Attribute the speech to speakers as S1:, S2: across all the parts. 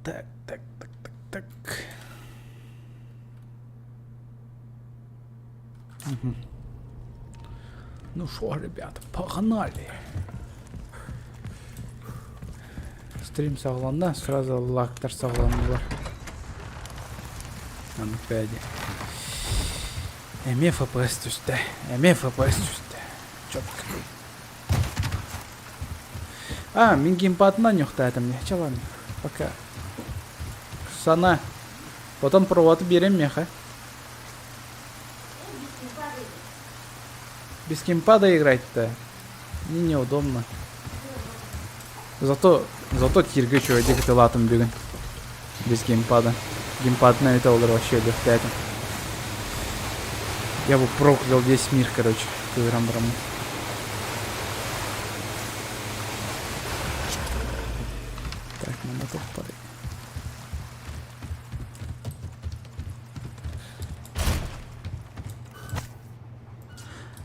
S1: Так, так, так, так, так. Угу. Ну что, ребята, погнали. Стрим саҕаланна, сразу лактар саҕаланнылар. Аны пэди. Эмиэ FPS түстэ. Эмиэ FPS түстэ. Четко. А, мин геймпадынан ньухтаатым не. Чэ ладно, пока. Сана. Потом провод биэрэн миэхэ. Без геймпада играть-то мне неудобно. Зато, зато тиргэ үчүгэйдик ытылаатым бүгүн. Без геймпада. Геймпадынан это олар вообще өлүөхтээтим. Я бы проклял весь мир, короче, кыыран бараммын. Так, манна тохпарый.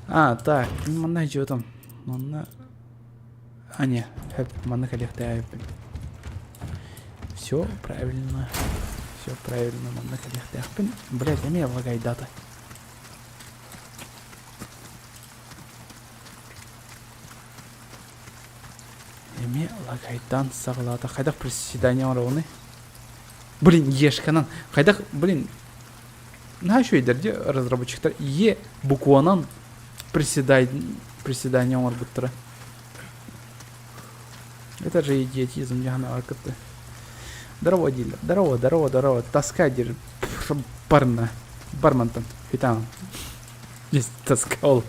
S1: А, так, манна там? Манна... А, не, манна кэлиэхтээбиппин. Все правильно. Все правильно, манна кэлиэхтээхпин. Блять, эмиэ лагайдата. Эмиэ лагайдан саҕалаата. Хайдах приседание оҥоробунуй? Блин, ешканан. Хайдах, блин, наһаа үчүгэйдэр дии разработчиктар Е букванан приседай, приседание оҥорбуттара. Это же идиотизм, дьаһана кытты. Здорово, дилер. Здорово, здорово, здорово. Тоска, дилер. Барна. Бармантан. Хитан. Здесь тоска ол.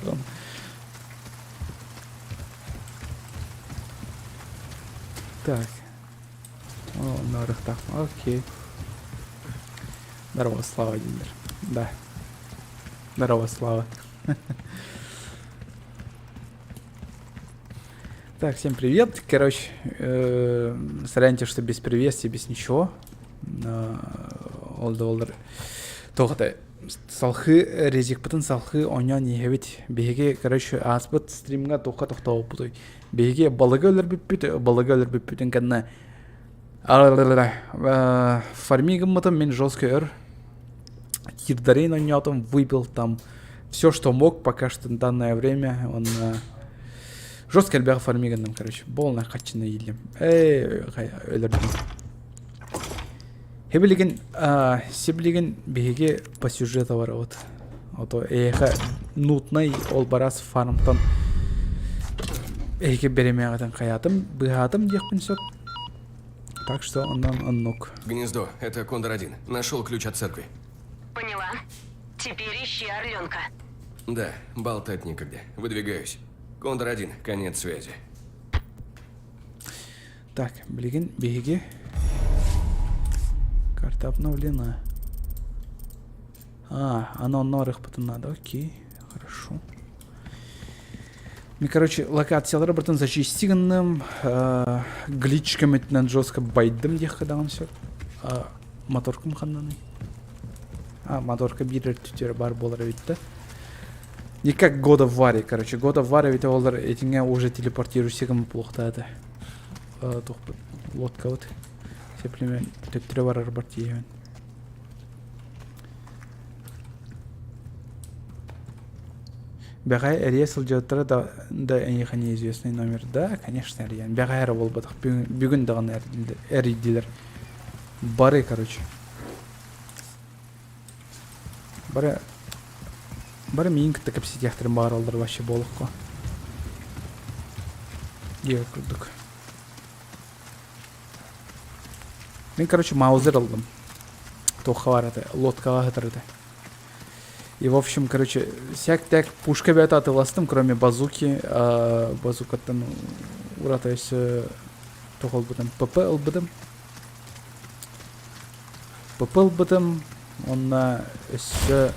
S1: Так. О, нарыхтах. Окей. Здорово, Слава, дилер. Да. Здорово, Слава. Так, всем привет. Короче, соряньте, что без приветствия, без ничего. Ол да буоллар туох да салхыы резикпытын салхыы оонньоон иһэбит. Биһиги, короче, ааспыт стримҥа туохха тохтообуппутуй. Биһиги балыгы өлөрбүппүт, балыгы өлөрбүппүтүн кэннэ фарми гыммытым мин жестко өр. Кирдарин оонньоотум, выбил там все, что мог пока что на данное время. Он жестко элбэҕи фарми гынным, короче. Полная хаччына ииллим. Эй, өлөрдүм. Хебилигин, сибилигин биһиги по сюжету барабыт. Ото эйэхэ нутнай ол барас фармтан эһиги бэримээҕитин хайаатым, быыһаатым диэхпин сөп. Так что онон оннук.
S2: Гнездо, это Кондор-1. Нашел ключ от церкви.
S3: Поняла. Теперь ищи орленка.
S2: Да, болтать некогда. Выдвигаюсь. Кондор-1, конец связи.
S1: Так, билигин биһиги карта обновлена. А, оно онно надо. Окей, хорошо. Мен, короче, локациялары бартын зачисти гынным, глич көмөтүнэн жестко байдым диэххэ даҕаны сөп. Моторкам ханнаный? А, моторка биир өртүтүгэр баар буолар эбит да. Не как God of War, короче. God of War ведь олар этиҥэ уже телепортируйся гыммыт буолуохтаах Туохпут лодкабыт. Сеплемен төттөрү барарбар тиийэбин. Бэҕэһээ эрийэ сылдьыбыттара да, да эйиэхэ неизвестный номер. Да, конечно, эрийэн. Бэҕэһээ эрэ буолбатах. Бүгүн даҕаны эрийдилэр. Бары, короче. Бары бары миигин кытта кэпсэтиэхтэрин баҕараллар вообще буолукка. Диэ курдук. Мин, короче, маузер ыллым. Туохха баар этэ, лодкаҕа сытар этэ. И, в общем, короче, сяк-тэк пушка бэйэтэ атыыластым, кроме базуки. Базукаттан ураты өссө туох ылбытым, ПП ылбытым. ПП ылбытым, уонна өссө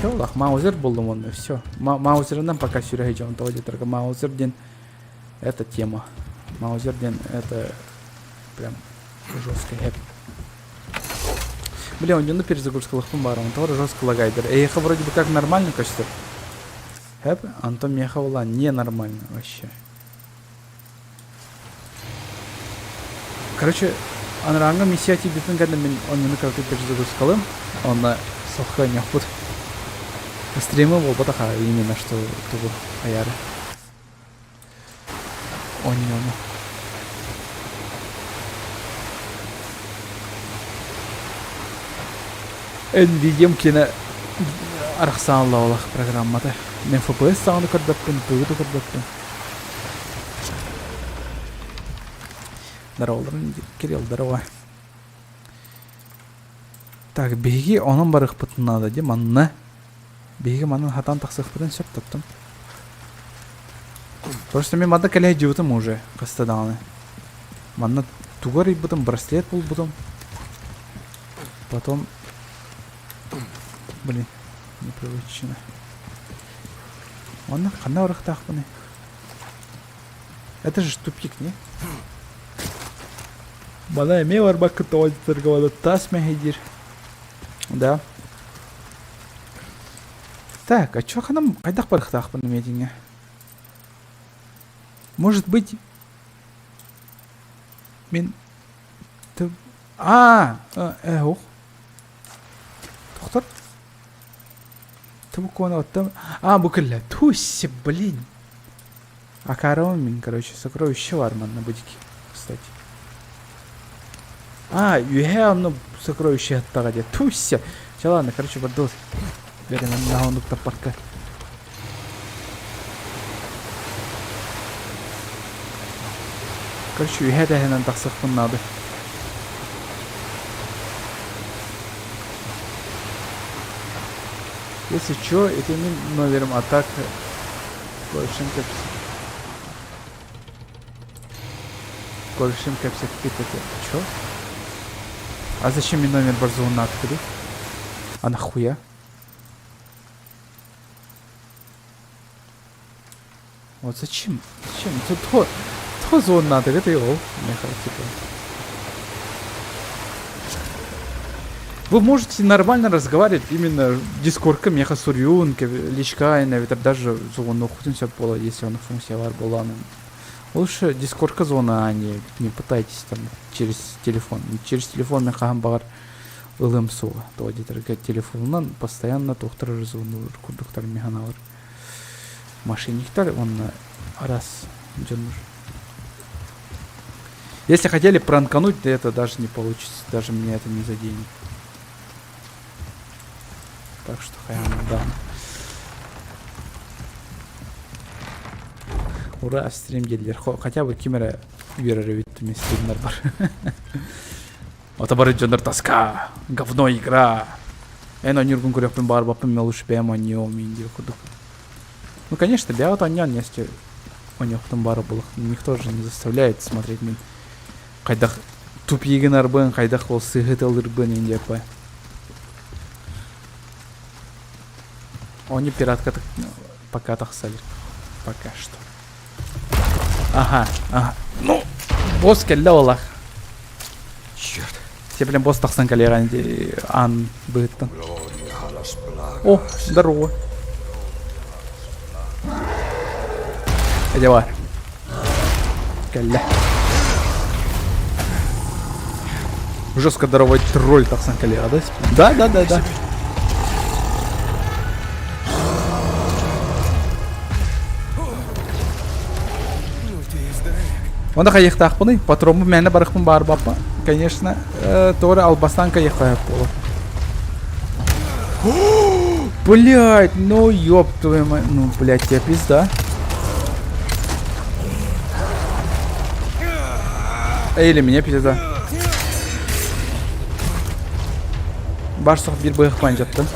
S1: Все, маузер буллум онно, все. Маузерынан пока сүрэ сылдьабын, тоҕо диэтэргэ маузер диэн это тема. Маузер диэн это прям жесткий хэп. Бля, у него перезагрузкалахпын баар, он тоже жестко лагайдер. Эйха вроде бы как нормально костер. Хэп, Антон меха была ненормально вообще. Короче, анарааҥҥы миссия тиийбитин кэннэ мин онньуну кыратык перезагрузкалым, онно салхыы анньыахпыт. Стримы буолбатах а именно что тугу айаары. Онньуону. Nvidia'м киэнэ арахсааллаах программата. Мен FPS саҕаны көрбөппүн, тугу да көрбөппүн. Здороваларын Кирилл, здорово. Так, биһиги онон барыахпытын наада дии манна. Биһиги манан хатан тахсыахпытын сөп тоттум. Просто мен манна кэлэ сылдьыбытым уже хаста даҕаны. Манна тугу арыйбытым, браслет булбутум. Потом... Блин, непривычно. Онно ханна барыахтаахпыный? Это же тупик, не? Мана эмиэ барбакка тоҕо торговала таас мэһэйдиир. Да. Так, а чё ханам хайдах барыахтаахпын миэтиҥҥэ? Может быть, мин А, э, ох. Тохтор. Тубукуона оттон. А, бу кэллэ. Тусь, блин. Акарова мин, короче, сокровище бар манна будики, кстати. А, үһэ онно сокровище аттаҕа диэ. Туся. Чэ ладно, короче, бардыбыт. Беремем наһонук таппакка. Короче, үһэ тэһинэн тахсыахпын наада. Если чё, это мин номером, а так Көрсүм кэпс Көрсүм кэпсэппит этэ. Чё? А зачем мне номер Барзуна открыть? А нахуя? Вот зачем? Зачем? То, то, то зона это его. Типа. Вы можете нормально разговаривать именно дискордка меха сурьюн, личка, даже зону хутун все было, если он функция бар была. Лучше дискордка зона, а не, не пытайтесь там через телефон. Через телефон мен хаһан баҕар ылыам суоҕа. Тоҕо диэтэргэ телефонунан постоянно туохтар звонуулар курдуктар механалар. Мошенниктар уонна араас дьоннор. Если хотели пранкануть, то это даже не получится, даже мне это не заденет. Так что хайа да. Ура, стрим дииллэр. Хотя бы ким эрэ үөрэр эбит мен стримнар бар. Ото бары дьоннор тоска, говно игра. Эн оонньуургун көрүөхпүн баҕарбаппын, мен лучше бэйэм оонньуом мин диир курдук. Ну, конечно, бэйэҕит оонньоон, если оонньуохтун баара буолуох. Никто же не заставляет смотреть мин хайдах тупигын арбын, хайдах ол сыһыт ылырбын ин диэппэ. Они пиратка пока тахсали. Пока что. Ага, ага. Ну, босс кэллэ олах.
S2: Черт.
S1: Те, блин, босс тахсан кэлиэҕин аан быһыттан. О, здорово. Давай. Кэллэ. Жестко здоровый тролль тахсан кэлиэҕэ, да? Да, да, да, да. Онда хайыахтаахпыный? Патроммун мээнэ барыахпын баарбаппа. Конечно, тоҕо албастаан кайыахха буолар. Блять, ну ёб твою мать. Ну, блять, тебе пизда. Или мне пизда. Барсах биир быһахпан дьаттым.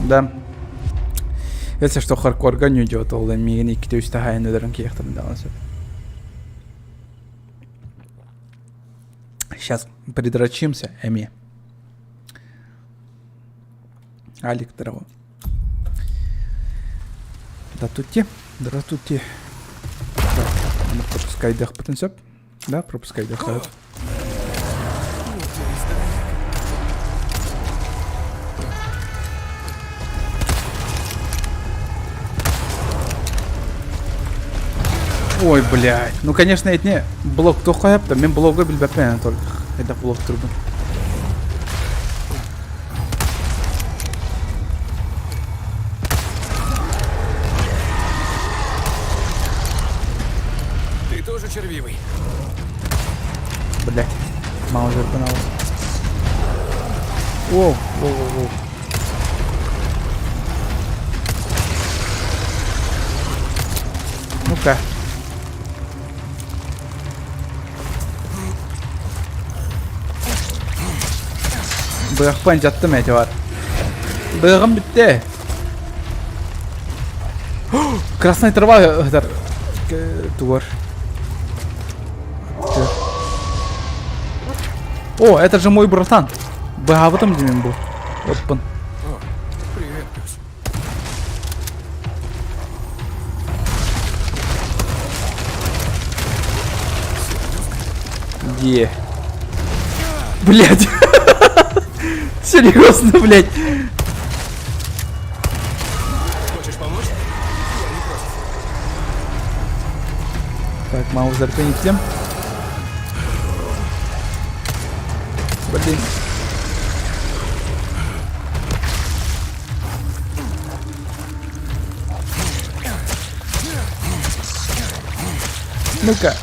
S1: Да. Если что, хардкорга не идет, ол миигин иккитэ үстэ хаайан өлөрөн киэхтэрин даҕаны сөп. Сейчас придрочимся, эми. Алик, здорово. Да тутти, здравствуйте. Так, пропускайдыахпытын сөп. Да, пропускайдыахтаах. Ой, блядь. Ну, конечно, итини блок туох да мен блогу билбэппин только. Хайдах блок турбун.
S2: Ты тоже червивый.
S1: Блядь. Маузер канал. Воу, воу, воу, воу. Ну-ка. Быахпын дьаттым эти бар. Быаҕым бүттэ. Красная трава ыһытар тугар. О, это же мой братан. Быһаабытым димин бу. Оппун.
S2: О, привет, пес.
S1: Где? Блять. Серьезно, блять.
S2: Хочешь помочь? Я не против.
S1: Так, Маузер тем. Блин. Ну-ка.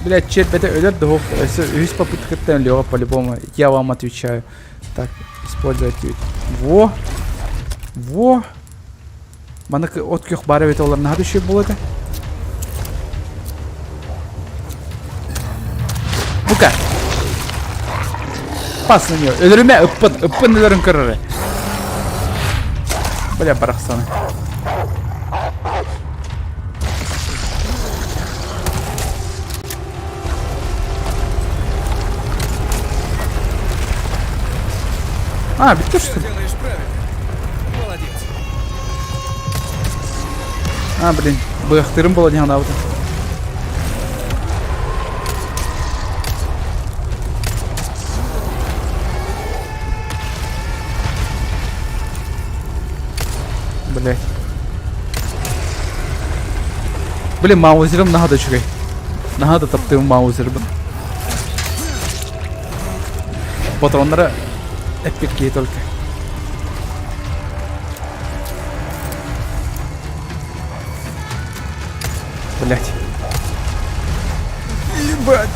S1: Блять, червь, это өлөр да Үс попыткаттан өлүөҕэ по-любому. Я вам отвечаю. Так, использовать. Во. Во. Маны от күөх баар эбит олар наһаа үчүгэй буолуо этэ. Ну-ка. Пас на нее. Өлөрүмэ, ыппын, ыппын өлөрүн көрөрө. Бля, барахсаны. А, бүттэ что ли?
S2: Делаешь правильно. Молодец.
S1: А, блин, быахтыырым буолан иһэн Блять. Блин, маузерым наһаа да үчүгэй. Наһаа да таптыым маузербын. Патроннара эппиккии только. Блять. Ебать.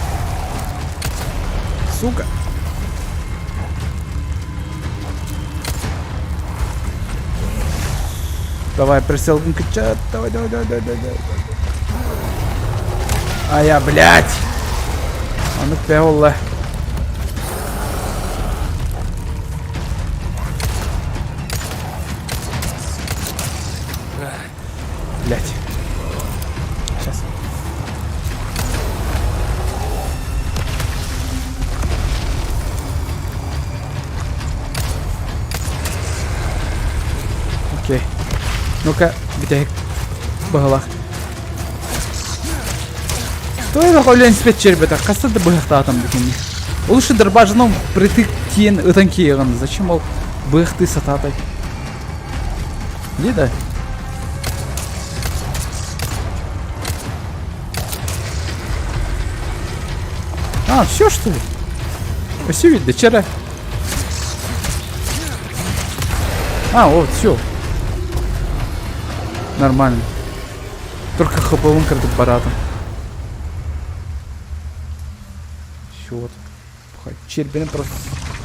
S1: Сука. Давай, прицел качать. Давай, давай, давай, давай, давай, давай. А я, блядь. А ну пеолла. Блять. Сейчас. Окей. Ну-ка, где быһалах. Той өлөн испэт чербета. Хаста да быһахтаатам дикини. Лучше дробажном притык тиен ытан киеган. Зачем ол быһахты сататай? Где да? А, все что ли? Все видно, вчера. А, вот, все. Нормально. Только хп кырдык баратым. Все вот. Чербини просто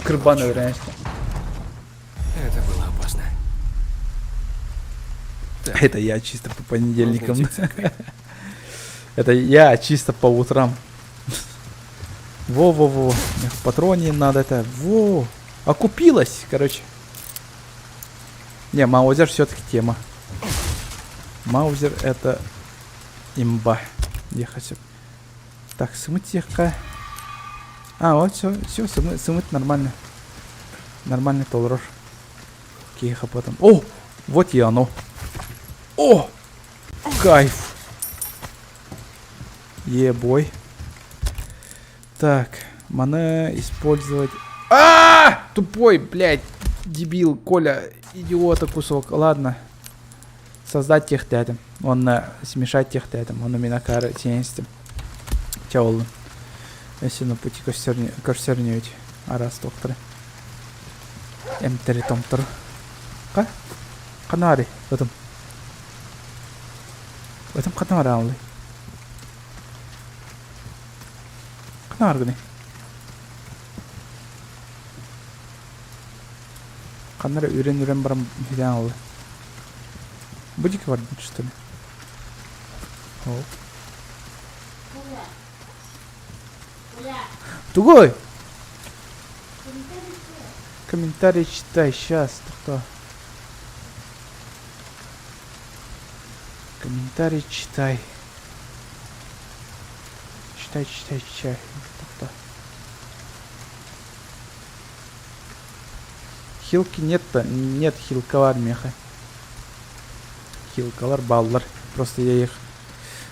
S1: кырбан öğrenişti.
S2: Это было опасно.
S1: Это я чисто по понедельникам.
S2: Нужно идти к церкви.
S1: Это я чисто по утрам. Во-во-во. Патроне надо это. Во. Окупилась, короче. Не, Маузер все-таки тема. Маузер это имба. Ехать. Так, сымытеха. А, вот все, все, сымыт, сымыт нормально. Нормальный толрор. Киха потом. О! Вот и оно. О! Кайф. Ебой. Так, маны использовать. А! Тупой, блядь, дебил, Коля, идиота кусок. Ладно. Создать диэхтээтим уонна смешать диэхтээтим, ону мин акаары сиэн истим. Чэ буоллун. Өссө на пути көрсөрүнүбүт араас туохтары. Эмтэри томтору. Ха? Ханаари ытым. Ытым ханаараалый. Ханааргыны. Ханна эрэ үрэн-үрэн баран иһитэн ылла. Бу диэки бардым что ли? Ол. Тугуй? Комментарий читай, сейчас, кто? Комментарий читай. Читай, читай, читай. Кто? Хилки нет-то, нет хилкалар миэхэ. Хилкалар бааллар. Просто я их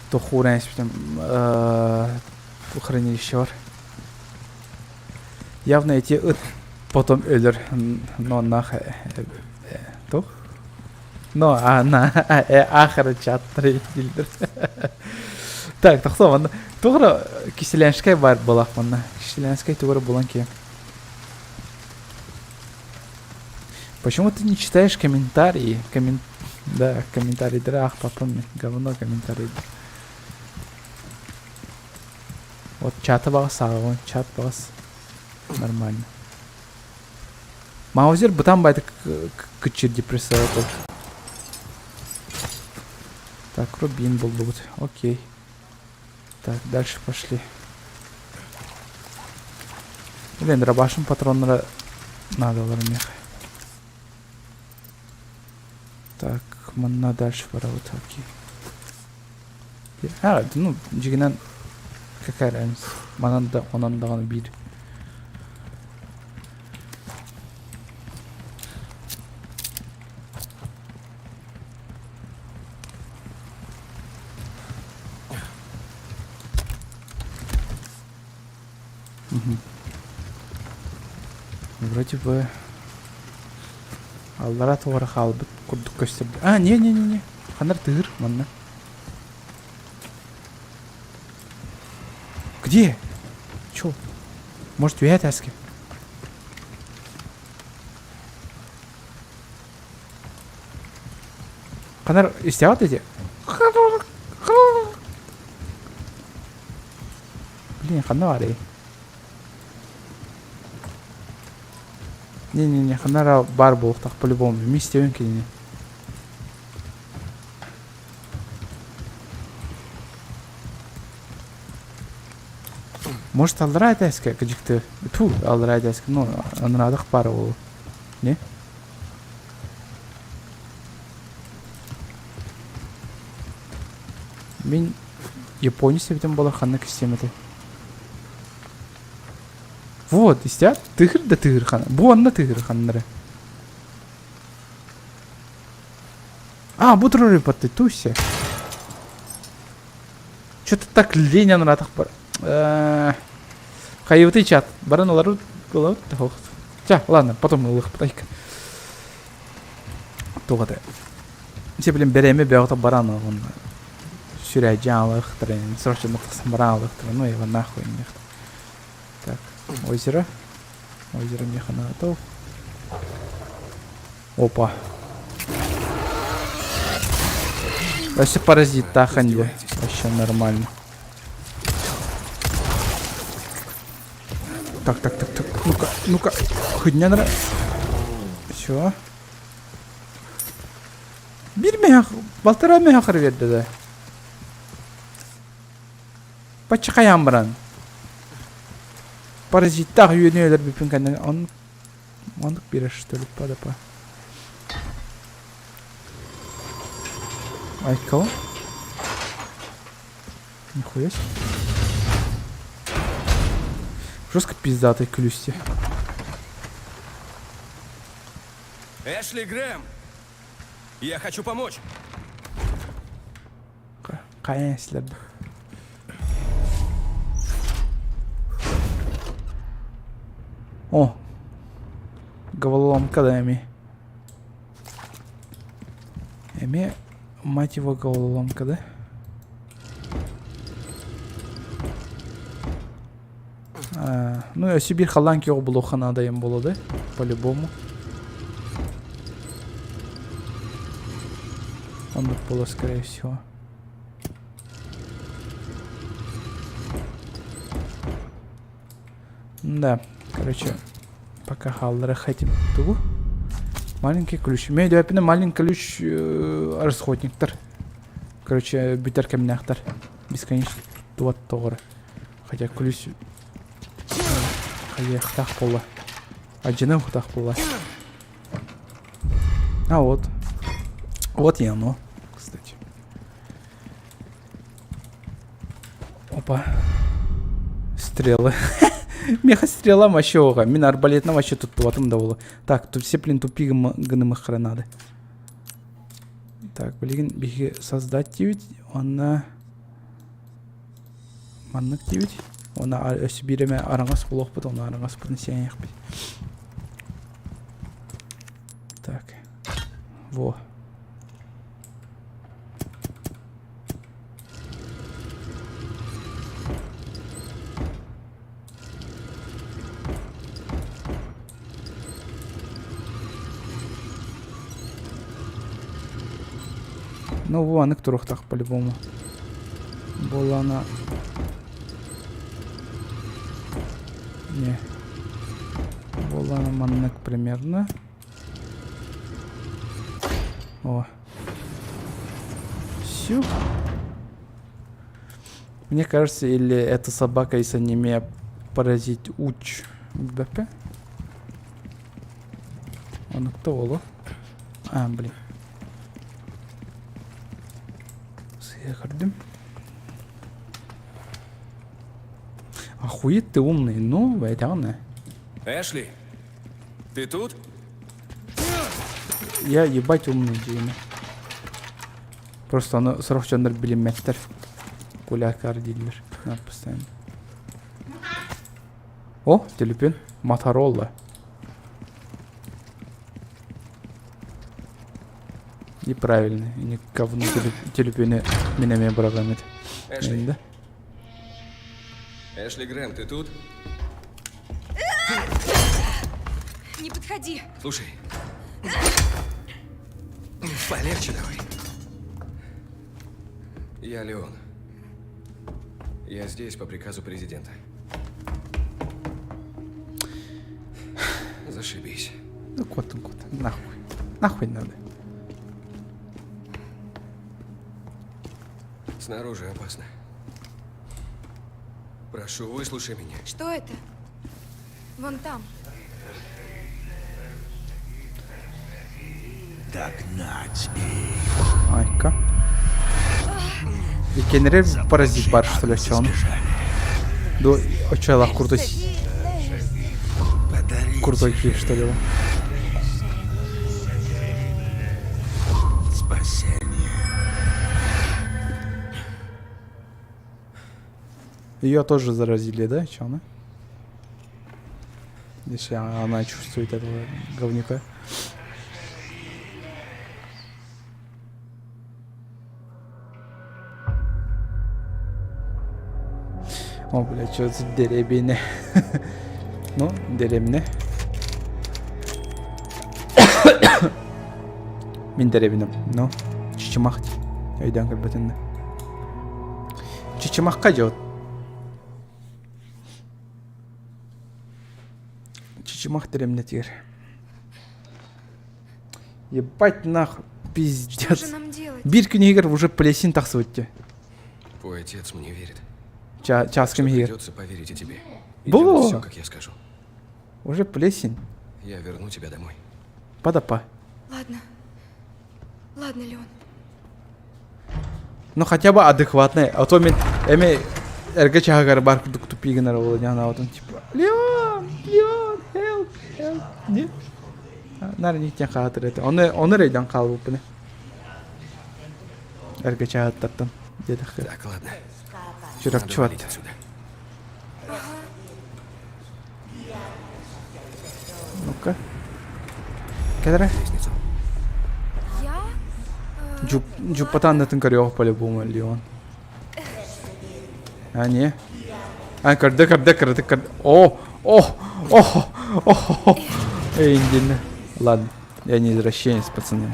S1: тохууран испитим хранилище бар. Явно эти ыт потом өлөр, но нах тух? Но а на ахара чаттары дилдер. Так, тохтоо манна. Тугура Киселянскай бар булах манна. Киселянскай тугура булан кием. Почему ты не читаешь комментарии? Коммен... Да, комментарий драх, потом говно комментарий. Вот чата баҕас ааҕабын, чат баҕас нормально. Маузер бытан байды кыччыр депрессия Так, рубин булдубут. Окей. Так, дальше пошли. Блин, дробашым патроннара надо мех. Так, манна дальше пора вот окей. А, ну, дьиҥинэн какая разница. Манан да, онон даҕаны биир. Угу. Вроде бы аллара туора хаалбыт курдук көстөр. А, не-не-не-не. Ханар тыыр манна. Где? Чё? Может, үһэ таски? Ханар истэҕит ити? Блин, ханна баарый? Не-не-не, ханна баар буолуохтаах по-любому. Мин истэбин кинини. Может, аллараа этээскэ кыдьыкты. Тьфу, аллараа этээскэ. Ну, анараадах баара буолуо. Не? Мин японец эбитим буолар ханна кистиэм этэй. Вот, истят? Тыһыр да тыһыр хана. Бу онно тыһыр ханнары. А, бу турар ипатты, туся. Что-то так лень анаратах бар. Хайыбытый чат. Баран олару олару Ча, ладно, потом ылыхпытайка. Туох этэ. Все, блин, бэрэми бөҕөтө баран он сүрээдьээн алыахтара, срочно тахсан баран алыахтара, ну его нахуй Так, озеро. Озеро меха готов. Опа. Вообще паразит таханье. Вообще нормально. Так, так, так, так. Ну-ка, ну-ка. Хуйня нравится. Все. Биир мех, балтараа мех биэрдэ да. Бачча хайаан баран. Паразиттаах үөнү өлөрбүппүн кэннэ он оннук биэрэр что ли падапа. Айкал. Нихуя себе. Жестко пиздатый клюсти.
S2: Эшли Грэм! Я хочу помочь!
S1: Хайа силэр О! Головоломка да эми. Эми. Мать его головоломка, да? А, ну, өссө биир халлаан күөҕү булуохха наадайым буолуо да, по-любому. Оннук буолуо, скорее всего. Да, короче, пока хааллара хотим тугу. Маленький ключ. Мен өйдөөппүнэ маленький ключ э, расходниктар. Короче, бүтэр кэмнээхтэр. Бесконечно туот тоҕор. Хотя ключ хайыахтаах буолла. Адьыныахтаах буолла. А вот. Вот и оно, кстати. Опа. Стрелы. Меха стрела вообще оға. Мин арбалетна вообще туттубатым да болу. Так, тут все блин тупик гынымых надо. Так, блин, биһиги создать диэбит, уонна маннык диэбит. Уонна өссө биир эмэ араҥас булуохпут, онно араҥаспытын сиэниэхпит. Так, во. Ну, во, анык туруохтаах по-любому. Буоллаҕына Не. Буоллаҕына маннык примерно. О. Все. Мне кажется, или эта собака из аниме Паразит Уч. БП? Он кто оло? А, блин. Сыһыардым. Охуеть ты умный, ну, бэйтэҕин
S2: Эшли, ты тут?
S1: Я ебать умный диэни. Просто ону сорох дьоннор билиммэттэр. Кулякар дииллэр. Надо постоянно. О, телепин. Моторолла. Неправильно. И не говно телепини мин эмиэ быраҕыам этэ.
S2: Эшли.
S1: Да?
S2: Эшли Грэм, ты тут?
S4: Не подходи.
S2: Слушай. Полегче давай. Я Леон. Я здесь по приказу президента. Зашибись.
S1: Ну, кот, кот, нахуй. Нахуй надо.
S2: Снаружи опасно. Прошу, выслушай меня.
S4: Что это? Вон там.
S5: Догнать их.
S1: Айка. Иккиэннэрэ паразит баар что ли оччоҕуна? Ду оччолоох крутой
S5: Подарить
S1: крутой киһи что ли
S5: спасение.
S1: Ее тоже заразили, да, чё она? Если она чувствует этого говнюка. О, бля, что за деревня? Ну, деревня. Мин дэриэбинэм, ну, Чычымах дии, өйдөөн көрбөтүн да. Чычымахха дьэ Чычымах дэриэбинэтигэр. Ебать нахуй,
S4: Что
S1: пиздец.
S4: же нам делать?
S1: Биир күн иһигэр уже плесень тахсыбыт дии.
S2: Твой отец мне верит.
S1: Ча чааскым
S2: Что
S1: иһигэр.
S2: придется поверить и тебе. И
S1: Бу!
S2: делать все, как я скажу.
S1: Уже плесень.
S2: Я верну тебя домой.
S1: Падапа.
S4: Ладно. Ладно, Леон.
S1: Ну хотя бы адекватный. А то мен эми эргэ чаһыгар бар курдук тупи гынар ол анаабытым типа Леон, Леон, help, help. Не? Нар никтен хаатыр этэ. Оны оны рейден хаалбыппын. Эргэ чаһыттартан диэтэххэ.
S2: Так, ладно. Надо
S1: Чурапчыбат.
S2: валить отсюда.
S1: Ну-ка. Кэлэрэ.
S2: Лестницу.
S4: Я?
S1: Дьуппата аннытын көрүөх по-любому Леон. А, не. А, көрдө, көрдө, кыратык көрдө. О, о, о, о, Эй, индин. Ладно, я не извращенец, пацаны.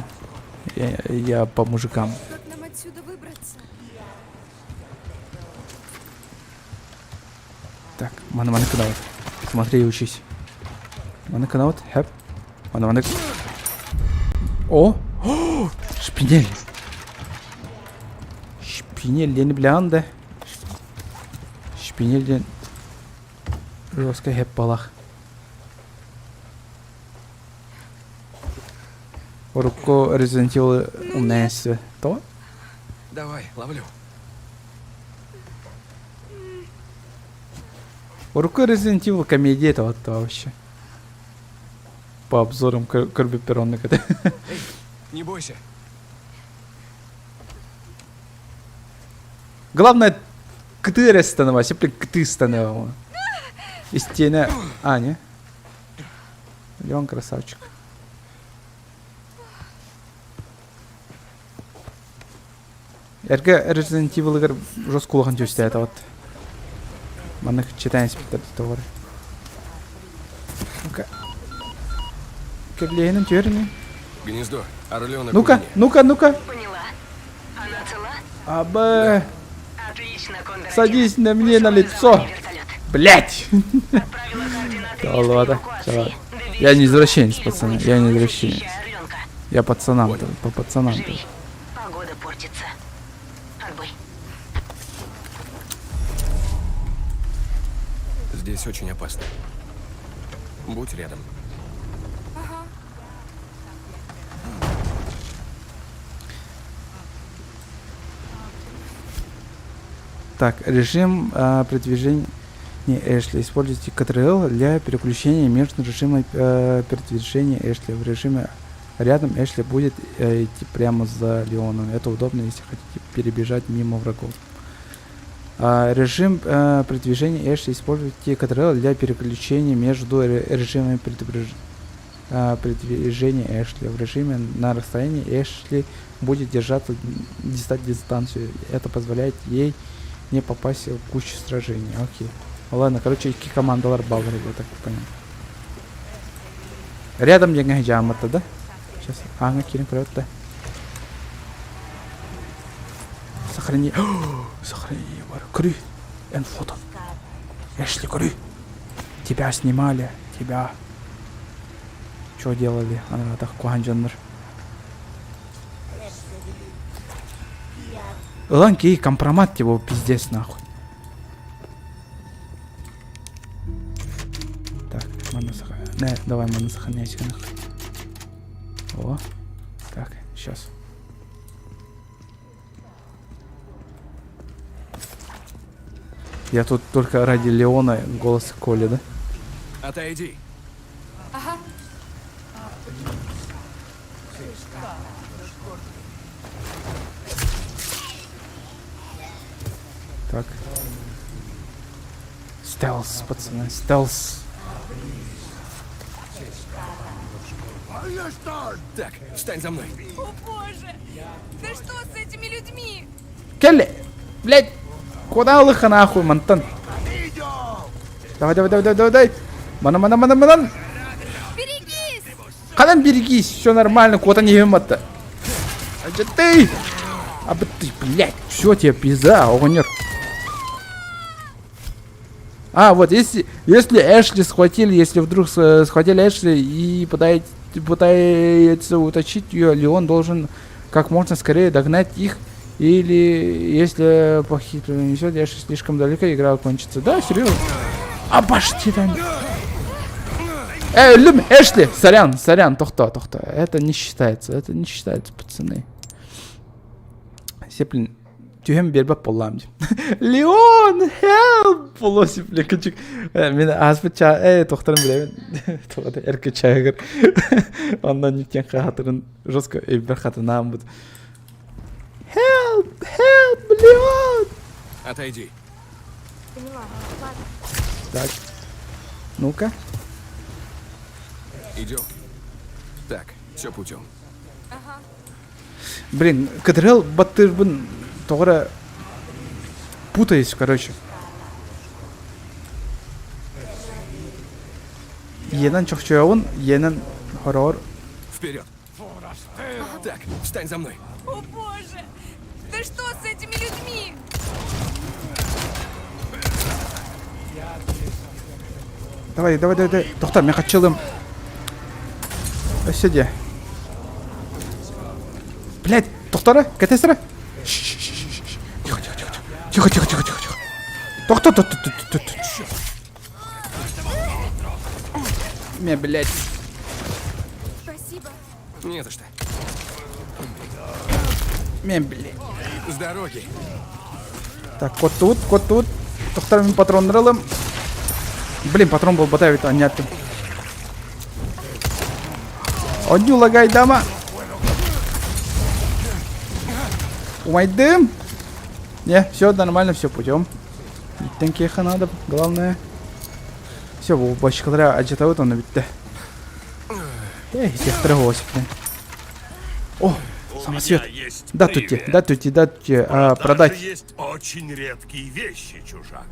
S1: Я по мужикам.
S4: Как нам отсюда выбраться?
S1: Так, маны маны кыдават. Смотри и учись. Маны кыдават, хэп. Маны маны... О! О! Шпинель! Шпинель диэни билэҕин да? Шпинель диэн жестко хэп балах. Урукку Resident Evil умнайсы. То?
S2: Давай, ловлю.
S1: Урукку Resident Evil комедия это вот вообще. По обзорам Корби Перронных это.
S2: Эй, не бойся.
S1: Главное, КТР становась, блин, КТ становила. Из стены. А, не? Леон красавчик. Эргэ Resident Evil-ыгар жестко улахан түстэ вот. Маннык читаем спектакль товары. Ну-ка. Кэблиэнин түөрүнү.
S2: Гнездо. Орленок
S1: Ну-ка, ну-ка, ну-ка.
S3: Поняла. Она цела?
S1: Абэ.
S3: Отлично, Кондор.
S1: Садись на мне на лицо. Блять!
S3: Отправила координаты
S1: Да
S3: места
S1: ладно,
S3: эвакуации.
S1: давай.
S3: Доберись
S1: Я не
S3: туда
S1: извращенец,
S3: и
S1: пацаны,
S3: любой
S1: я не
S3: ценой
S1: извращенец.
S3: защищай орленка.
S1: Я пацанам,
S2: Понял.
S1: по пацанам.
S3: Живи. Погода портится. Отбой.
S2: Здесь очень опасно. Будь рядом.
S4: Ага.
S1: Так, режим продвижения Эшли. Используйте Ctrl для переключения между режимом передвижения Эшли. В режиме рядом Эшли будет идти прямо за Леоном. Это удобно, если хотите перебежать мимо врагов. Режим продвижения Эшли. Используйте Ctrl для переключения между режимами продвижения Эшли. В режиме на расстоянии Эшли будет держаться дистанцию. Это позволяет ей не попасть в кучу сражений. Окей. Ладно, короче, икки командалар бааллар, я так понял. Рядом диэҥҥэ дьааммата да? Сейчас, ааҥҥа киирэн көрөт да. Сохрани... Сохрани бар. Көрү. Эн фото. Эшли, көрү. Тебя снимали. Тебя. Что делали? Ана так куһаҕан дьоннор. Ылан кий компромат его пиздец нахуй. Так, маны саха... Не, давай маны сохранять. О, так, сейчас. Я тут только ради Леона голос Коли, да?
S2: Отойди.
S4: Ага.
S1: Так. Стелс, пацаны, стелс.
S2: Так, встань за мной.
S4: О боже! Да что с этими людьми?
S1: Келли! Блять! Куда лыха нахуй, мантан? Давай, давай, давай, давай, давай, давай! Мана, мана, мана, манан!
S4: Берегись!
S1: Ханан берегись, все нормально, куда не ем-то. А ты? А ты, блядь, все тебе пизда, огонер. А, вот, если Эшли схватили, если вдруг схватили Эшли и пытается утащить ее, Леон должен как можно скорее догнать их, или если похитили несет Эшли слишком далеко, игра окончится. Да, серьезно? А пошли там. Эй, Люм, Эшли, сорян, сорян, тохто, тохто. Это не считается, это не считается, пацаны. Сеплин, түһэн биэрбэт буоллаҕым дии. Леон, help! Буолуо сипле кычык. Мин ааспыт чаа, э, тохторун билэбин. Тоҕо эргэ чаагыр. Онно никтен хаатырын жестко өйбөр хатынаан бут. Help! Help, Леон!
S2: Отойди.
S4: Поняла. Ладно.
S1: Так. Ну-ка.
S2: Идем. Так, все путем.
S4: Ага.
S1: Блин, КТРЛ баттыырбын тоҕо эрэ путаюсь, короче. Иэнэн чохчойобун, иэнэн хороҕор.
S2: Вперед! Так, встань за мной.
S4: О боже! Да что с этими людьми?
S1: Давай, давай, давай, давай. Тоқтар, мен қачылым. Өссө де. Блять, тоқтара, кәтесірі. Тихо, тихо, тихо, тихо, тихо, тихо, тихо, тихо. Тоқта, тоқта, тоқта, тоқта. Мен, блять.
S4: Спасибо.
S2: Не за что.
S1: Мен, блять.
S2: С дороги.
S1: Так, кот тут, кот тут. Тохтар мин патроннары ылым. Блин, патрон буолбата эбит, анньааттым. Онньуу лагайдама. Умайдым. Не, все нормально, все путем. Иттен киэхэ надо, главное. Все, бу башкалара ажатабыт онно бүттэ. Эй, сехтара хуосиппин. О,
S5: У
S1: самосвет.
S5: меня есть
S1: Да, тути,
S5: привет.
S1: да, тути, да, тути, а,
S5: Продаже
S1: продать.
S5: есть очень редкие вещи, чужак.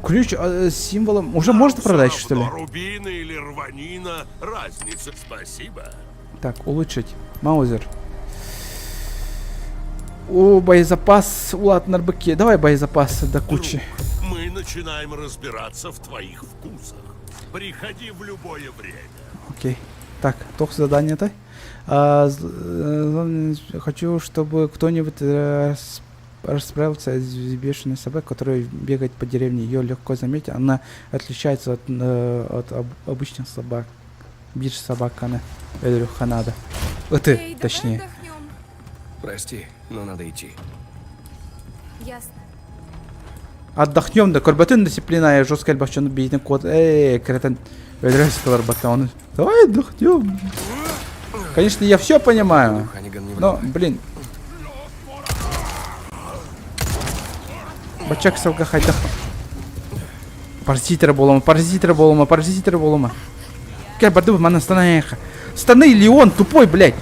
S1: Ключ э, с символом уже можно
S5: Всё
S1: продать, что ли?
S5: равно, Рубина или рванина, разница. Спасибо.
S1: Так, улучшить. Маузер. О, боезапас. Ладно, быки. Давай боезапас до кучи.
S5: Друг, мы начинаем разбираться в твоих вкусах. Приходи в любое время.
S1: Окей. Так, тох задание-то. А, э, хочу, чтобы кто-нибудь э, расправился с бешеной собакой, которая бегает по деревне. Ее легко заметить. Она отличается от, э, от об- обычных собак. Бир собаканы. Өлүөххэ Ыты,
S4: Эй, давай
S1: точнее.
S4: отдохнем.
S2: Прости, но надо идти.
S4: Ясно.
S1: Отдохнем да көрбөтүн дисциплина жесткая элбэхчону биитин код э кирэтэн өлөрөс батта оны давай отдохнем. Конечно, я все понимаю.
S2: Ханиган не
S1: Но,
S2: врала.
S1: блин. Бачак сылга хайдах. Паразиттер буолума, паразиттер буолума, паразиттер буолума. Кэ барды манна станаеха. Станы, Леон, тупой, блядь.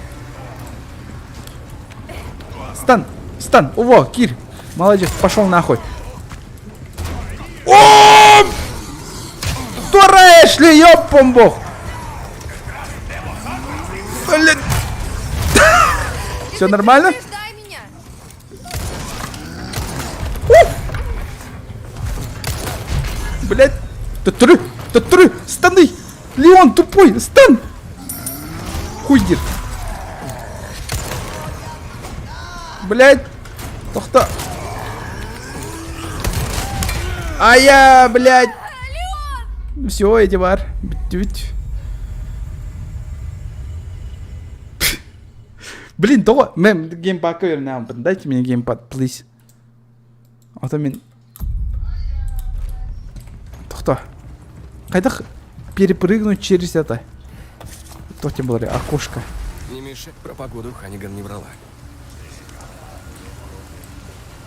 S1: Стан, стан, ово, Кир. Молодец, пошел нахуй. О! Тура Эшли, ёпом бог. Блядь. Все нормально?
S4: Предупреждай меня.
S1: Блять. Төттөрү, төттөрү, станы. Леон тупой, стан. Хуй диир. Блять. Тохто. Ая, блять. Все, эти бар. Бүттүбүт. Блин, тоҕо мен геймпадка үөрэнэҕин дайте мне геймпад, please. А то мин Тохто. Хайдах перепрыгнуть через это? То тем более окошко.
S2: Не мешай. Про погоду Ханиган не врала.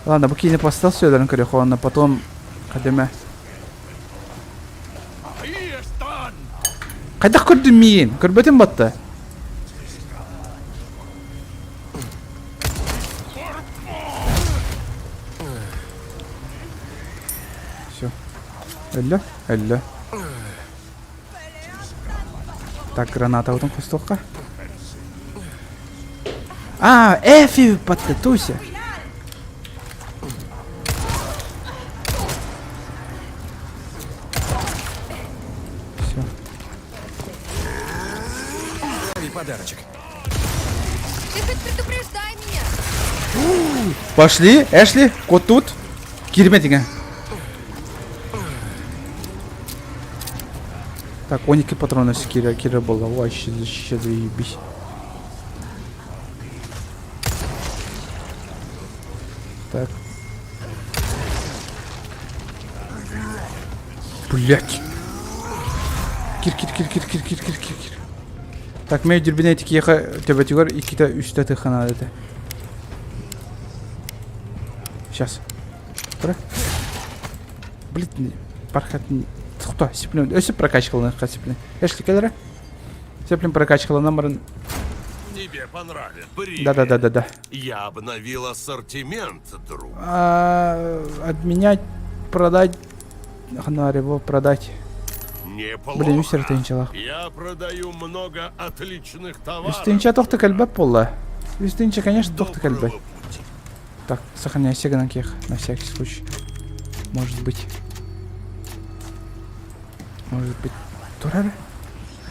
S1: Ладно, бу киһини постал сөөлөрүн көрүөх потом кадеме. Хайдах көрдүм миин? Көрбөтүм батта. Все. Өллө, өллө. Так, граната отон хостуохха. А, Эфи батта, Туся. Все.
S2: И подарочек.
S4: Ты хоть предупреждай меня.
S1: Пошли, Эшли, кот тут. Киирбэтиҥэ. Так, 12 патрона киирэ, киирэ буолла. Вообще, вообще заебись. Так. Блять. Кир, кир, кир, кир, кир, кир, кир, кир, кир. Так, мэй дүрбүнэ киһиэхэ төбөтүгэр иккитэ үстэ тыханаада этэ. Сейчас. Тура. Блин, бархат... Кто? Сиплин. Өссө прокачкаланыахха сиплин. Эшли кэлэрэ. Сиплин прокачкаланан баран.
S5: Тебе понравится. Привет.
S1: Да-да-да-да-да.
S5: Я обновил ассортимент, друг.
S1: А, обменять, продать. Ханарь его продать.
S5: Неплохо.
S1: Блин, үс эрэ тыһыынчалаах.
S5: Я продаю много отличных товаров.
S1: Үс тыһыынча туох да кэлбэт буолла. Үс тыһыынча, конечно, туох да
S5: Доброго
S1: кэлбэт.
S5: пути.
S1: Так, сохраняйся гынан киэх, на всякий случай. Может быть. Может быть. Турар.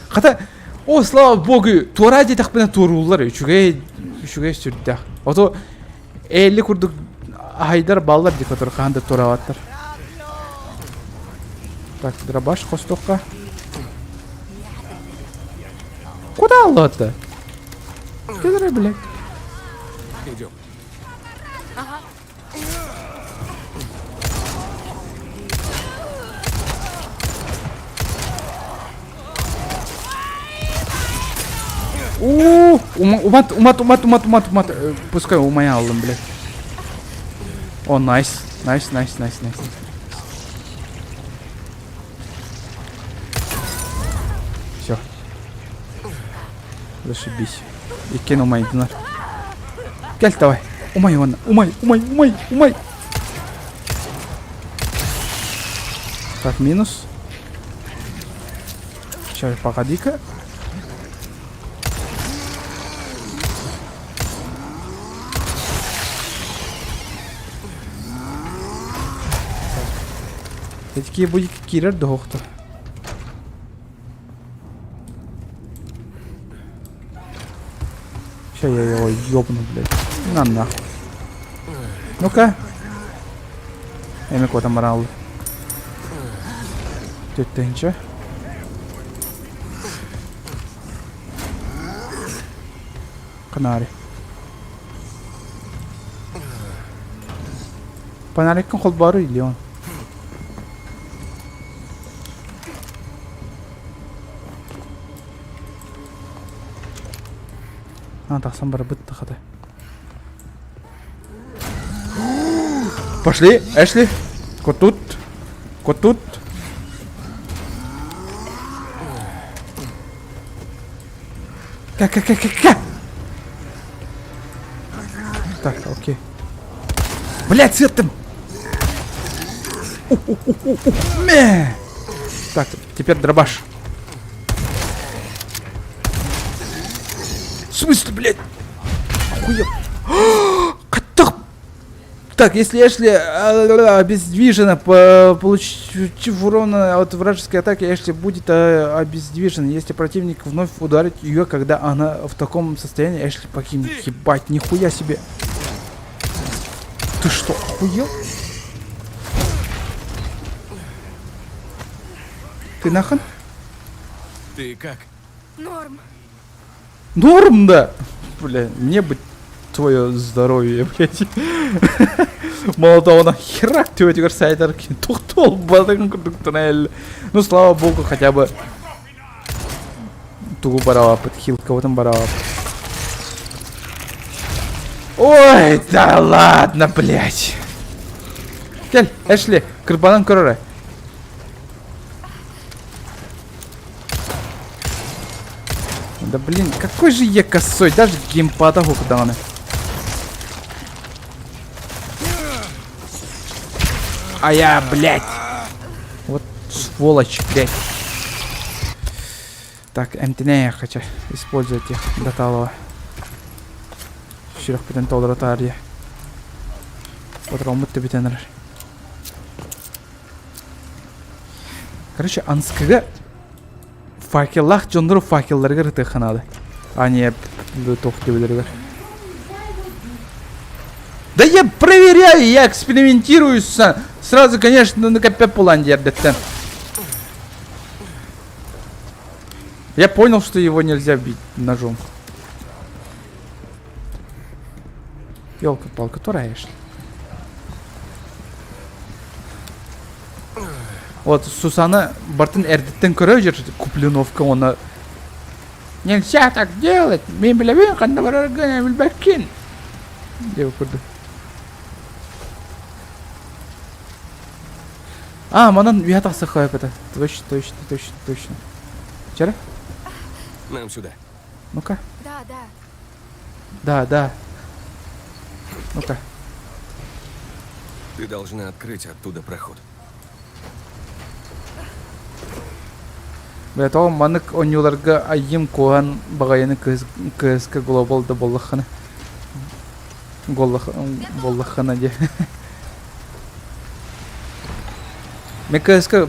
S1: Хата, о, слава богу, туора диэтэхпинэ туорууллар, үчүгэй, үчүгэй сүрдээх. Ото элли курдук аһайдар баллар дии которых хаһан да туораабаттар. Так, дробаш хостуохха. Куда аллата? Кедре, блядь.
S2: Идем.
S1: Уу, умат, умат, умат, умат, умат, умат. Пускай умайа алдым, блядь. О, найс, найс, найс, найс, найс. Все. Зашибись. Иккиэн умайдылар. Кэл давай. Умай уонна. Умай, умай, умай, умай. Так, минус. Сейчас, погоди-ка. Такие будет кирер дохта. Сейчас я его ёбну, блядь. На нахуй. Ну-ка. Эми куотан баран Түттэнчэ. Канари. Панариккин холбоору Леон. А, тахсан барбыт хата. Пошли, Эшли. Кот тут. Кот тут. Ка-ка-ка-ка-ка. Так, окей. Блять, сыттым! Мэ! Так, теперь дробаш. В смысле, блядь? Охуел. Катах! Так, если Эшли обездвижена, получив урон от вражеской атаки, Эшли будет обездвижена. Если противник вновь ударит ее, когда она в таком состоянии, Эшли покинет. Ебать, нихуя себе. Ты что, охуел? Ты нахан?
S2: Ты как?
S4: Норм.
S1: Норм, да! Бля, мне бы твое здоровье, блядь. Мало того, на херак ты этих сайдарки. Тухтол, туннель. Ну, слава богу, хотя бы тугу баралапыт, хилка вот баралап. Ой, да ладно, блядь. Кел, Эшли, кырбанан көрөрө. Да блин, какой же я косой, даже геймпада хукданы. А я, блядь. Вот сволочь, блядь. Так, МТН я хочу использовать их до талого. Сүрэхпитин толоро таарыйа. Патроммут бүтэн эрэр. Короче, Анскыга факеллаах дьоннору факелларыгар ытыахха наада. А не туох төбөлөрүгэр. Да я проверяю, я экспериментирую с... Сразу, конечно, на копе пуландердеттен. Я понял, что его нельзя бить ножом. Елка-палка, которая Эшли. Вот Сусана бартын эрдиттен көрө жүр Куплиновка оны Нельзя так делать! Мин билэбин ханна бараргын билбэккин! Диэбит курдук. А, манан үһэ тахсыахха это. Точно, точно, точно, точно. Чара?
S2: Нам сюда.
S1: Ну-ка.
S4: Да, да.
S1: Да, да. Ну-ка.
S2: Ты должна открыть оттуда проход.
S1: Бля, тоҕо маннык оонньууларга айым куһаҕан баҕайыны кыыска глобал да буоллаххына буоллаххына диэ. Мен кыыска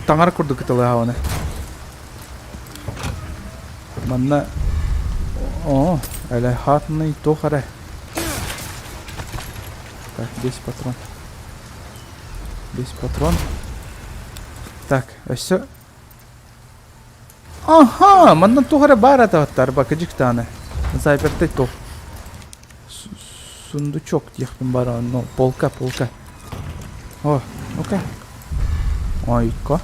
S1: таҥара курдук ытылыһабына. Манна оо, элэхатный туох эрэ. Так, 10 патрон. 10 патрон. Так, өссө Аха, манна туох эрэ баар атаҕыттар бакыдьыктааны. Запертай туох. Сундучок диэхпин баар, ну, полка, полка. О, ну-ка. Ойко.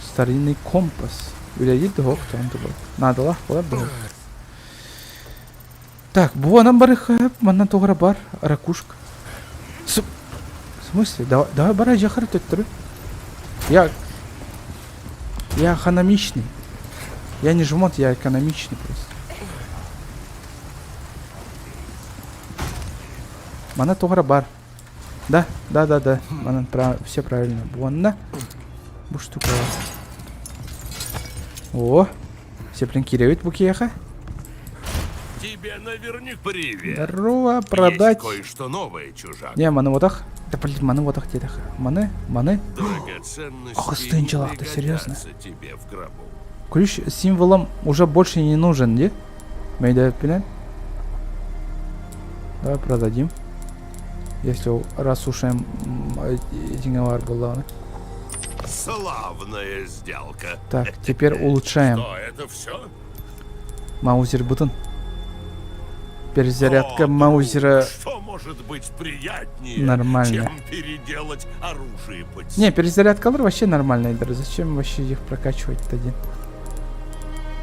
S1: Старинный компас. Үлэлиир да суох тугун Наадалаах буолар да Так, буонан барыхха манна туох эрэ бар, ракушка. С... В смысле? Давай, давай бара жахар төттөрү. Я... Я экономичный. Я не жмот, я экономичный просто. Мана туох эрэ бар. Да, да, да, да. Манан прав... все правильно. Буонна. Бу штука. О, Сеплин киирэбит бу киһиэхэ.
S5: Тебе наверняка привет.
S1: Здорово, продать.
S5: Есть кое-что новое, чужак.
S1: Не, маны отах. Да блин, маны отах диэтэх. Маны, маны.
S5: Драгоценности
S1: Ах,
S5: не
S1: стынчалах, ты серьезно?
S5: пригодятся тебе в гробу.
S1: Ключ с символом уже больше не нужен, не? Мейдәппинэн. Давай продадим. Если раз уж этиҥэ баар буоллаҕына.
S5: Славная сделка.
S1: Так, теперь улучшаем.
S5: Что, это все?
S1: Маузер бутын. Перезарядка
S5: О, друг,
S1: Маузера
S5: Что может быть приятнее,
S1: нормально.
S5: чем переделать оружие под
S1: Не, перезарядкалар вообще нормальные. Даже зачем вообще их прокачивать тогда?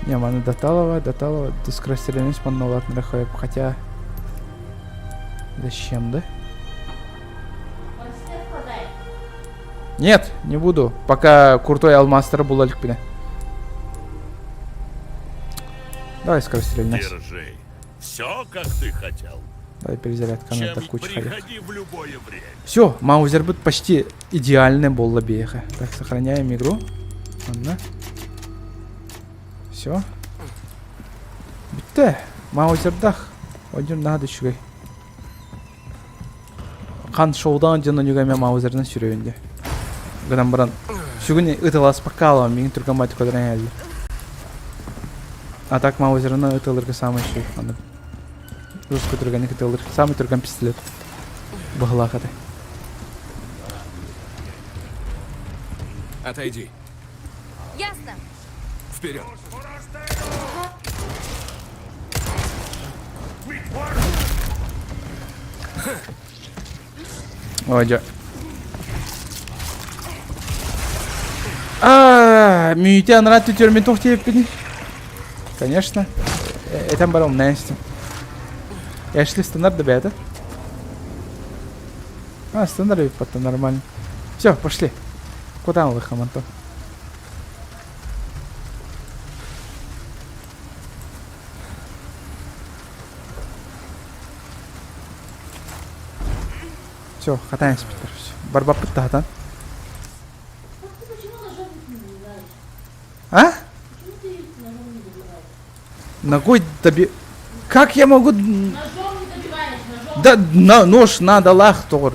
S1: Не, маны Даталова, Даталова, скорострельность манна Хотя... Зачем, да? Нет, не буду. Пока крутой алмастер була иликпинэ. Давай скорострельность.
S5: Держи. Все, как ты хотел.
S1: Давай перезарядка на
S5: Чем
S1: кучу
S5: приходи в любое время.
S1: Все, Маузер будет почти идеальный буолла биэхэ. Так, сохраняем игру. Ладно. Все. Бүттэ. Маузердах. Ойдун наһаа үчүгэй. Хан шоудаан дьон онньуга эмиэ Маузерынан сүрөйүн дии. Гынан баран сүгүн ыталаспакка хаалабын миигин түргэн баҕайытык көтөрөн иһэллэр. А так Маузерынан ытылырга саамай үчүгэй оннук. Русскую түргэнник ытылыр. Самый түргэн пистолет. Быһылаах этэ.
S2: Отойди.
S4: Ясно.
S2: Вперед.
S1: Ой, дьэ. А, Мүйтэ анараа түтүөр мин туох диэппиний? Конечно. Этэн баран умнайан истим. Эшли стандарт да бэйэтэ. А, стандарт эбит нормально. Все, пошли. Куда ылыхам Антон? Все, хатаан испиттэр. Барбаппыт да хатан. А? Ногой доби... Как я могу...
S6: Ножом не добиваешь, ножом.
S1: Да на, нож надо лах тор.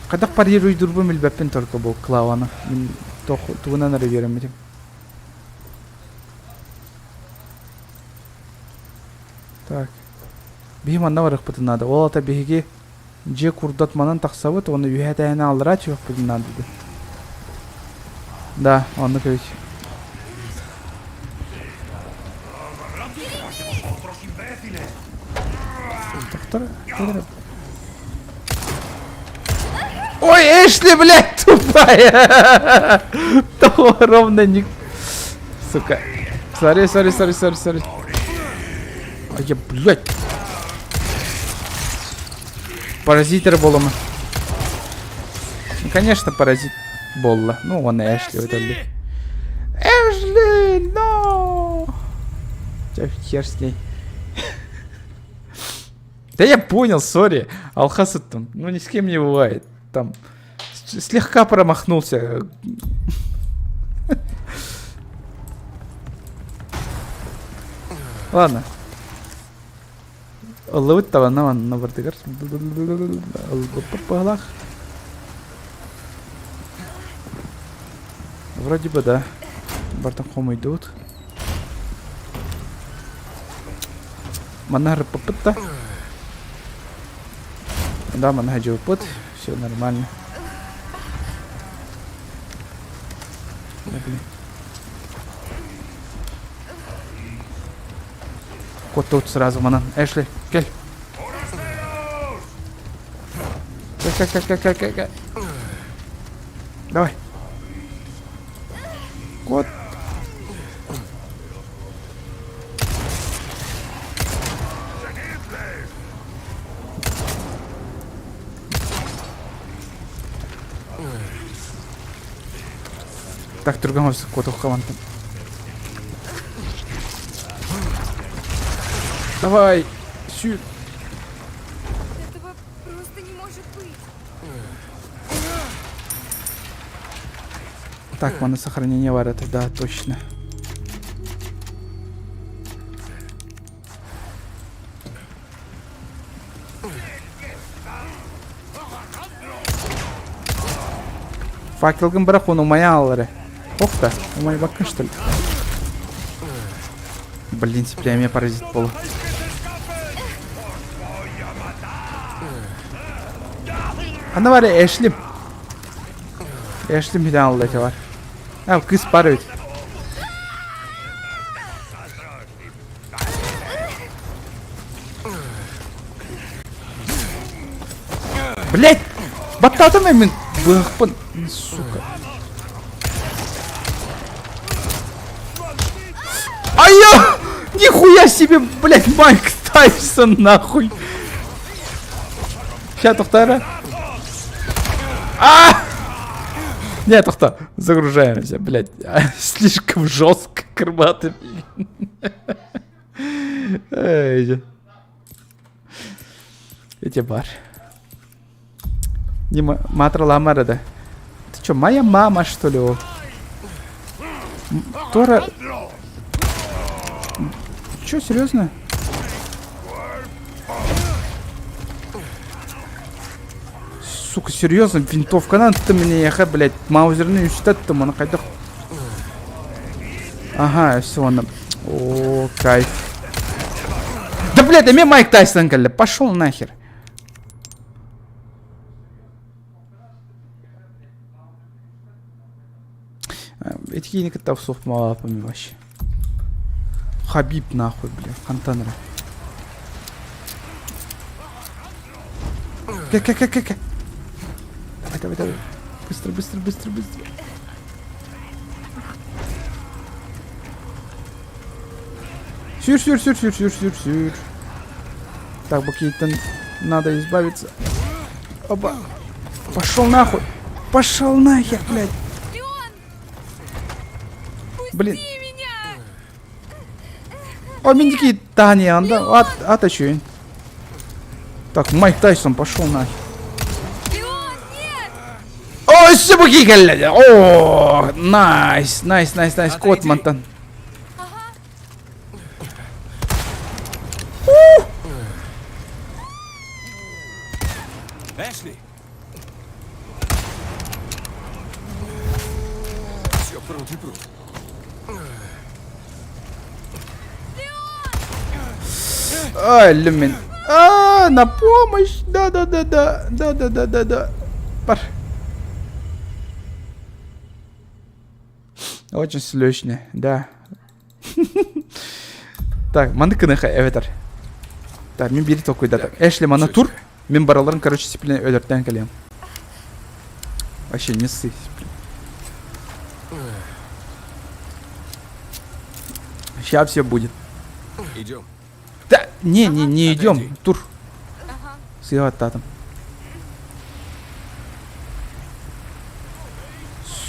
S1: Хайдах парируйдурбун билбэппин только бу Клаваны. Мин тугунан эрэ үөрэммитим. Так. Биһи манна барыахпытын наада. Ол ата биһиги дьиэ курдат манан тахсабыт уонна үөһэ этээһини аллараа түһүөхпүтүн наада дии. Да, оннук эбит. Тохтор, Ой, Эшли, блядь, тупая! Того ровно не... Сука. Сори, сори, сори, сори, сори. А я, блядь. Паразитер буолума. Ну, конечно, паразит буолла. Ну, он Эшли, вот это. Хер с ней. Да я понял, сори. Алхас там, ну ни с кем не бывает. Там слегка промахнулся. Ладно. Ыллыбыт табанна манна бардыгар. Ылбыппыппыһылаах. Вроде бы да. Бартан хомуйдубут. Манна ырыппыппыт да. Да, манна садьыбыппыт. Все нормально. Да, блин. Кот тут сразу манан. Эшли, кел. Кел, кел, кел, кел, кел, кел. Давай. Кот. Так, түргэн хос куотуохха мантан. Давай, сүү.
S4: Этого просто не может быть.
S1: Так, манна сохранение бар это, да, точно. Факелгын бырах, он умайа аллары. Ох да, умайбаккын что ли? Блин, теперь паразит пола. Ханна бар Эшлим. Эшлим билэн алла эти бар. А, кыс бар ведь. Блять! Баттаатым мин быһахпын. Сука. А я! Нихуя себе, блять, Майк Тайсон, нахуй! Ща, тохтара. А! Не, тохта, загружаемся, блядь. Слишком жестко крыматы. Эй, Эти бар. Не матраламара, да. Ты что, моя мама, что ли? Тора... Че, серьезно? Сука, серьезно, винтовка надо ты мне ехать, блядь. Маузерны үстәттім, оны қайда... Ага, все, он... О, кайф. Да, блядь, а Майк Тайсон, пошел нахер. Этикини кытта суох малаапым вообще. Хабиб нахуй, бля, хантан эрэ. Кэ кэ кэ кэ кэ. Давай, давай, давай. Быстро, быстро, быстро, быстро. Сүр, сүр, сүр, сүр, сүр, сүр, сүр. Так, букеттен надо избавиться. Опа. Пошел нахуй. Пошел нахер, блядь.
S4: Леон!
S1: Блин.
S4: Пусти меня!
S1: О, миндики Таня, да, от, оточуй. Так, Майк Тайсон пошел нахер.
S4: Леон, нет!
S1: О, себуки, блядь. О, найс, найс, найс, найс. Кот мантан.
S2: Эшли! Все, пруд и пруд.
S1: Ай, люмин. А, на помощь. Да, да, да, да, да, да, да, да, да. Бар. Очень слышно, да. Так, маннык гыныха эбэтэр. Так, мин биири толкуйдатар. Эшли мана тур. Мин бараларын, короче, сиплен өлөртөн кэлиэм. Вообще не ссы. Сейчас все будет.
S2: Идем.
S1: Да, не, не, не идем. Тур. Сыйгаттатым.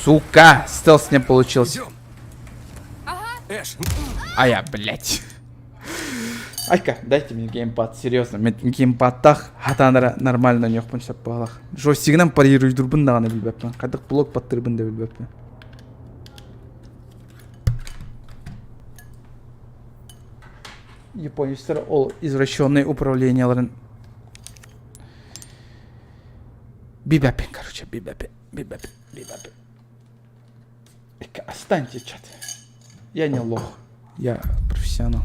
S1: Сука, стелс не получился.
S2: Идем. Эш,
S1: А я, блядь. Айка, дайте мне геймпад, серьезно. Мен геймпадтаах хатаанара нормально ньохпун сөп буолах. Джойстигынан парируйдурбун даҕаны билбэппин. Хайдах блок баттырбын да билбэппин. Японецтар ол извращенный управленияларын билбэппин, короче, билбэппин, билбэппин, билбэппин. Останьте чат. Я не лох. Я профессионал.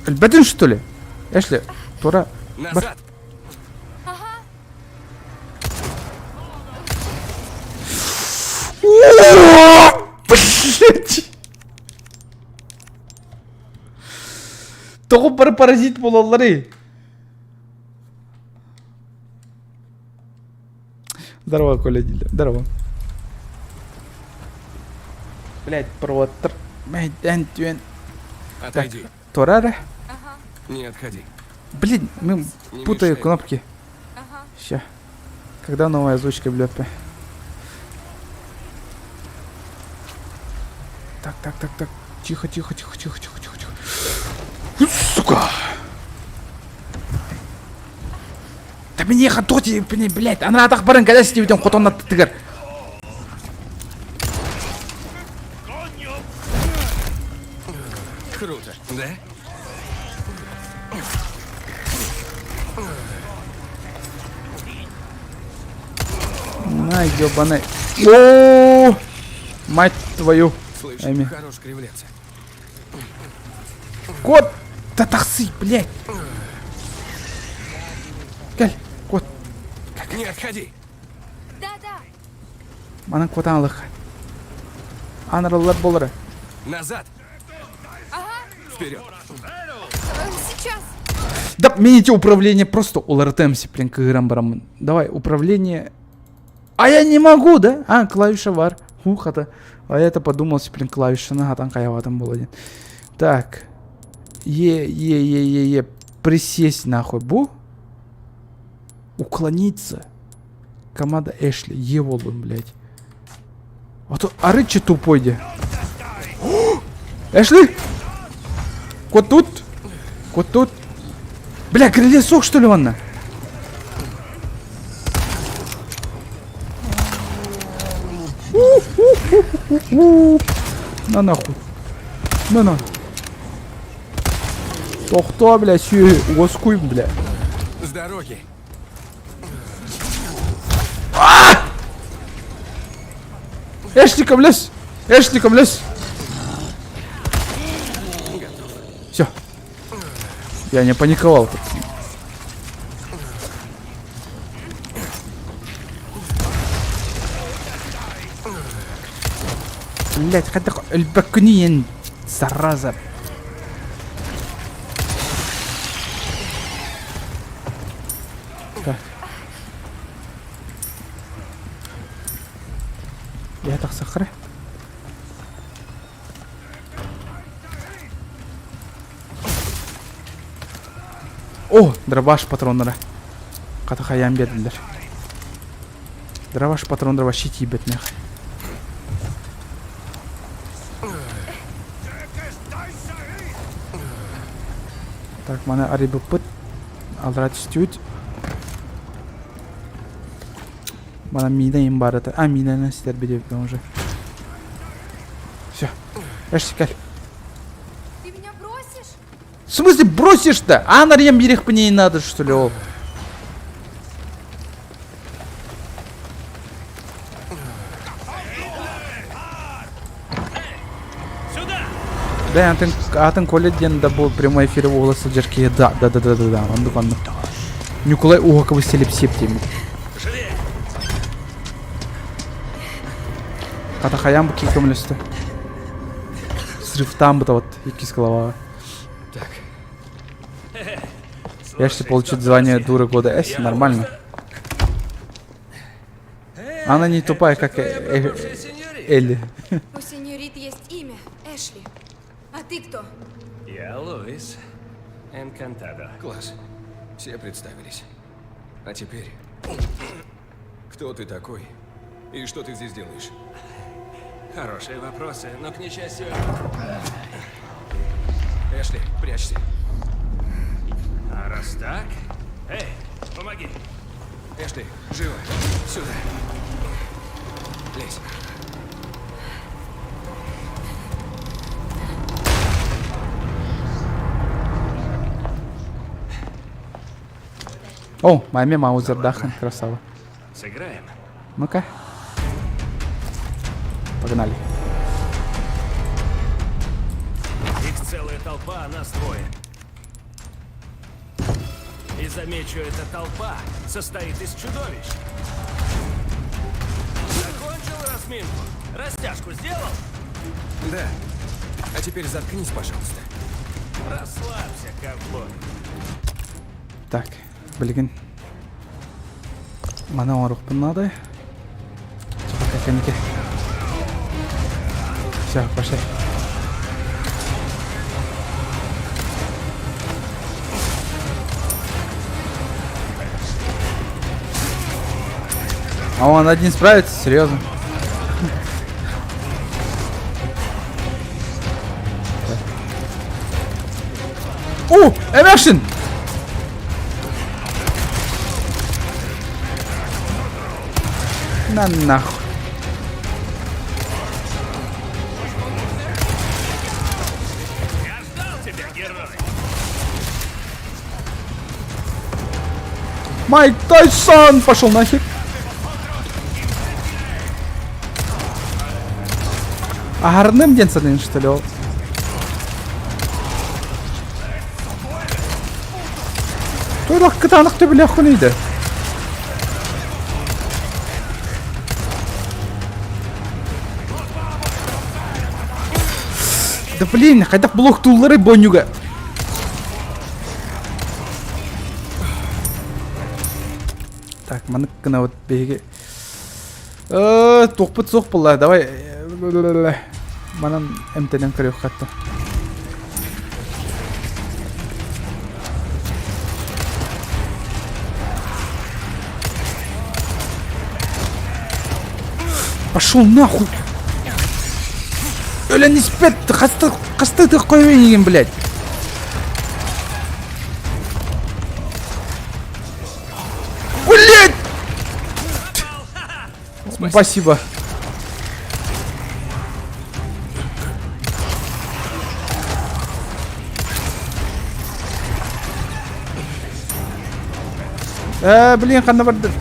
S1: Өлбөтүн что ли? Эшли, тура.
S2: Назад!
S1: Блять! Тоҕо бары паразит буолалларый? Здорово, Коля Дилер. Здорово. Блять, проводтар. Мәйдән түөн.
S2: Отойди.
S1: Тура
S4: Ага.
S2: Не отходи.
S1: Блин, мы
S2: Не
S1: путаю
S2: мешай.
S1: кнопки.
S4: Ага.
S1: Ща. Когда новая озвучка, блядь? Так, так, так, так. Тихо, тихо, тихо, тихо, тихо, тихо, тихо. Сука! Да мне хототи, блядь, она так баран, когда с ним хотон на тыгар.
S2: Круто, да?
S1: На, ёбаный. О, мать твою.
S2: Слышь,
S1: Эми.
S2: хорош кривляться.
S1: Кот! Да тахсы, блядь! Кэл, кот.
S2: Не отходи!
S4: Да-да.
S1: Манан куотан ылык. Анараллар болары.
S2: Назад! Вперед!
S4: Сейчас.
S1: Да, мените управление просто уларытым блин, кыыран бараммын. Давай, управление. А я не могу, да? А, клавиша бар. Хух, это. А я это подумал, блин, клавиша на хатан каяватым был один. Так. Е, Е, Е, Е, Е. Присесть нахуй. Бу? Уклониться. Команда Эшли. Е болдун, блядь. А то арычы тупой де. Эшли! Кот тут? Кот тут? Бля, крыле сок, что ли, ванна? На нахуй. На на. Тохто, бля, сүй, уоскуй, бля.
S2: С дороги!
S1: Эшли, көмөлөс! Эшли, көмөлөс! Все. Я не паниковал. Блять, хотя өлбөккүнүйен, зараза. Так. Я так сахара. О, дробаш патроннара. Хата хайаан биэрдилэр. Дробаш патроннара вообще тиийбэт миэхэ. Так, маны арыйбыппыт. Аллара түстүбүт. Мана миина им баар этэ. А, миинаны ситэрбит эбиппин уже. Все. Эш, кэл.
S4: Ты меня бросишь?
S1: В смысле бросишь-то? А, нарьем берег мне не надо, что ли, ол? Да, атын, атын Коля диэн да бу прямой эфир уола сылдьар киһи да, да, да, да, да, да, оннук оннук. Ньукулай Уһаковы селепсиэп диэммит. Хата хайаан бу киһи көмөлөстө. Срывтаан бытабыт иккис главаҕа.
S2: Так.
S1: Эшли получит звание дуры года С, нормально. Она не тупая, как Элли.
S4: У сеньорит есть имя, Эшли. А ты кто?
S7: Я Луис. Энкантадо.
S2: Класс. Все представились. А теперь... Кто ты такой? И что ты здесь делаешь?
S7: Хорошие вопросы, но, к несчастью...
S2: Эшли, прячься.
S7: А раз так... Эй, помоги!
S2: Эшли, живо! Сюда! Лезь.
S1: О, маме Маузер Дахан, красава.
S7: Сыграем?
S1: Ну-ка. Погнали.
S7: Их целая толпа, а нас двое. И замечу, эта толпа состоит из чудовищ. Закончил разминку? Растяжку сделал?
S2: Да. А теперь заткнись, пожалуйста.
S7: Расслабься, ковбой.
S1: Так, билигин маны оҥоруохпун наада. Пока кэнники. Все, пошли. А он один справится? Серьезно? О, Эмершин! На нахуй.
S7: Я ждал тебя, герой!
S1: Майк Тайсон пошел нахер. Аһарным диэн саныын что ли ол? Туох кытаанах төбүлэххүнүй да? Да блин, хайдах блоктуулларый бонньуга? Так, маннык гына вот биһиги туохпут суох буолла, давай манан эмтэнэн көрүөххэ хатта. Пошел нахуй! Өлөн испэт! Хаста хаста тых блядь! Блядь! Спасибо. Э, блин, ханна барды.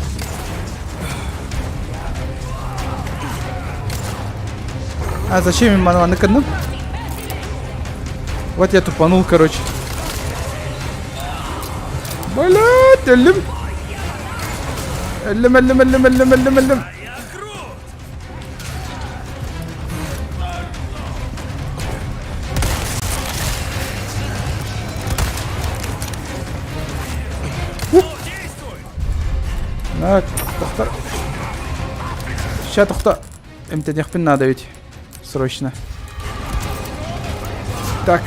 S1: А зачем им маны кынным? Вот я тупанул, короче. Блядь, өллүм. Өллүм, өллүм, өллүм, өллүм, өллүм, өллүм. Так, тохтор. Сейчас тохто. Эмтэниэхпин надо ведь. Срочно. Так.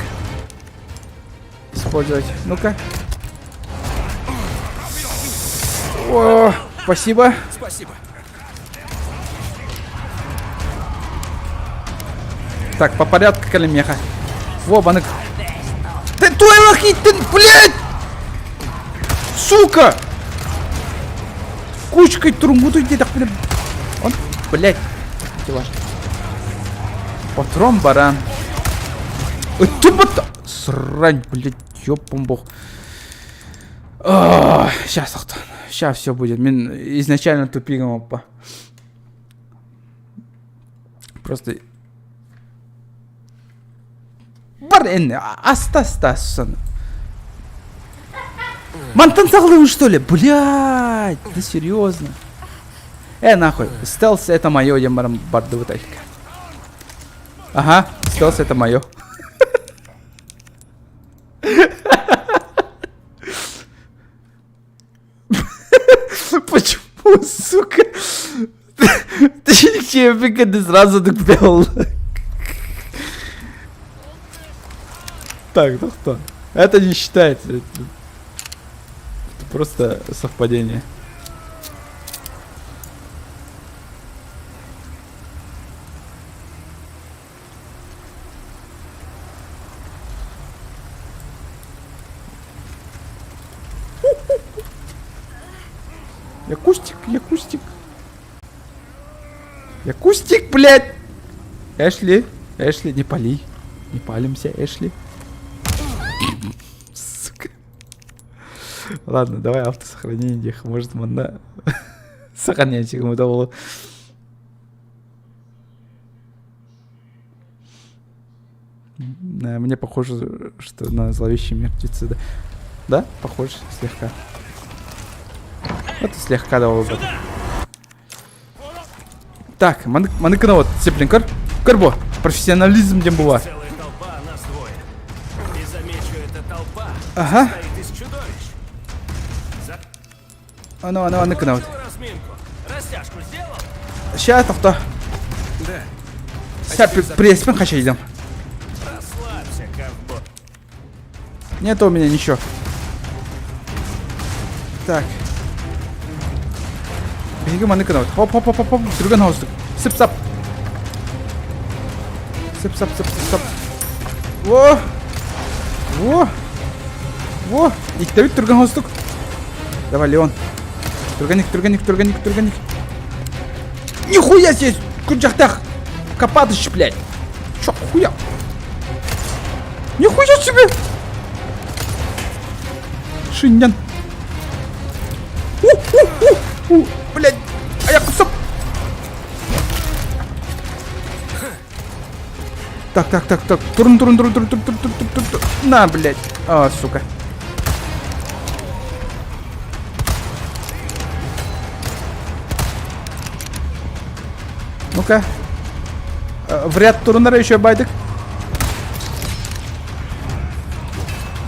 S1: Использовать. Ну-ка. О, спасибо.
S2: Спасибо.
S1: Так, по порядку калимеха. Во, банык. Ты туйлахи, ты, блядь! Сука! Кучкой турунгуту иди, так, блин. Он, блядь. Дела. Патрон баран. Тупо Срань, блядь, ёпом бог. Сейчас, сейчас все будет. Мин изначально тупигом, опа. Просто Бар эн аста астасын. Мантан саҕалыыбын что ли? Блядь, да серьезно. Э, нахуй, стелс это мое, диэн баран бардыбыт айка. Ага, стелс это мое. Почему, сука? Ты ты сразу так бел. Так, ну кто? Это не считается. Просто совпадение. Я кустик, я кустик. Я кустик, блядь! Эшли, Эшли, не пали. Не палимся, Эшли. Сука. Ладно, давай автосохранение диэх. Может, манна сохраняйте кому было. Мне похоже, что на зловещие мертвецы, да? Да, похоже, слегка. Вот слегка давал бы. Так, маныкына вот, Сеплин, көр. Көр бу. Профессионализм диэн бу
S7: Целая толпа, а нас двое. И замечу, эта толпа
S1: Ага.
S7: состоит из чудовищ. За...
S1: Аны, аны, аны вот.
S7: Кончил разминку. Растяжку сделал?
S1: Ща, тохто.
S2: Да.
S1: Ща, пресспин хачайдам.
S7: Расслабься, ковбой.
S1: Нет у меня ничего. Так. Биһиги маннык гынабыт. Хоп хоп хоп хоп хоп. Түргэн хоустук. Сып сап. Сып сап сып сып сап. Во! Во! Во! Иктэбит түргэн хоустук. Давай, Леон. Түргэнник, түргэнник, түргэнник, түргэнник. Нихуя себе! Күрдьэхтээх! Копатыч, блядь! Чё, хуя? Нихуя себе! Шиннян. У, блядь! А я кусок! Так, так, так, так. Турун, турун, турун, турун, турун, турун, турун, турун, турун. На, блядь. А, сука. Ну-ка. В ряд туруннара еще байдык.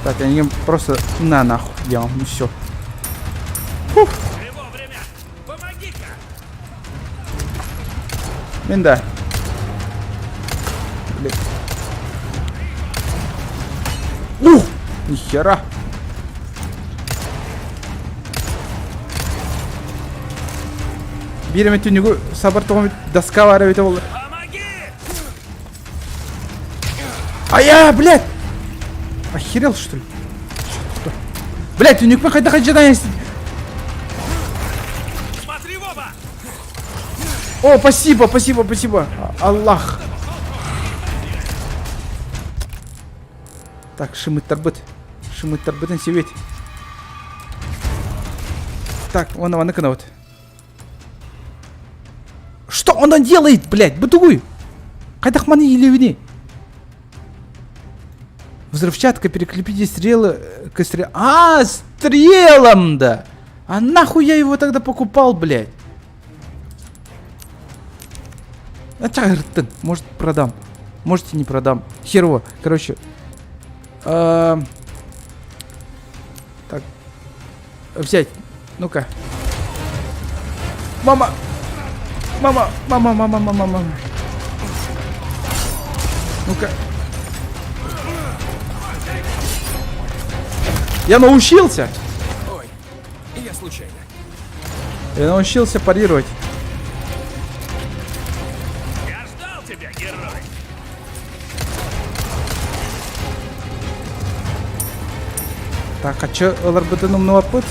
S1: Так, они просто на нахуй делаем, и все. Фух. Мин да. Блин. Ух! Нихера! Биир эмэ түннүгү сабар тоҕом доска баар эбитэ буолла. Ая, блядь! Охерел, что ли? Блядь, түннүкпүн хайдах дьадаан
S7: Смотри в оба!
S1: О, спасибо, спасибо, спасибо. Аллах. Так, шымыттарбыт. Шымыттарбытын сибит. Так, он вон вот. Что он делает, блядь? Бутугуй. Хайдах маны илебини? Взрывчатка, перекрепите стрелы к стрел... А, стрелам, да! А нахуй я его тогда покупал, блядь? А может продам. Может и не продам. Херово. Короче. Так. Взять. Ну-ка. Мама! Мама! Мама, мама, мама, мама. Ну-ка. Я научился!
S2: Ой, я случайно.
S1: Я научился парировать.
S7: Я ждал тебя, герой!
S1: Так, а чё ыларбытын умнубаппыт?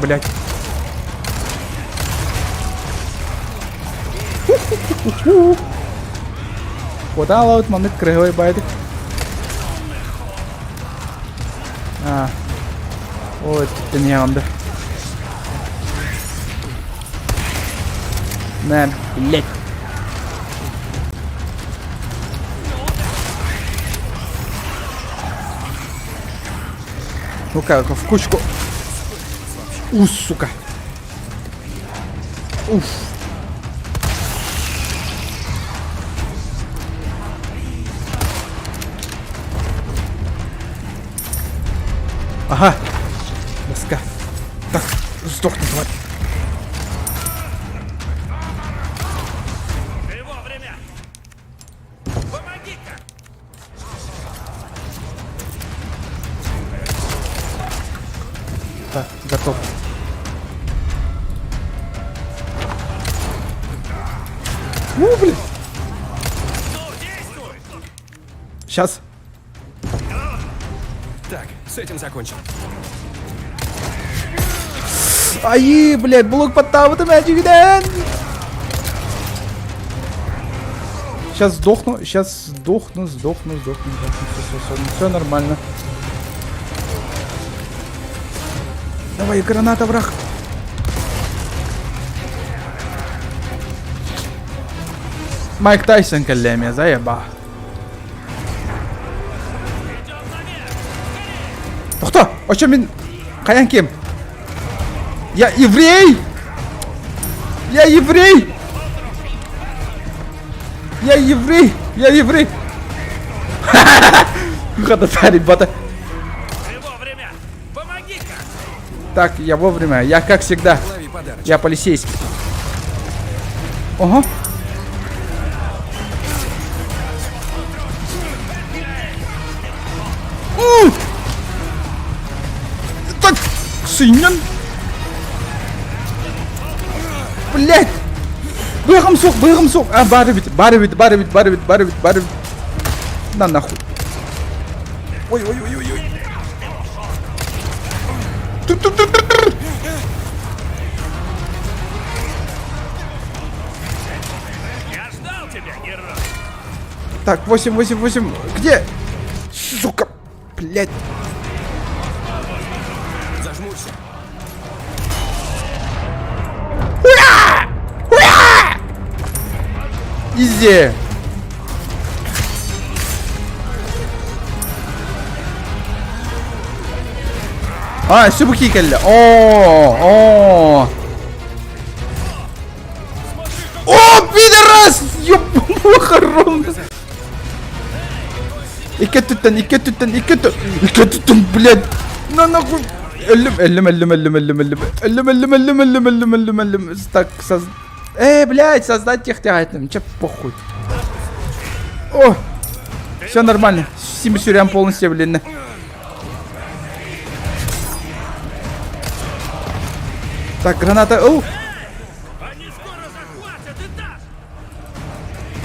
S1: Блять. Куда лаут маннык кырыһыбай байдык. А. Ой, тут не да. На, блять. Ну-ка, в кучку. У, сука. Уф. Ага. Доска. Так, сдохни, тварь.
S7: Ты вовремя! Помоги-ка!
S1: Так, готов. У, блин! Сейчас.
S2: Так, с этим закончим.
S1: Айыы, блядь, блок подтабытым әдьигинэн! Сейчас сдохну, сейчас сдохну, сдохну, сдохну, сдохну, все, все, все, все нормально. Давай, граната, враг. Майк Тайсон кэллэ заеба. Тохто, очо мин хайан ким? Я еврей! Я еврей! Я еврей! Я еврей! Хата ребята. Так, я вовремя. Я как всегда. Я полицейский. Ого. У! Так, сыннан. Блять! Быгым сух, быгым сух. А, бары бит, бары бит, бары бит, бары бит, бары бит, бары бит. На нахуй. Ой, ой, ой, ой, ой.
S7: Я ждал тебя, герой!
S1: Так, 8, 8, 8. Где? Сука, блядь.
S2: Зажмурься.
S1: Ура! Ура! Изи. А, сөбү кэллэ. О, о. О, пидорас! Ёб, похорон. Икки өттүттэн, икки өттүттэн, икки өттү, икки өттүттэн, блядь. На нахуй. Өллүм, өллүм, өллүм, өллүм, өллүм, өллүм. Өллүм, өллүм, өллүм, өллүм, өллүм, өллүм, өллүм. Так, соз... Э, блядь, создать тех тягательным. Че похуй. О, все нормально. Сим сюрям полностью, блин. Так, граната. Оу.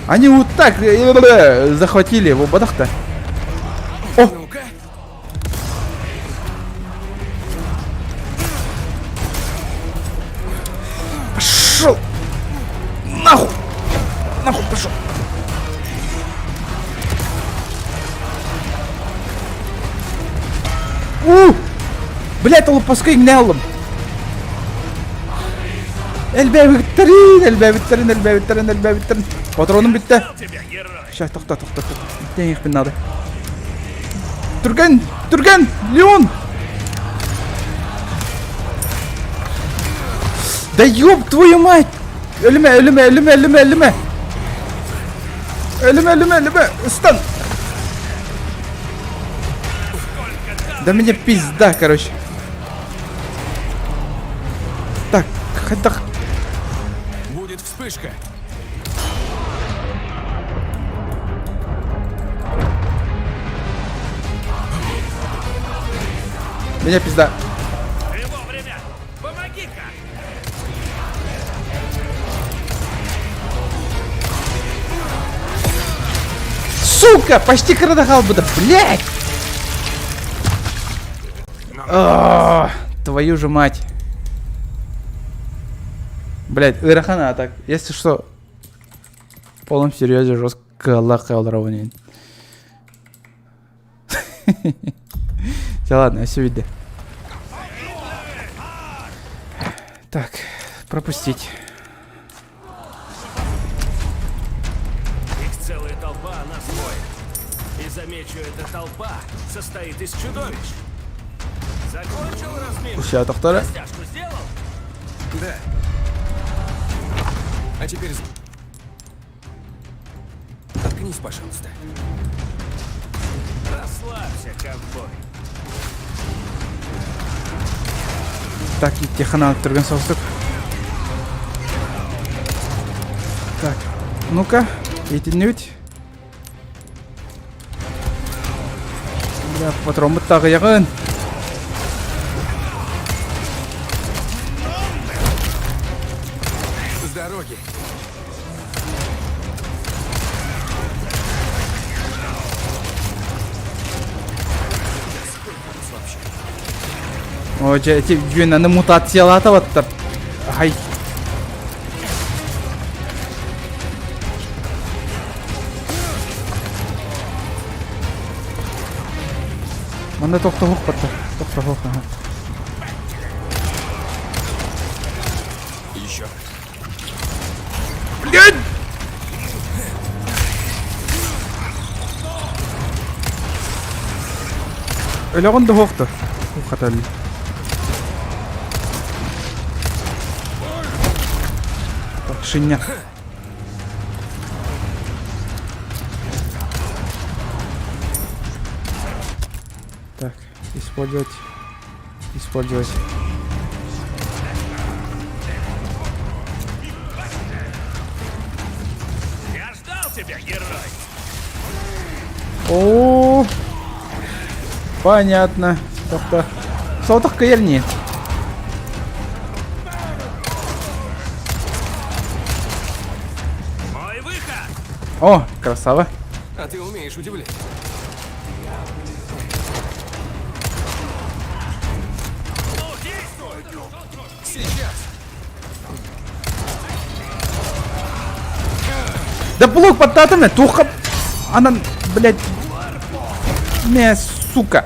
S1: Они вот так захватили его бадах-то. О! Пошел! Нахуй! Нахуй пошел! У! Блять, олоппоско иҥнэ ыллым. Элбээбиттэрин, элбээбиттэрин, элбээбиттэрин, элбээбиттэрин. Патроным бүттэ. Сейчас, тохто, тохто, тохто. Денег надо. Түргэн, түргэн, Леон! Да ёб твою мать! Өлүмэ, өлүмэ, өлүмэ, өлүмэ, өлүмэ! Өлүмэ, өлүмэ, өлүмэ! Ыстан! Да мне пизда, короче. Так, хайдах.
S2: Будет вспышка.
S1: Меня пизда.
S7: Ты вовремя! Помоги-ка!
S1: Сука! Почти крадахал бы, да, блядь! А, твою же мать. Блядь, ыарахана, а так, если что, в полном серьезе жестко лакал Все, ладно, все видно. Так, пропустить.
S7: Их целая толпа, а нас двое. И замечу, эта толпа состоит из чудовищ. Закончил разминку?
S1: Все, доктора.
S7: Растяжку сделал?
S2: Да. А теперь... Заткнись, пожалуйста.
S7: Расслабься, ковбой.
S1: Так, техана түргэн соҕустук. Так, ну-ка, итиннибит. Бля, патроммут таҕыйаҕын. О, дьэ, ити Юнаны мутациялаата баттар. Ай. Манна тохтоһуох батта. Тохтоһуох, аха.
S2: Еще.
S1: Блядь! Өлөҕүн да суохтар. Хаталли. Так, шиння. Так, использовать. Использовать.
S7: Я ждал тебя, герой!
S1: О, понятно. Тобто, соток кыйыр
S7: Мой выход!
S1: О, красава.
S2: А ты умеешь удивлять. Сейчас.
S1: Да блок баттаатым туха. Она, блядь. Не, сука.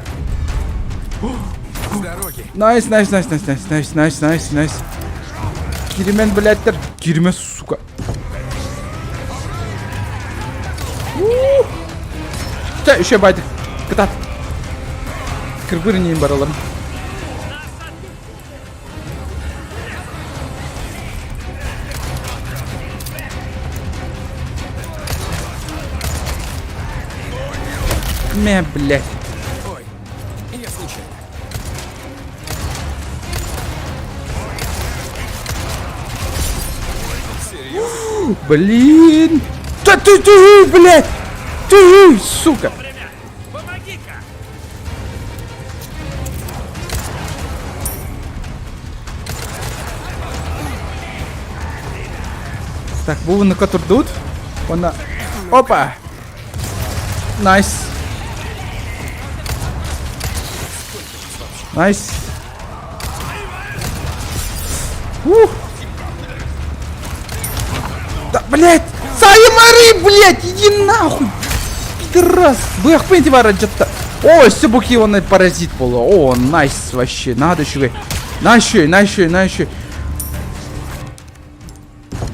S2: С дороги.
S1: Nice, nice, nice, nice, nice, nice, nice, nice, nice. Киримэн, блядь, Киримэн, сука. Чэ, еще байды. Кытаат. Кырбыр нейін бараларым. Мэ, блядь.
S2: Ой, я случайно. Серьезно?
S1: Блин. Да ты, ты, блядь. Ты, сука.
S7: Помоги-ка!
S1: Так, бу турдут. Она. Опа. Nice. Nice. Ух. Да, блядь! Саймари, блядь, иди нахуй! Пидорас! Быах бара жатта. О, все буки он паразит был. О, nice вообще. Надо еще. На еще, на еще, на еще.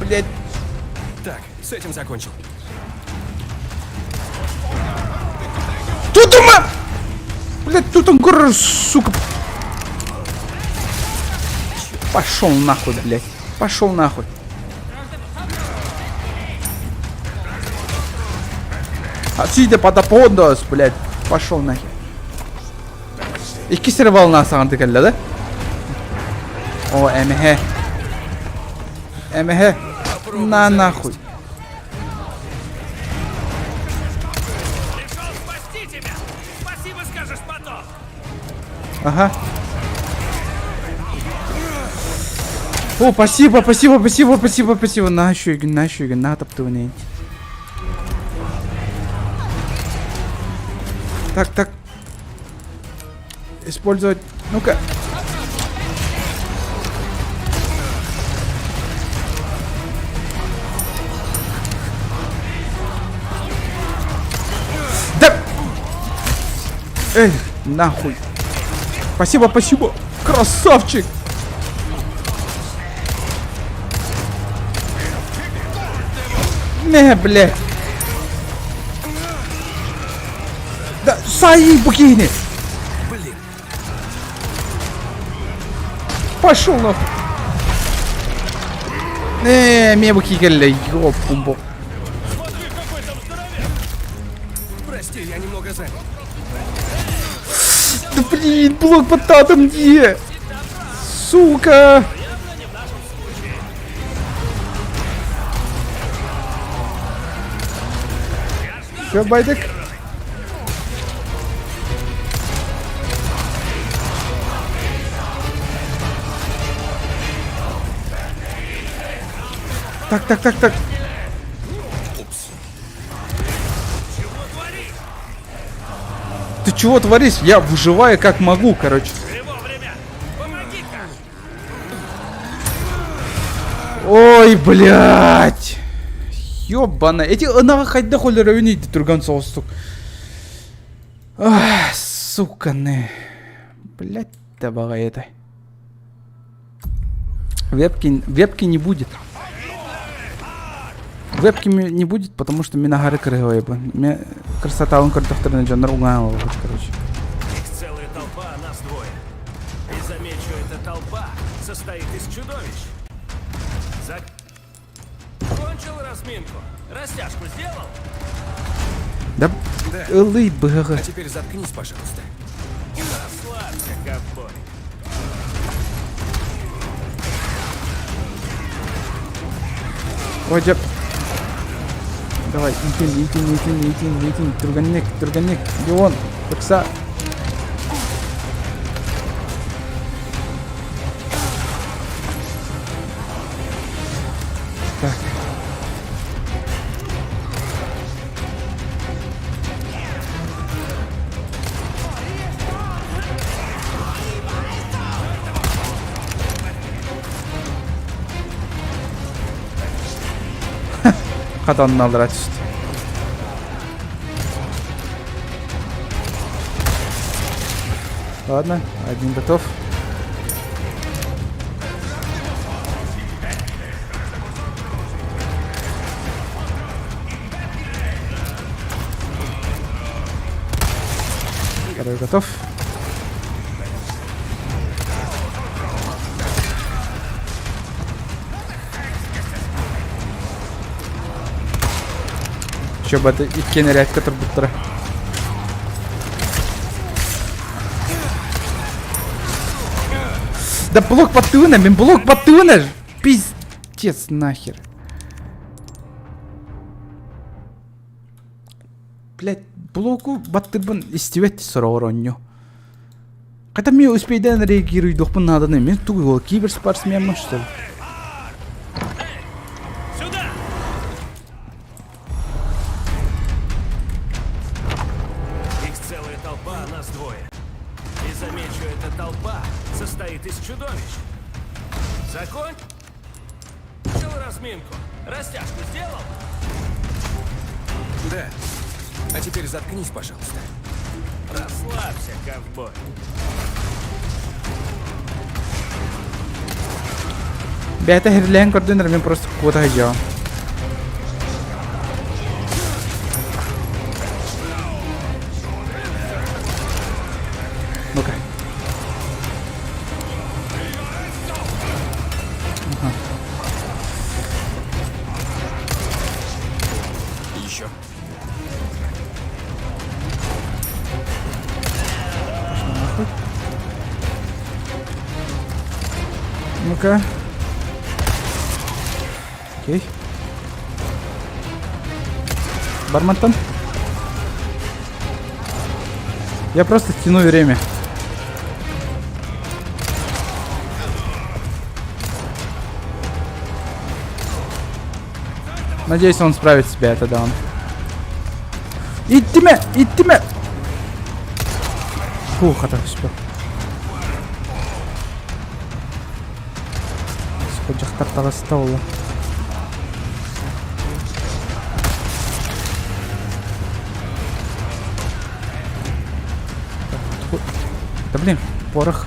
S1: Блядь.
S2: Так, с этим закончил.
S1: Тут ума! Блядь, тут он горор, сука. Пошел нахуй, блядь. Пошел нахуй. Отсюда подоподос, блядь. Пошел нахер. Икки сир волна саҕан кэллэ да? О, МХ. МХ. На нахуй.
S7: Пришел спасти тебя! Спасибо скажешь потом!
S1: Ага. О, спасибо, спасибо, спасибо, спасибо, спасибо. На еще, на еще, на таптывание. Так, так. Использовать. Ну-ка. Да! Эй, нахуй. Спасибо, спасибо. Красавчик. Не, блядь. Да, саи, букини.
S2: Блин,
S1: Пошел нахуй. Не, мне буки кэллэ, ёпумбо.
S2: прости, я немного занят.
S1: Да блин, блок под татом где? Сука! Все, байдык. Так, так, так, так. Ты чего творишь? Я выживаю как могу, короче. Ой, блядь! Ёбана. Эти ынаҕы хайдах өлөрөбүн ыйды түргэн соҕустук. Ах, суканы. Блядь, да баҕайыта. Вебки, вебки не будет. Вебки не будет, потому что мин аһары кырыһыбайбын. Мен красоталын көрдөхтөрүнэ дьоннор уҥаан олорбут, короче.
S7: Их целая толпа, а нас двое. И замечу, эта толпа состоит из чудовищ. Закончил разминку? Растяжку сделал?
S1: Да,
S2: Да.
S1: ылый быһаҕы.
S2: А теперь заткнись, пожалуйста.
S7: Расслабься, ковбой.
S1: Ой, дьэ. Давай, иитин, иитин, иитин, иитин, иитин. Түргэнник, түргэнник. Леон, ыкса. Так. Хатанын алдыра түстэ. Ладно, один готов. Второй готов. Еще бы это иккен рядка турбуттара. Да блок баттыына, мен блок баттыына! Пиздец нахер. Блять, блоку баттырбын истибэт сороҕор онньу. Хотя мне успейден реагируйдуохпун нааданы мен тугу киберспортсменмын что ли?
S7: Сюда! Их целая толпа, а нас двое. И замечу, эта толпа состоит из чудовищ. Закончил разминку. Растяжку сделал?
S2: Да. А теперь заткнись, пожалуйста.
S7: Расслабься, ковбой.
S1: Бэйэтэ иһиллээн көрдүн мин просто куота сылдьаҕын. Ну-ка. Ага.
S2: Еще.
S1: Нахуй. Ну-ка. Окей. Бармантон. Я просто тяну время. Надеюсь, он справит себя, это да он. Иттиме! Иттиме! Фух, это успел. Сука, дьахтар таҕыста буолла. Да блин, порох.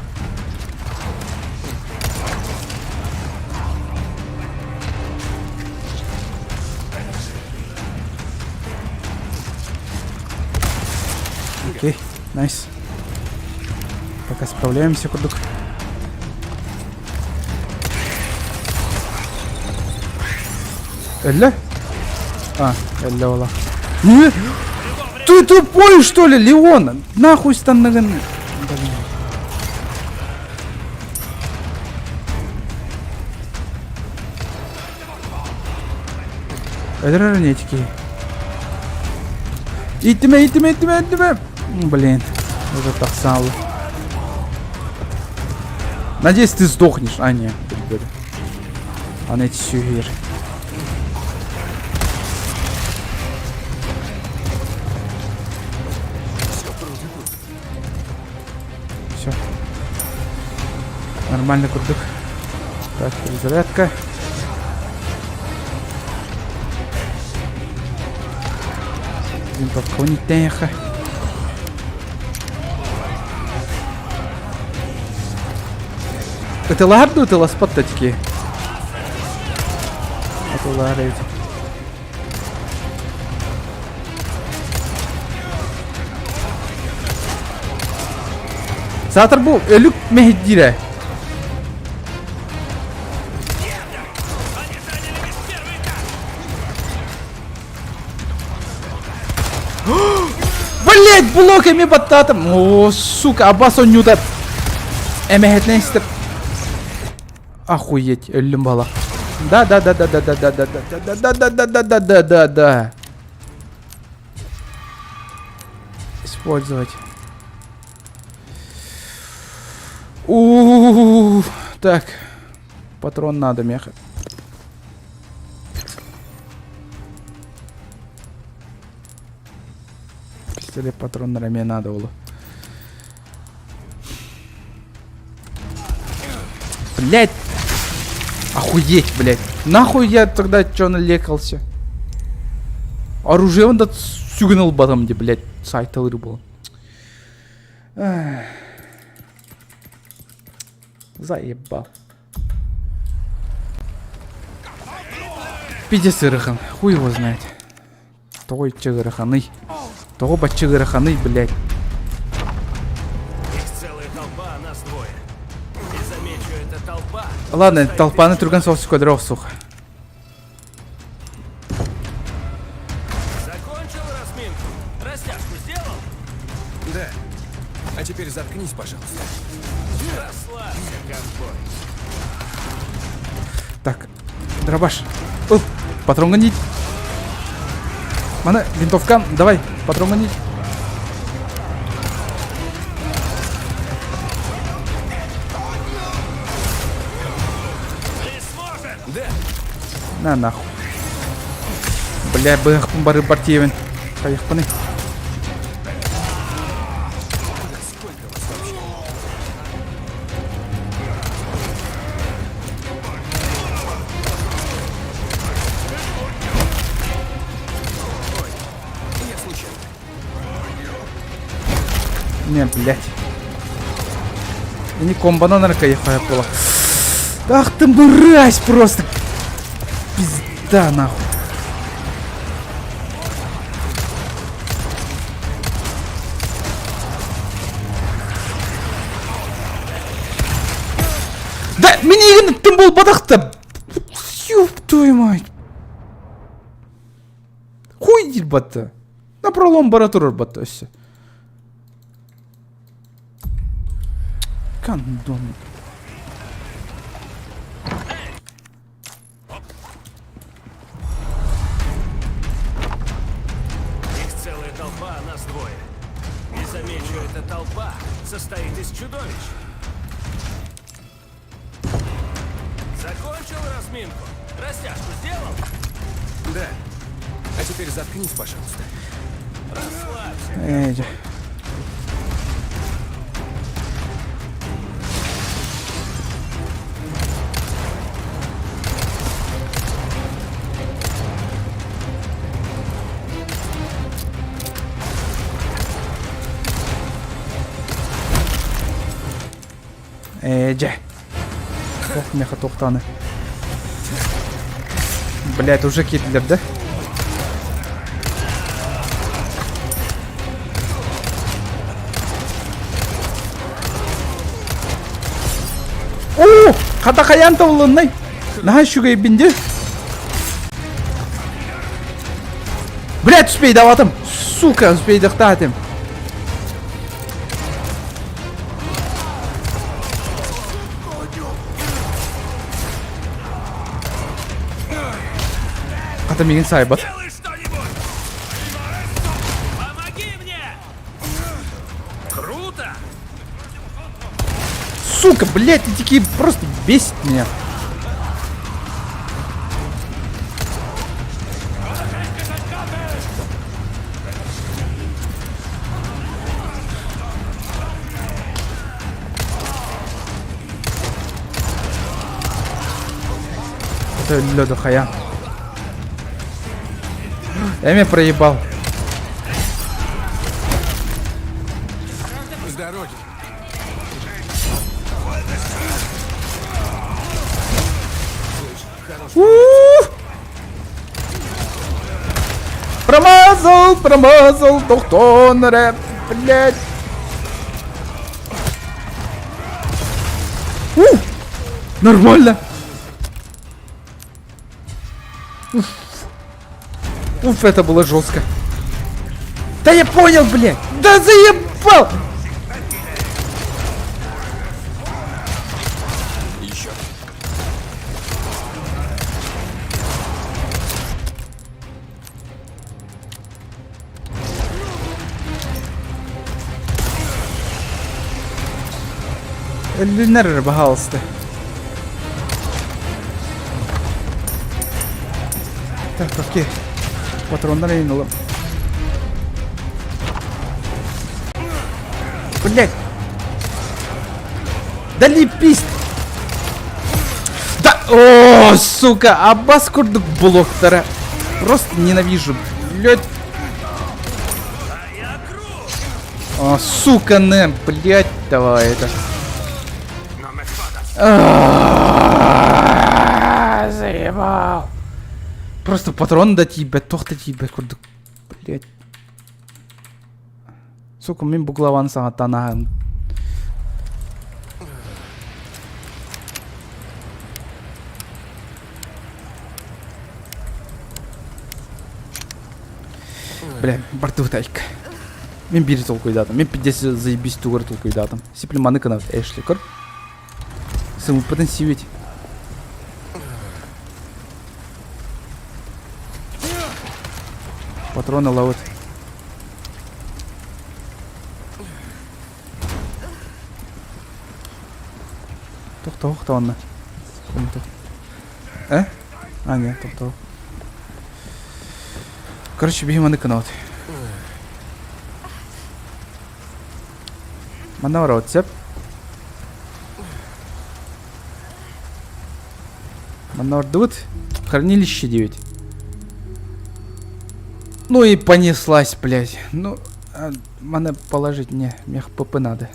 S1: Окей, nice. Пока справляемся, курдук. Элле? А, Элле ола. Не? Ты тупой, что ли, Леон? Нахуй станныгын. Блин. Өлөрөр Иттиме, иттиме, иттиме, иттиме. Блин, уже тахсал. Надеюсь, ты сдохнешь. А, нет, Аны сүһүр. Все. Нормально курдук. Так, перезарядка. Винтовка иттээхэ. Ытылаһар да ытыласпат да тики. Ытылаһар эбит. Саатар бу өлүк мэһэйдиирэ. Блять, блок эми баттаатым. О, сука, Аббас онньуута. Эмэһэтинэн истеп. Охуеть, өллүм бала. Да, да, да, да, да, да, да, да, да, да, да, да, да, да, да, да, да. Использовать. У, так. Патрон надо, меха. Пистолет патроннара эмиэ наада буолуо. Блять! Охуеть, блять. Нахуй я тогда чё налекался? Оружие он да сүгүн ылбатым де, блять, сайталыр буолан. Заебал. Пиздец ыарахан, хуй его знает. Тоҕо иччэ ыараханый? Тоҕо бачча ыараханый, блядь?
S7: Их целая толпа, а нас двое. И замечу, эта толпа...
S1: Ладно, толпаны түргэн соҕус көдөрө охсуох.
S7: Закончил разминку? Растяжку сделал?
S2: Да. А теперь заткнись, пожалуйста.
S7: Расслабься, ковбой.
S1: Так, дробаш. Ыл, патрон гонить. Мана, винтовка, давай, патрон гонить. На нахуй. Бля, быһахпын бары партиевин. Хайыхпыный. Не, блядь. Не комбана наркоехая была. Ах ты мразь просто. Пизда нахуй. Да, мин тым буолбатах Ёб твою мать. Хуй диир батта. Напролом бара турар батта өссө. Кондом.
S7: Их целая толпа, а нас двое. И замечу, эта толпа состоит из чудовищ. Закончил разминку? Растяжку сделал?
S2: Да. А теперь заткнись, пожалуйста.
S7: Расслабься.
S1: Эй, Ээ дьэ. Ох, меха туохтааны. Блядь, уже киирдилэр да? Оо, хата хайаан табылыннай. Наһаа үчүгэйбин дии. Блядь, успейдаватым. Сука, успейдахтаатым. Хата мигин сайбат.
S7: Делай что-нибудь! Помоги мне! Круто!
S1: Сука, блядь, эти такие просто бесит меня. Это лёда хая. Я меня проебал.
S2: дороге.
S1: Промазал, промазал, тохтон эрэ, блядь. Ух, нормально. Уф. Уф, это было жестко. Да я понял, блядь. Да заебал!
S2: Еще.
S1: Өллүннэр баһаалыста. Так, окей. Патроннар эйин ылым. Блять! Да лепись! Да! О, сука! Аббас курдук блоктара. Просто ненавижу. Блять. А, сука, не, блять, давай это. Заебал. Просто патрон да тиийбэт, туох да тиийбэт курдук. Блять. Сука, мин бу главаны саҥаттан ааһан. Бля, бардыбыт айка. Мин биири толкуйдаатым. Мин пиздец заебись тугар толкуйдаатым. Сипле маны кынабыт Эшли көр. Сымыппытын сибит. Патрон ылабыт. Тохтоо, онно. Э? А, нет, тохтоо. Короче, биһи маны кынабыт. Манна барабыт сөп. Манна бардыбыт. Хранилище 9. Ну и понеслась, блядь. Ну, а, маны положить не, мех ПП надо.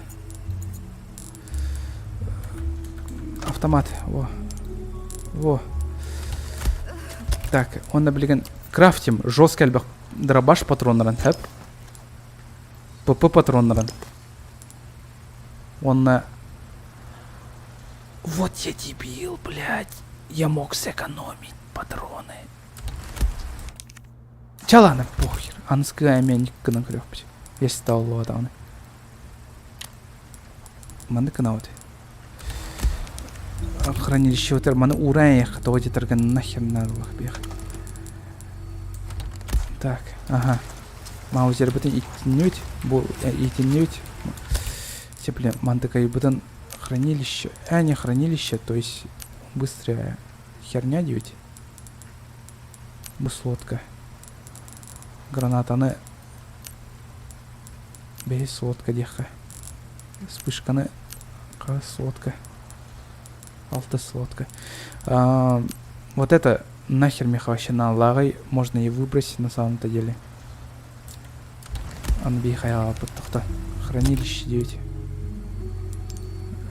S1: Автомат, во. Во. Так, он билигин крафтим жестко элбэх дробаш патроннарын хэп. ПП патроннарын. Он Вот я дебил, блядь. Я мог сэкономить патроны. Чэ ладно, похер. Аныскыга эмиэ гынан көрүөхпүт. Если даҕаны. Маннык гынабыт. Хранилище отыр маны ууран тоҕо диэтэргэн нахер надо бих. Так, ага. Маузербытын итиннүбүт. Бу итиннүбүт. Тепле мантыкайбытын хранилище. А, не хранилище, то есть быстрая херня девять. Бу слотка. Гранатаны бэйс слотка диэххэ. Вспышканы хас слотка. Алта слотка. А, вот это нахер меха вообще на лагай можно и выбросить на самом-то деле. Аны Хранилище 9.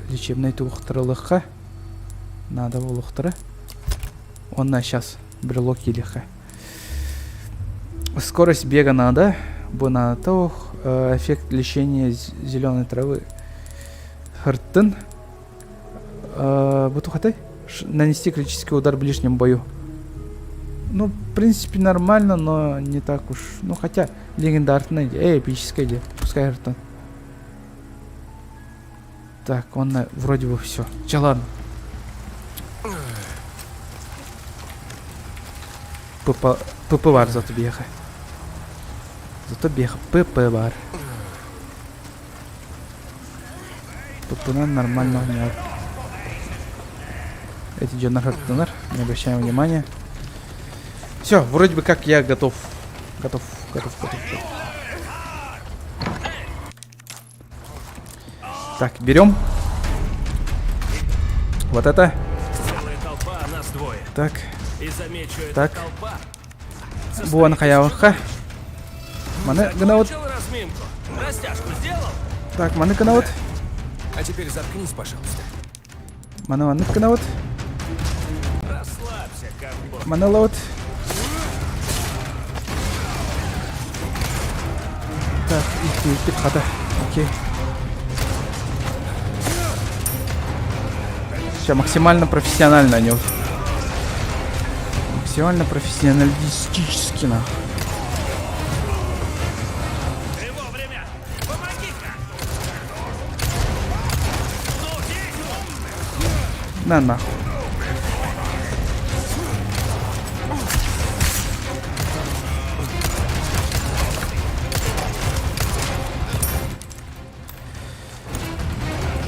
S1: Лечебный туохтарылыхха. Надо буолуохтара. Онно сейчас брелок киилиэххэ. Скорость бега надо. Бу надо эффект лечения зеленой травы. Хартын. Бу туохатай? Нанести критический удар в ближнем бою. Ну, в принципе, нормально, но не так уж. Ну, хотя, легендарный. Эй, эпическая идея. Пускай Хартын. Так, он вроде бы все. Че, ладно. ПП, ПП баар зато биэхэ. Зато биэхэ ПП баар. ПП нормально у Эти дьоннор, не обращаем внимания. Все, вроде бы как я готов. Готов, готов, готов, готов. Так, берем. Вот это.
S7: Целая толпа, а нас двое.
S1: Так.
S7: И замечу, эта
S1: Так.
S7: толпа
S1: Буан хаяха. Маны гына вот
S7: Закончил разминку? Растяжку сделал?
S1: Так, маны гынабыт.
S2: А теперь заткнись, пожалуйста.
S1: Маны маннык гынабыт.
S7: Расслабься, ковбой.
S1: Маны ылабыт. Так, иттик хата. Окей. Все, максимально профессионально они. Максимально профессионалистически, нахуй.
S7: Ты вовремя! Помоги-ка! Ну,
S1: На нахуй.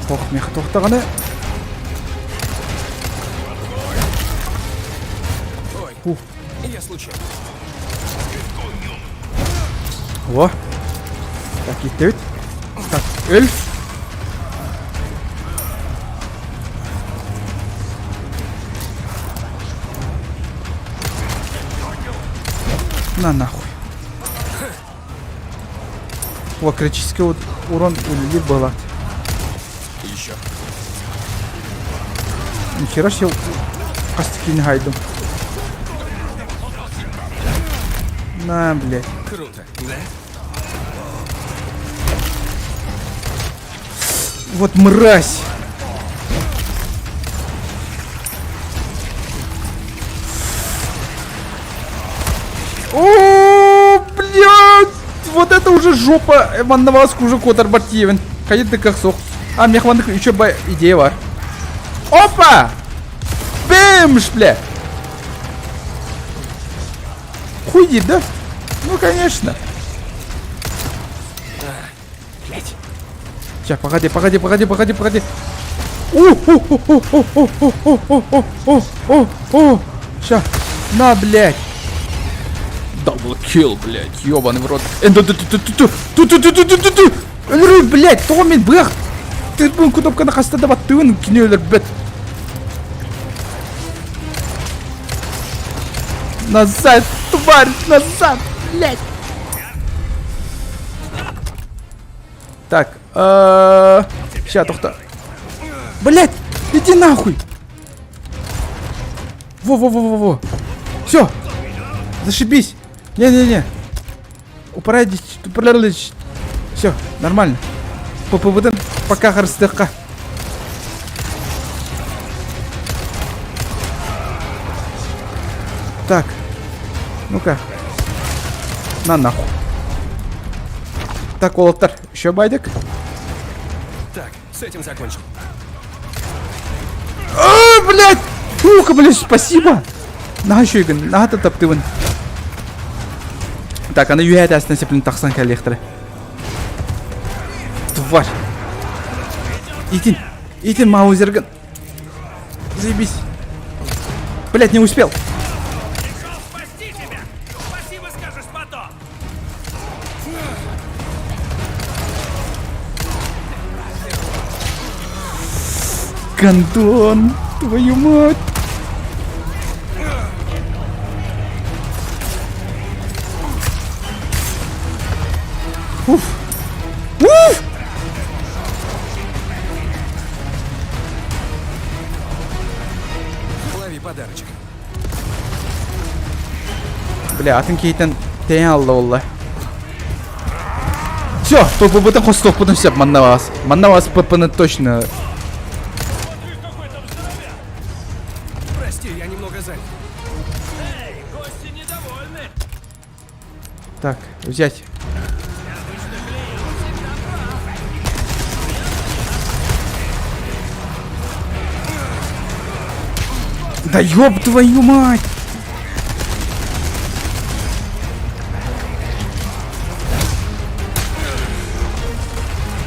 S1: Ох, миэхэ туох даҕаны.
S2: Ой,
S1: Ух.
S2: я случайно.
S1: Во. Так, иттибит. Так, өл. На нахуй. О, критический урон үлэлиир буолаат.
S2: Еще.
S1: Нихера себе хас киини хайдым. На, блядь.
S2: Круто, да?
S1: Вот мразь! О, блядь! Вот это уже жопа! Манна баас уже куотарбар тиийэбин. Хайыр да кыах суох. А, миэхэ маннык үчүгэй бай идея бар. Опа! Бэмш, бля! Хуй диир, да? Ну, конечно. Блять. Сейчас, погоди, погоди, погоди, погоди, погоди. О, о, о, о, о, о, о, о, о, о, о, о. Сейчас. На, блядь. Double kill, блядь, ёбаный в рот. Ту-ту-ту-ту-ту-ту-ту-ту-ту-ту. Өлөрүй, блядь, тоҕо мин быах. Тыытбын кнопканы хаста да баттыыбын кини өлөрбөт. Назад, тварь, назад, блядь. Так, сейчас, тохто. Блядь, иди нахуй. Во-во-во-во-во. Все. Зашибись. Не-не-не. Упарайдич, Все, нормально. ППВ пока харыстыахха. Так. Ну-ка. На нахуй. Так, уолаттар, еще байдик.
S2: Так, с этим закончим.
S1: А, блядь! Ух, блядь, спасибо! Наһаа үчүгэй, наһаа да таптыыбын. Так, аны үөһээ этээстэн сеплин тахсан кэлиэхтэрэ. Тварь! Итин! Итин Маузерган! Заебись! Блядь, не успел!
S7: Пришел спасти тебя! Спасибо скажешь потом!
S1: Гондон, твою мать! Уф! Уф!
S2: Лови подарочек.
S1: Бля, атын киһиттэн тэйэн алла буолла. Все, ПП-бытын хостуохпутун сөп, манна баас. Манна баас ПП-ны точно.
S2: Прости, я немного занят.
S7: Эй, гости недовольны!
S1: Так, взять. Да ёб твою мать!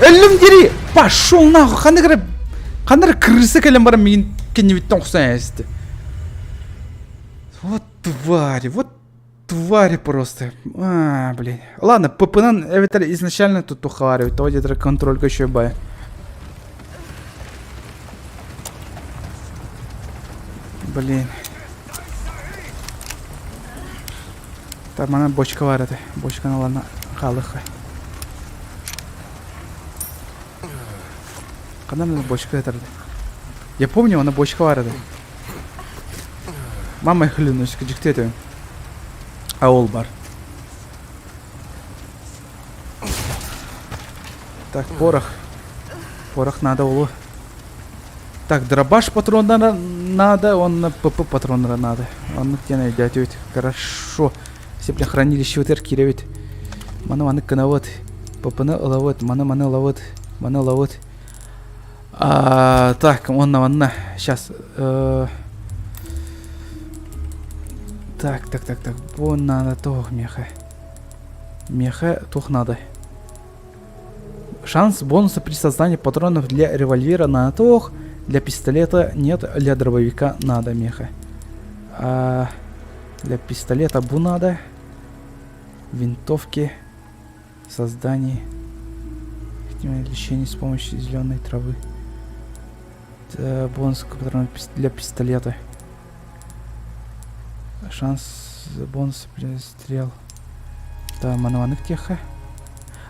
S1: Өллүм дири! Пошел нахуй! Ханна эрэ ханна эрэ крыса кэлэн баран миигин кэннибиттэн охсон ээсти. Вот твари, вот твари просто. А, блин. Ладно, ПП-нан эбэтэр изначально тут тухаривает, того где-то контролька еще бай. Блин. Так, манна бочка бар этэ. Бочканы ладно хаалыхха. Ханан бочка этэрди. Я помню, она бочка бар edi. Мама клянусь, дьикти этим. А ол бар. Так, порох. Порох надо олу. Так, дробаш патроннара надо, он на ПП патроннара надо. Он где найдет. Хорошо. Сепля хранилище өтер киребит. Маны маны кынабыт. ППны ылабыт, маны маны ылабыт, маны ылабыт. А, так, онна манна. Сейчас. Э, так, так, так, так. Бу надо туох меха. Меха туох надо. Шанс бонуса при создании патронов для револьвера на туох, для пистолета нет, для дробовика надо меха. А, для пистолета бу надо. Винтовки. Создание. Лечение с помощью зеленой травы. Бонус для пистолета. Шанс бонус стрел. Да, манованык теха.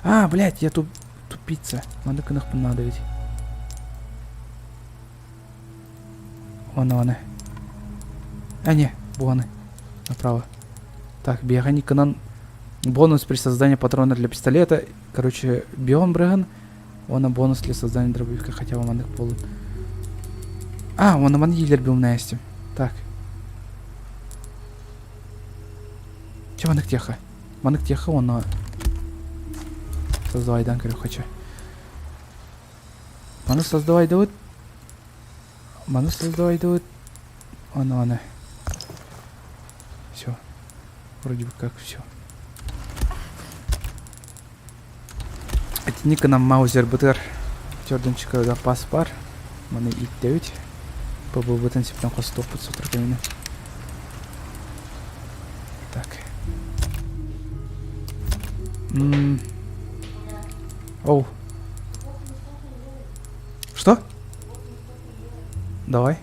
S1: А, блядь, я туп тупица. Маннык гыныхпын надо ведь. Оны, оны. А, не, буаны. Направо. Так, биоханиканан бонус при создании патрона для пистолета. Короче, бион брыган. Уонна бонус для создания дробовика хотя бы маннык буолун. А, уонна маны иилэр бумнаестим. Так. Че маннык теха? Маннык теха уонна создавайдан көрүөх хочу. Маны создавайдыбыт. Маны создавайдыбыт. Аны аны. Все. Вроде бы как все. Итинник гынан маузербытыгар төрдүнчү запас баар. Маны ииттэбит. ПБ-бытын сиптэн хостуохпут сотору кэминэн. Так. М Оу. Что? Давай.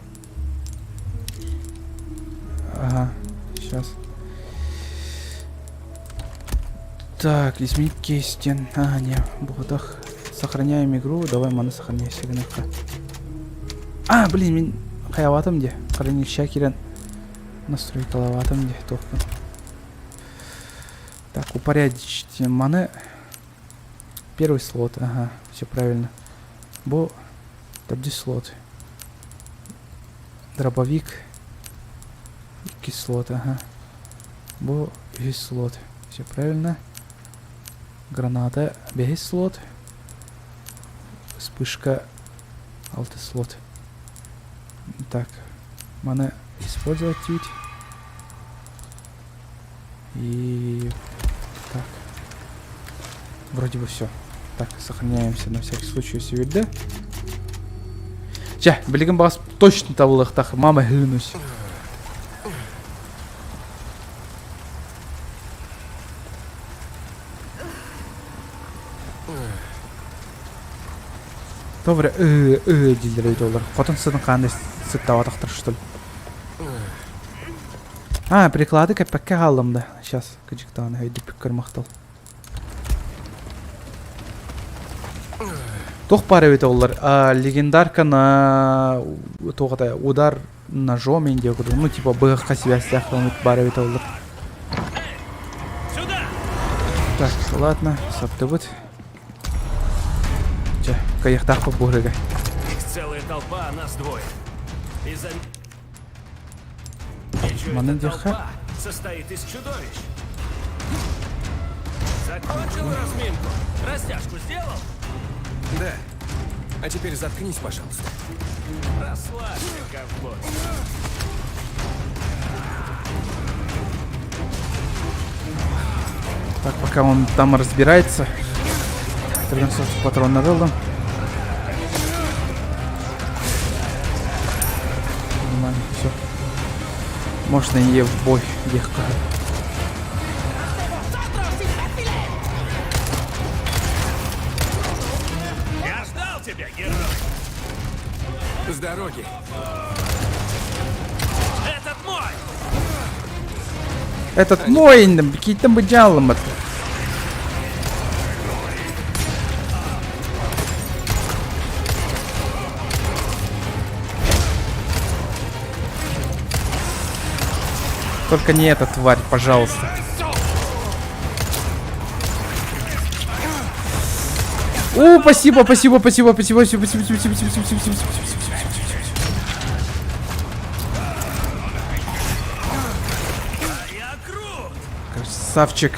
S1: Ага, сейчас. Так, изменить кейс диэн. А, не, буотах. Сохраняем игру. Давай маны сохраняйся гыныахха. А, блин, мин хайалаатым дии. Хранилище киирэн настройкалаабатым дии туохпун. Так, упорядочить маны. Первый слот, ага, все правильно. Бу төрдүс слот. Дробовик. Иккис слот, ага. Бу үһүс слот. Все правильно. Граната бэһис слот. Вспышка алты слот. Так, маны использовать ведь. И так. Вроде бы все. Так, сохраняемся на всякий случай сүүрдэ. Чэ, билигин баҕас точно табыллыахтаах. Мама клянусь. Добре, ыы, ыы дииллэр эбит олор. Хотон сытын хаан сыттаабатахтар что ли? А, приклады кэппэккэ хааллым да. Сейчас, кыдьыктаҕына өйдөппүккэр махтал. Туох баар эбит оллар? А, легендарка на туох это удар ножом диye курдук. Ну, типа быһахха связьтаах баар эбит оллар. Так, ладно, саптыбыт. Чэ, кайыхтаахпыт буһарыга.
S7: Их целая толпа, а нас двое. И за...
S1: Маны диэххэ.
S7: Состоит из чудовищ. Закончил разминку? Растяжку сделал?
S2: Да. А теперь заткнись, пожалуйста.
S7: Расслабься, ковбой.
S1: Так, пока он там разбирается. Түргэн патроннары ыллым. Нормально, все. Можно и в бой диэххэ.
S7: Я ждал тебя, герой!
S2: С дороги.
S7: Этот мой!
S1: Этот мой, какие-то бы дьялом это. Только не эта тварь, пожалуйста. О, спасибо, спасибо, спасибо, спасибо, спасибо, спасибо, спасибо, спасибо, спасибо, спасибо, спасибо, спасибо, Красавчик.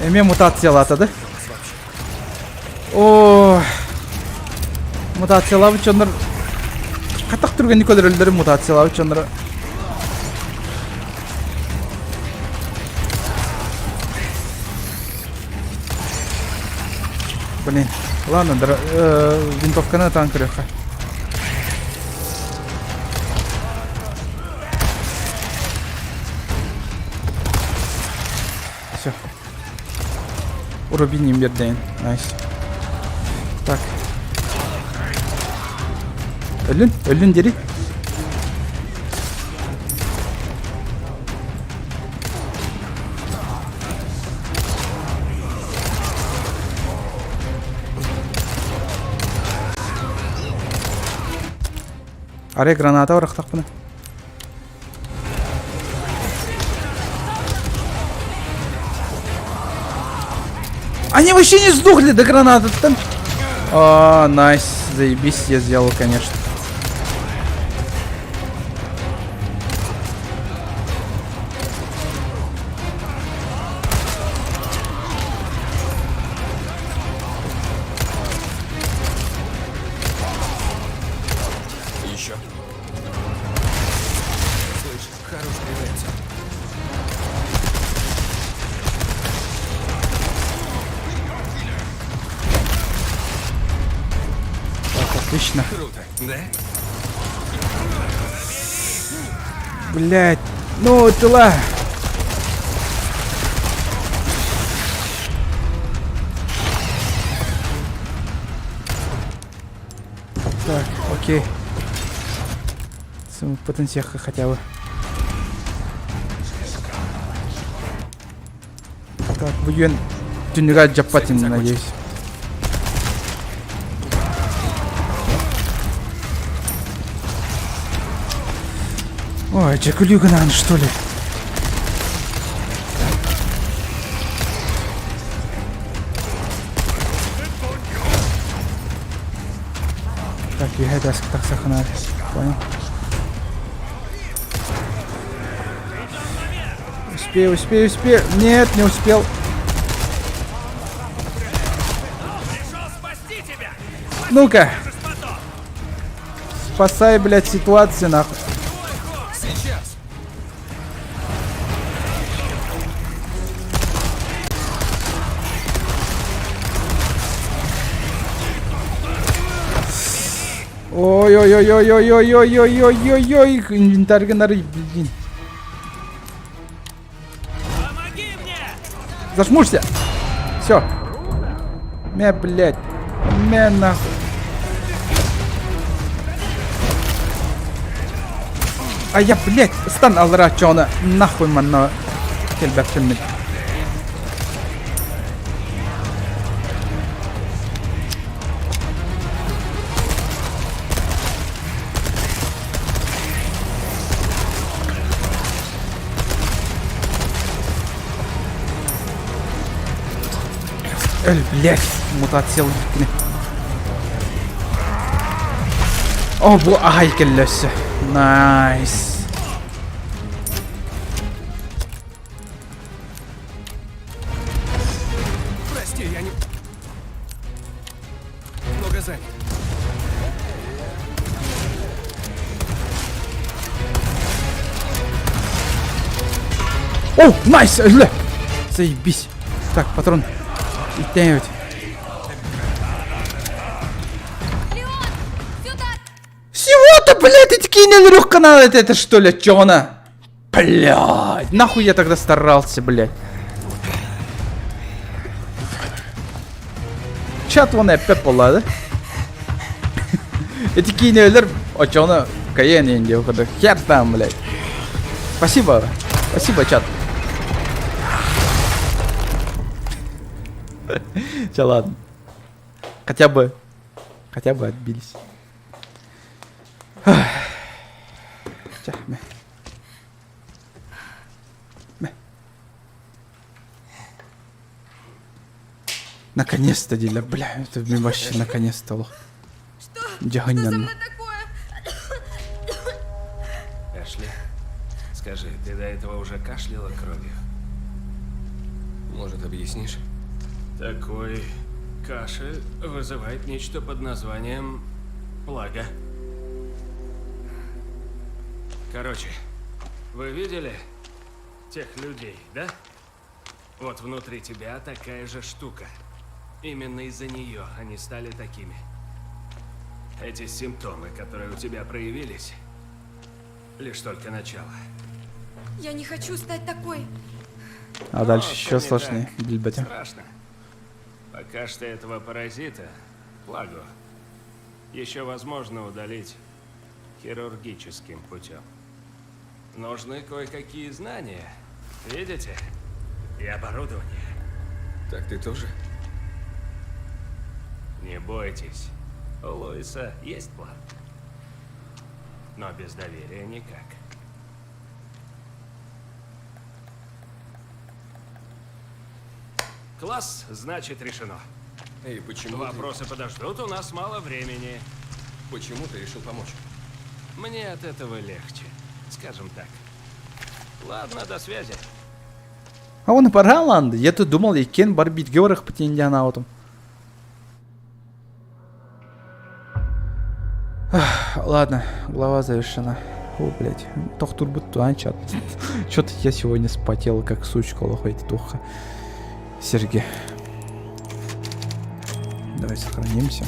S1: Эмиэ мутациялаата да? О, мутациялаабыт дьоннор хатах түргэнник өлөрөллөрүн мутациялаабыт дьоннор Блин, ладно, э, винтовканы ытаан көрүөххэ. Все. Уруби бердейин. Найс. Так. Өлүн, өлүн дери. Арай граната бырахтахпына. Они вообще не сдохли до гранаты там. А, найс, заебись, я сделал, конечно.
S2: Еще. Слышь, хорош кривляться.
S1: Так, отлично.
S2: Круто, да?
S1: Блять, ну тела. Так, окей. Потенциях хотя бы. Так, бүгүн түнүгө жаппатым, надеюсь. Ой, дьэ гынан, что ли? Так, үһэ тахсахына. Понял. Успею, успею, успею. Нет, не успел. Ну-ка. Спасай, блядь, ситуацию, нахуй.
S2: Сейчас!
S1: Ой-ой-ой-ой-ой-ой-ой-ой-ой-ой, инвентарь гынары, блин.
S7: Помоги мне!
S1: Зажмурься! Все. Мя, блядь. Мя нахуй. А я, блядь, стан алра чона. Нахуй манна. Кэлбэппин Өл, блядь, мутация ылбыккыны. О, бу аһай кэллэ өссө. Найс.
S2: Прости, я не... Много занят.
S1: О, найс, өллө. Заебись. Так, патрон. Иттээбит.
S4: Леон, сюда!
S1: Всего-то, блядь, эти кинули канал это, это что ли, чё она? Блядь, нахуй я тогда старался, блядь. Чат вон эппэт буолла да? Эти кинелер очону кайен диэн курдук. Хер там, блядь. Спасибо. Спасибо, чат. Ча, ладно. Хотя бы, хотя бы отбились. Ча, мэ. Мэ. Наконец-то, Диля, бля, это мне вообще наконец-то лох.
S4: Что? Что со
S1: Дьаһанньанна.
S4: мной такое?
S7: Эшли, скажи, ты до этого уже кашляла кровью?
S2: Может, объяснишь?
S7: Такой кашель вызывает нечто под названием плага. Короче, вы видели тех людей, да? Вот внутри тебя такая же штука. Именно из-за нее они стали такими. Эти симптомы, которые у тебя проявились, лишь только начало.
S4: Я не хочу стать такой.
S1: А дальше
S7: Но
S1: еще
S7: всё не
S1: сложнее.
S7: так
S1: Билбэтим.
S7: Страшно. Пока что этого паразита, плагу, еще возможно удалить хирургическим путем. Нужны кое-какие знания. Видите? И оборудование.
S2: Так ты тоже?
S7: Не бойтесь. У Луиса есть план. Но без доверия никак. Класс, значит, решено.
S2: Эй, почему ты-
S7: Вопросы подождут, у нас мало времени.
S2: Почему ты решил помочь?
S7: Мне от этого легче, скажем так. Ладно, до связи.
S1: А он бараланды. Я тут думал, иккен бар битге барах птендяна отом. Ладно, глава завершена. О, блядь, тохтур чат. Что-то я сегодня спотел, как сучка лохает туха. Сергей. Давай сохранимся.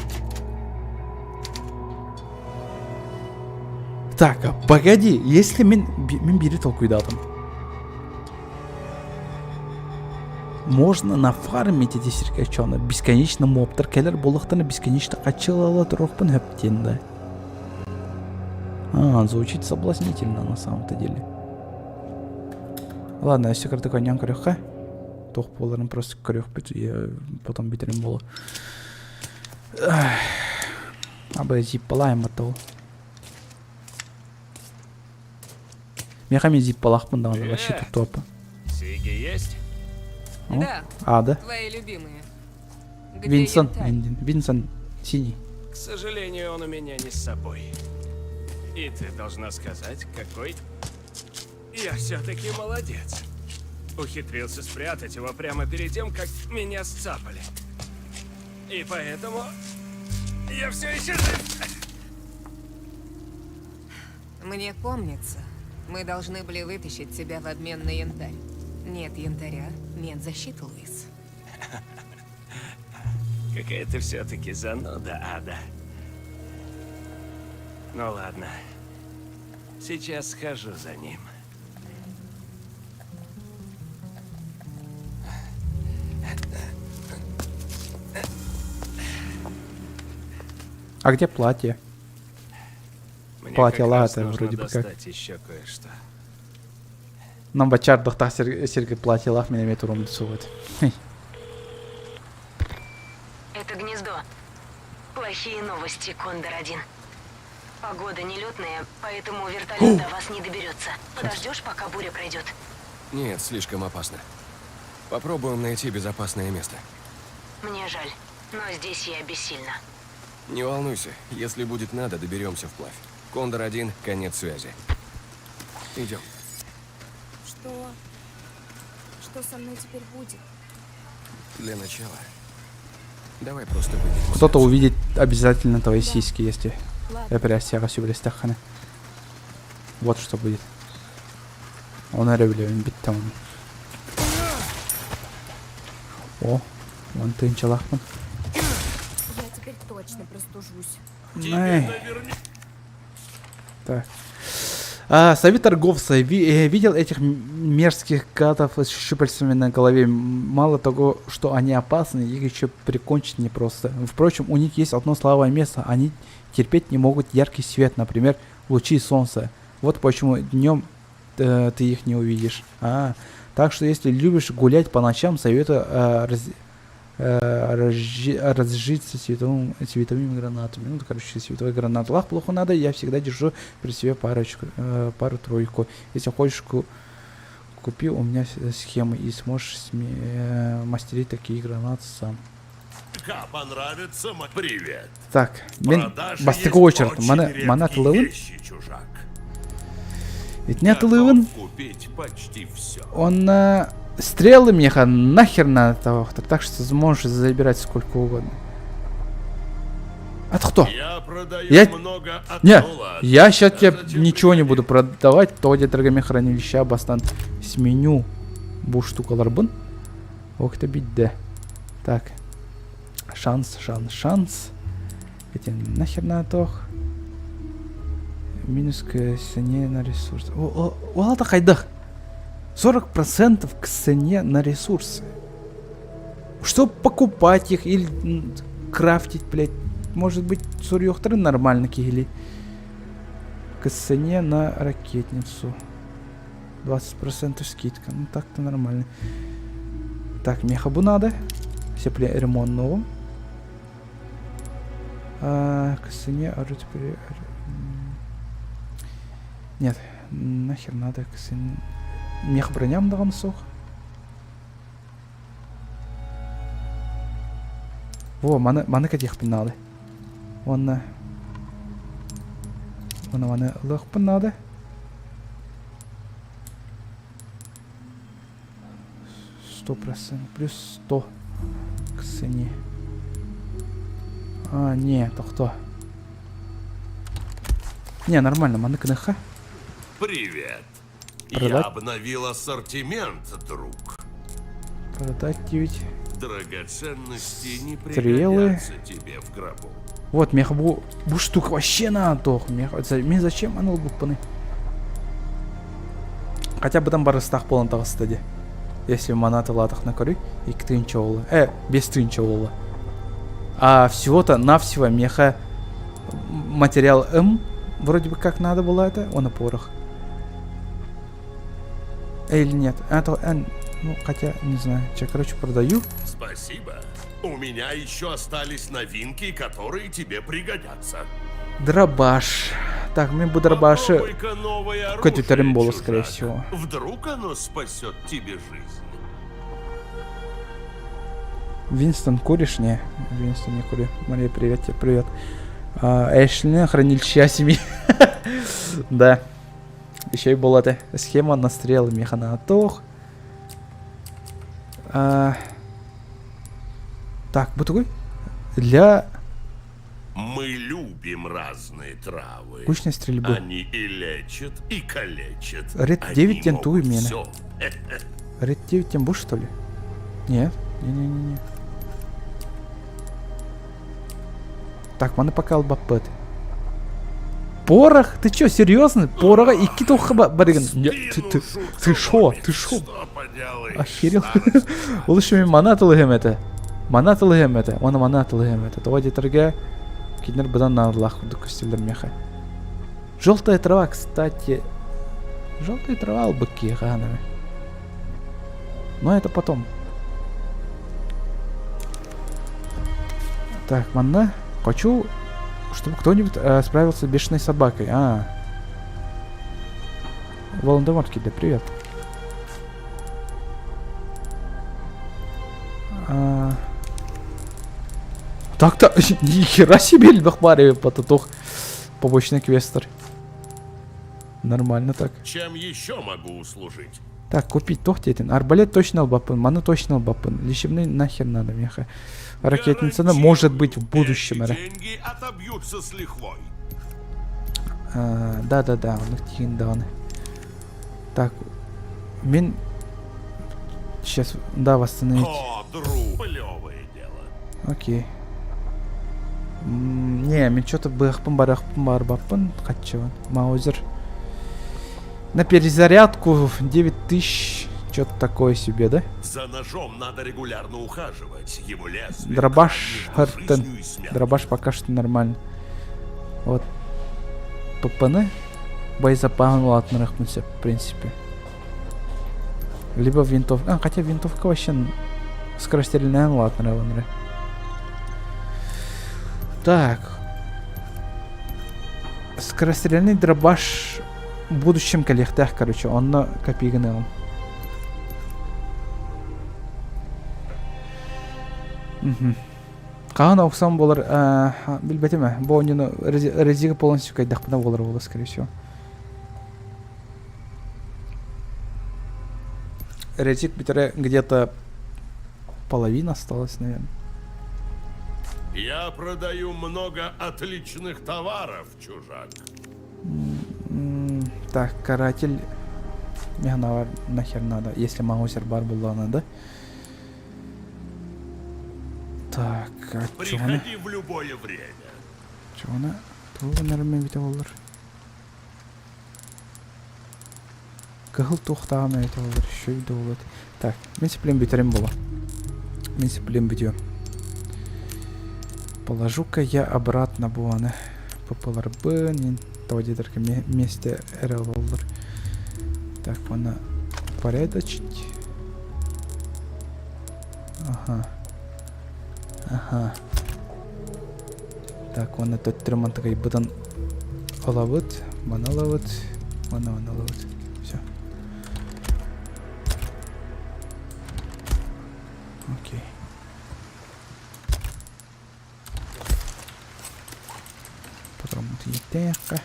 S1: Так, а погоди, если мин, мин бири толкуйдатым. Можно нафармить эти сиркачоны. Бесконечно мобтар кэлэр буоллахтарына бесконечно хаччылала туруохпун сөп диэн да. А, звучит соблазнительно на самом-то деле. Ладно, өссө кыратык оонньоон көрүөххэ. Туох буоларын просто көрүөхпүт, я потом бүтэрим буолуо. Абы зиппалаем того. Миэхэ эмиэ зиппалаахпын даҕаны вообще туттуоппун.
S7: Сиги есть?
S1: О,
S4: Да,
S1: Ада.
S4: твои любимые. Где
S1: Винсон,
S4: янтарь?
S1: Эндин. Винсон синий.
S7: К сожалению, он у меня не с собой. И ты должна сказать, какой я все-таки молодец. Ухитрился спрятать его прямо перед тем, как меня сцапали. И поэтому я все еще жив.
S4: Мне помнится, мы должны были вытащить тебя в обмен на янтарь. Нет янтаря, нет защиты, Луис.
S7: Какая ты все-таки зануда, Ада. Ну ладно. Сейчас схожу за ним.
S1: А где платье?
S7: Мне
S1: Платье
S7: как раз
S1: латте
S7: нужно
S1: вроде бы как.
S7: достать еще кое-что.
S1: Нам бачар дохтах сиргэ платье лах меня имеет урон сует.
S3: Это гнездо. Плохие новости, Кондор-1. Погода нелетная, поэтому вертолет до вас не доберется. Подождешь, пока буря пройдет?
S2: Нет, слишком опасно. Попробуем найти безопасное место.
S3: Мне жаль, но здесь я бессильна.
S2: Не волнуйся, если будет надо, доберемся вплавь. Кондор-1, конец связи. Идем.
S8: Что? Что со мной теперь будет?
S2: Для начала. Давай просто выберемся.
S1: Кто-то увидит обязательно твои сиськи, если
S8: Ладно.
S1: эпэрээссийэҕэ сөбүлэстэххинэ. Вот что будет. Оны эрэ билэбин бүттэ оны. О, он тыынчалаахпын.
S8: Я теперь точно простужусь.
S1: Эй. Так. А, совет торговца. Видел этих мерзких гадов с щупальцами на голове. Мало того, что они опасны, их еще прикончить непросто. Впрочем, у них есть одно слабое место. Они терпеть не могут яркий свет, например, лучи солнца. Вот почему днем ты их не увидишь. А, так что если любишь гулять по ночам, советую разжиться световыми гранатами. Ну, короче, световой гранат. Лах плохо надо, я всегда держу при себе парочку, пару-тройку. Если хочешь, купи у меня схемы и сможешь мастерить такие гранаты сам.
S5: Понравится Привет.
S1: Так, мен бастакы очередь. Маны, маны атылыбын. Итини атылыбын.
S5: Купить почти все.
S1: Он стрелы мне нахер надо того, так что сможешь забирать сколько угодно. А кто?
S5: Я продаю
S1: я...
S5: много от
S1: Не, я сейчас тебе ничего не буду продавать, то где торгами хранилища бастан сменю бу штукаларбын. Ох ты беда. Так. Шанс, шанс, шанс. Эти нахер на тох. Минус к цене на ресурсы. О, о, о, хайдах. 40% к цене на ресурсы. Что покупать их или крафтить, блядь? Может быть, сурьёхтары нормально кигили. К цене на ракетницу. 20% скидка. Ну так-то нормально. Так, мехабу надо. Все ремонт новым. А, к цене оружия. Нет, нахер надо к цене. Мех броням даган сох. Во, маны, маны катихпин надо. Онна. Онна маны лыхпын надо. 100% плюс 100 к цене. А, не, это кто? Не, нормально, маны кнх.
S5: Привет.
S1: Продать?
S5: Я обновил ассортимент, друг.
S1: Продать 9.
S5: Драгоценности не
S1: Стрелы.
S5: пригодятся тебе в гробу.
S1: Вот, мех бу, бу штука вообще на тох. Мех, мен зачем анал буппаны? Хотя бы там барыстах болан тағыстады. Если манаты латах на коры, и тынча ола. Без тынча ола. А всего-то навсего меха материал М, вроде бы как надо было это, он на порох. Или нет, это Н, ну хотя, не знаю, я, короче, продаю.
S5: Спасибо. У меня еще остались новинки, которые тебе пригодятся.
S1: Дробаш. Так, мне бы дробаши.
S5: Попробуй-ка новое
S1: Какой-то
S5: оружие,
S1: таримбола, скорее
S5: чужак.
S1: всего.
S5: Вдруг оно спасет тебе жизнь.
S1: Винстон, куришь? Не, Винстон не кури. Мария, привет тебе, привет. А, Эшли, хранилище семьи. Да. Еще и была эта схема на стрелы механатох. А... Так, вот такой. Для
S5: Мы любим разные травы.
S1: кучной стрельбы.
S5: Они и лечат, и калечат.
S1: Ред
S5: Они
S1: 9 тем
S5: могут
S1: туй мене.
S5: всё.
S1: Ред 9 тем будешь, что ли? Нет. Не-не-не-не. Так, маны пока албаппыт. Порох? Ты чё, серьезно? Пороха и китоха барыган. Не, ты, ты, ты шо? Ты шо?
S5: Что поделаешь,
S1: Охерел.
S5: старость.
S1: Ол еще мен манат ылыгым это. Манат ылыгым это. Оны манат ылыгым это. Това детерге кинер быдан надылах костюмдер меха. Желтая трава, кстати. Желтая трава албыки ганами. Но это потом. Так, манна. Хочу, чтобы кто-нибудь справился с бешеной собакой. А. Волан-де-Морт, да, привет. А... Так-то, нихера себе, Льбахмари, потатух. Побочный квестер. Нормально так.
S5: Чем еще могу услужить?
S1: Так, купить тохтетин. Арбалет точно албапын, ману точно албапын. Лечебный нахер надо, меха. Ракетница, ну, может быть, в будущем.
S5: Эти
S1: ра.
S5: деньги отобьются с лихвой.
S1: А, да-да-да, он их тиген Так, мин... Сейчас, да, восстановить.
S5: О, друг, плевое дело.
S1: Окей. Не, мен что-то бэхпын барахпын барбаппын хатчыбын. Маузер. На перезарядку 9000, что-то такое себе, да?
S5: За ножом надо регулярно ухаживать. Его лезвие
S1: Дробаш
S5: между
S1: Хартен.
S5: жизнью и смертью.
S1: Дробаш пока что нормально. Вот. ППН. Боезапаһын улаатынарыахпын сөп, в принципе. Либо винтовка. А, хотя винтовка вообще скорострельная улаатынарабын эрэ. Так. Скорострельный дробаш в будущем кэлиэхтээх, короче, онно копигыныам. Угу. Хаһан аукцион буолар билбэтим ээ. Бу оонньууну Резига полностью кайдахпына буолар буолуо, скорее всего. Резик бүтэрэ где-то половина осталась, наверное.
S5: Я продаю много отличных товаров, чужак.
S1: Так, каратель механавар нахер надо, если маузер бар буллаҕына да. Так, а чоҕуна?
S5: Приходи в любое время.
S1: Чоҕуна? Тугу гынарым эбитэ буоллар? Кыһыл туохтааҕым эбитэ буоллар, еще да буолуо. Так, мин сиплем бүтэрим буолла. Мин сиплем бүтүөм. Положу-ка я обратно буоны. ППларбын, того диэтэргэ месте эрэ ылаллар. Так, уонна порядочить. Ага. Ага. Так, уонна төттөрү мантыкайбытын ылабыт, маны ылабыт, уонна маны ылабыт. Все. Окей. Потом тиийтэххэ.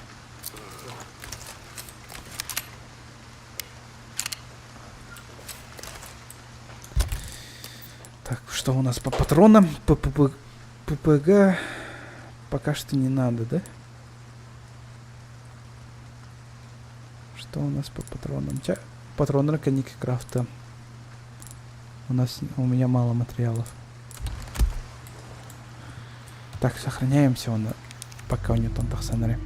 S1: Так, что у нас по патронам? ППП, ППГ пока что не надо, да? Что у нас по патронам? Ча патроны конники крафта. У нас у меня мало материалов. Так, сохраняемся он, пока у него там тахсанары.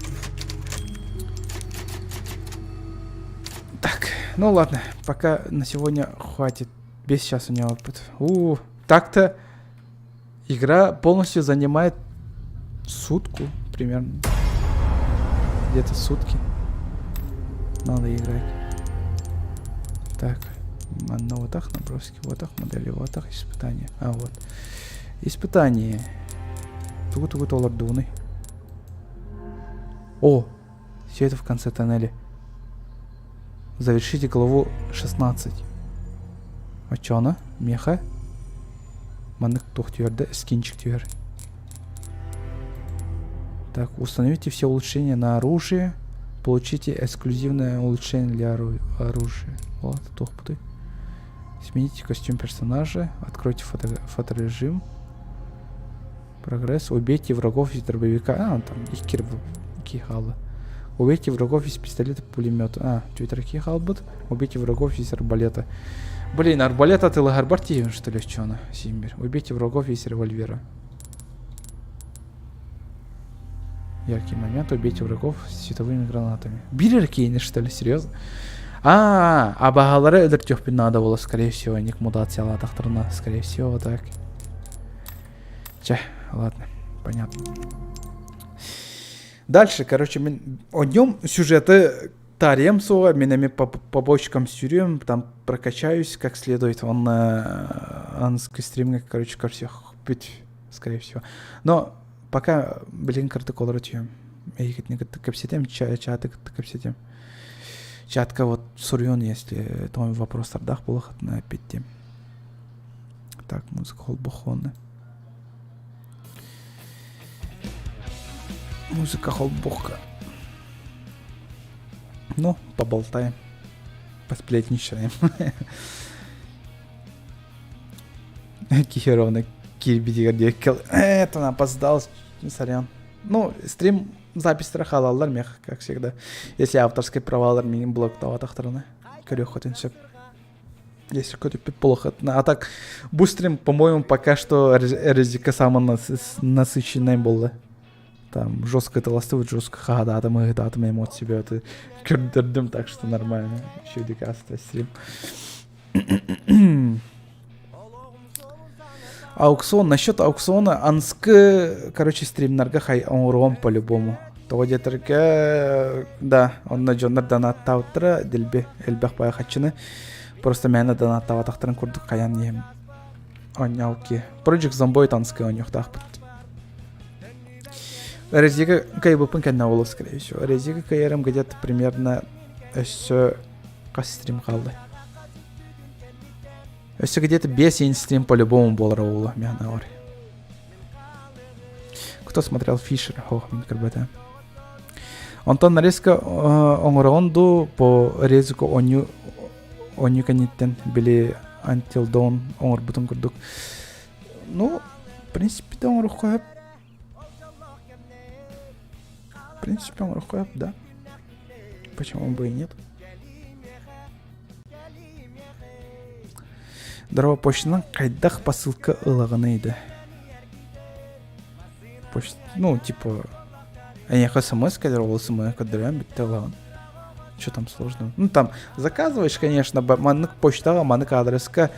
S1: Так, ну ладно, пока на сегодня хватит. Без сейчас у него опыт. У, так-то игра полностью занимает сутку примерно. Где-то сутки. Надо играть. Так, на вот так наброски, вот так модели, вот так испытания. А, вот. Испытание. Тугу-тугу толордууный. О, все это в конце тоннеля. Завершите главу 16. Оччоно, меха. Маннык туох түһэр скинчик түһэр. Так, установите все улучшения на оружие. Получите эксклюзивное улучшение для ору оружия. Вот, туох бутой. Смените костюм персонажа. Откройте фото фоторежим. Прогресс. Убейте врагов из дробовика. А, там их кихала. Убейте врагов из пистолета пулемета. А, Твиттер кихалбыт. Убейте врагов из арбалета. Блин, арбалет атыылаһарбар тиийэн что ли чона симбир. Убейте врагов из револьвера. Яркий момент. Убейте врагов с световыми гранатами. Биллер Кейн, что ли? Серьезно? А, а багалары өлөртүөхпүн надо было, скорее всего, ник мутациялаатахтарына, скорее всего, вот так. Чэ, ладно, понятно. Дальше, короче, мин о нем сюжеты таарыйыам суоҕа, мин эмиэ по побочкам сүрүөм, там прокачаюсь как следует. Он на анскай стримҥэ, короче, көрсүөхпүт, скорее всего. Но пока, блин, кырдык олоро түһүөм. Эйигитини кытта кэпсэтиэм, чаты кытта кэпсэтиэм. Чатка вот суруйун, если твой вопростардаах буолахытына эппиттиэм. Так, музыка холбохуона. Музыка холбохка. Ну, поболтаем. Посплетничаем. Кихеровна киирбитигэр диэккэл. Это он опоздал, сорян. Ну, стрим запись хаалаллар мех, как всегда. Если авторские правалар миигин блоктаабатахтарына көрүөххүтүн сөп. Если какой-то плохо. А так, бу стрим, по-моему, пока что Резика самый насыщенный был. Там жестко это ластывает, жестко хадаатым, ыһытаатым эмоции это көрдөрдүм, так что нормально. Еще декаста стрим. Аукцион, насчет аукциона, анскы, короче, стримнарга хай оҥоруом по-любому. Тоҕо диэтэргэ, да, онно дьоннор донаттаабыттара дэлби элбэх баай хаччыны. Просто мээнэ донаттаабатахтарын курдук хайаан иһим оонньоу ки. Project Zomboid анскай оонньуохтаахпыт. Резига кайбыппын кэннэ ол, скорее всего. Резига кайарым где-то примерно өссө хас стрим хаалла. Өссө где-то 5 стрим по-любому буолар оҕула, мен ор. Кто смотрел Фишер? Ох, мин көрбөтөм. Онтон нарезка оҥороҕун дуу по резику онньу онньу кэнниттэн били Until Dawn оҥорбутун курдук. Ну, в принципе, оҥоруохха сөп. В принципе, оҥоруохха сөп, да. Почему бы и нет? Здорово, почтанан хайдах посылка ылаҕыный да? Почта, ну, типа, эйиэхэ смс кэлэр, ол смс көрдөрөн бүттэ ылаҕын. Что там сложного? Ну, там, заказываешь, конечно, маннык почтаҕа, маннык адреска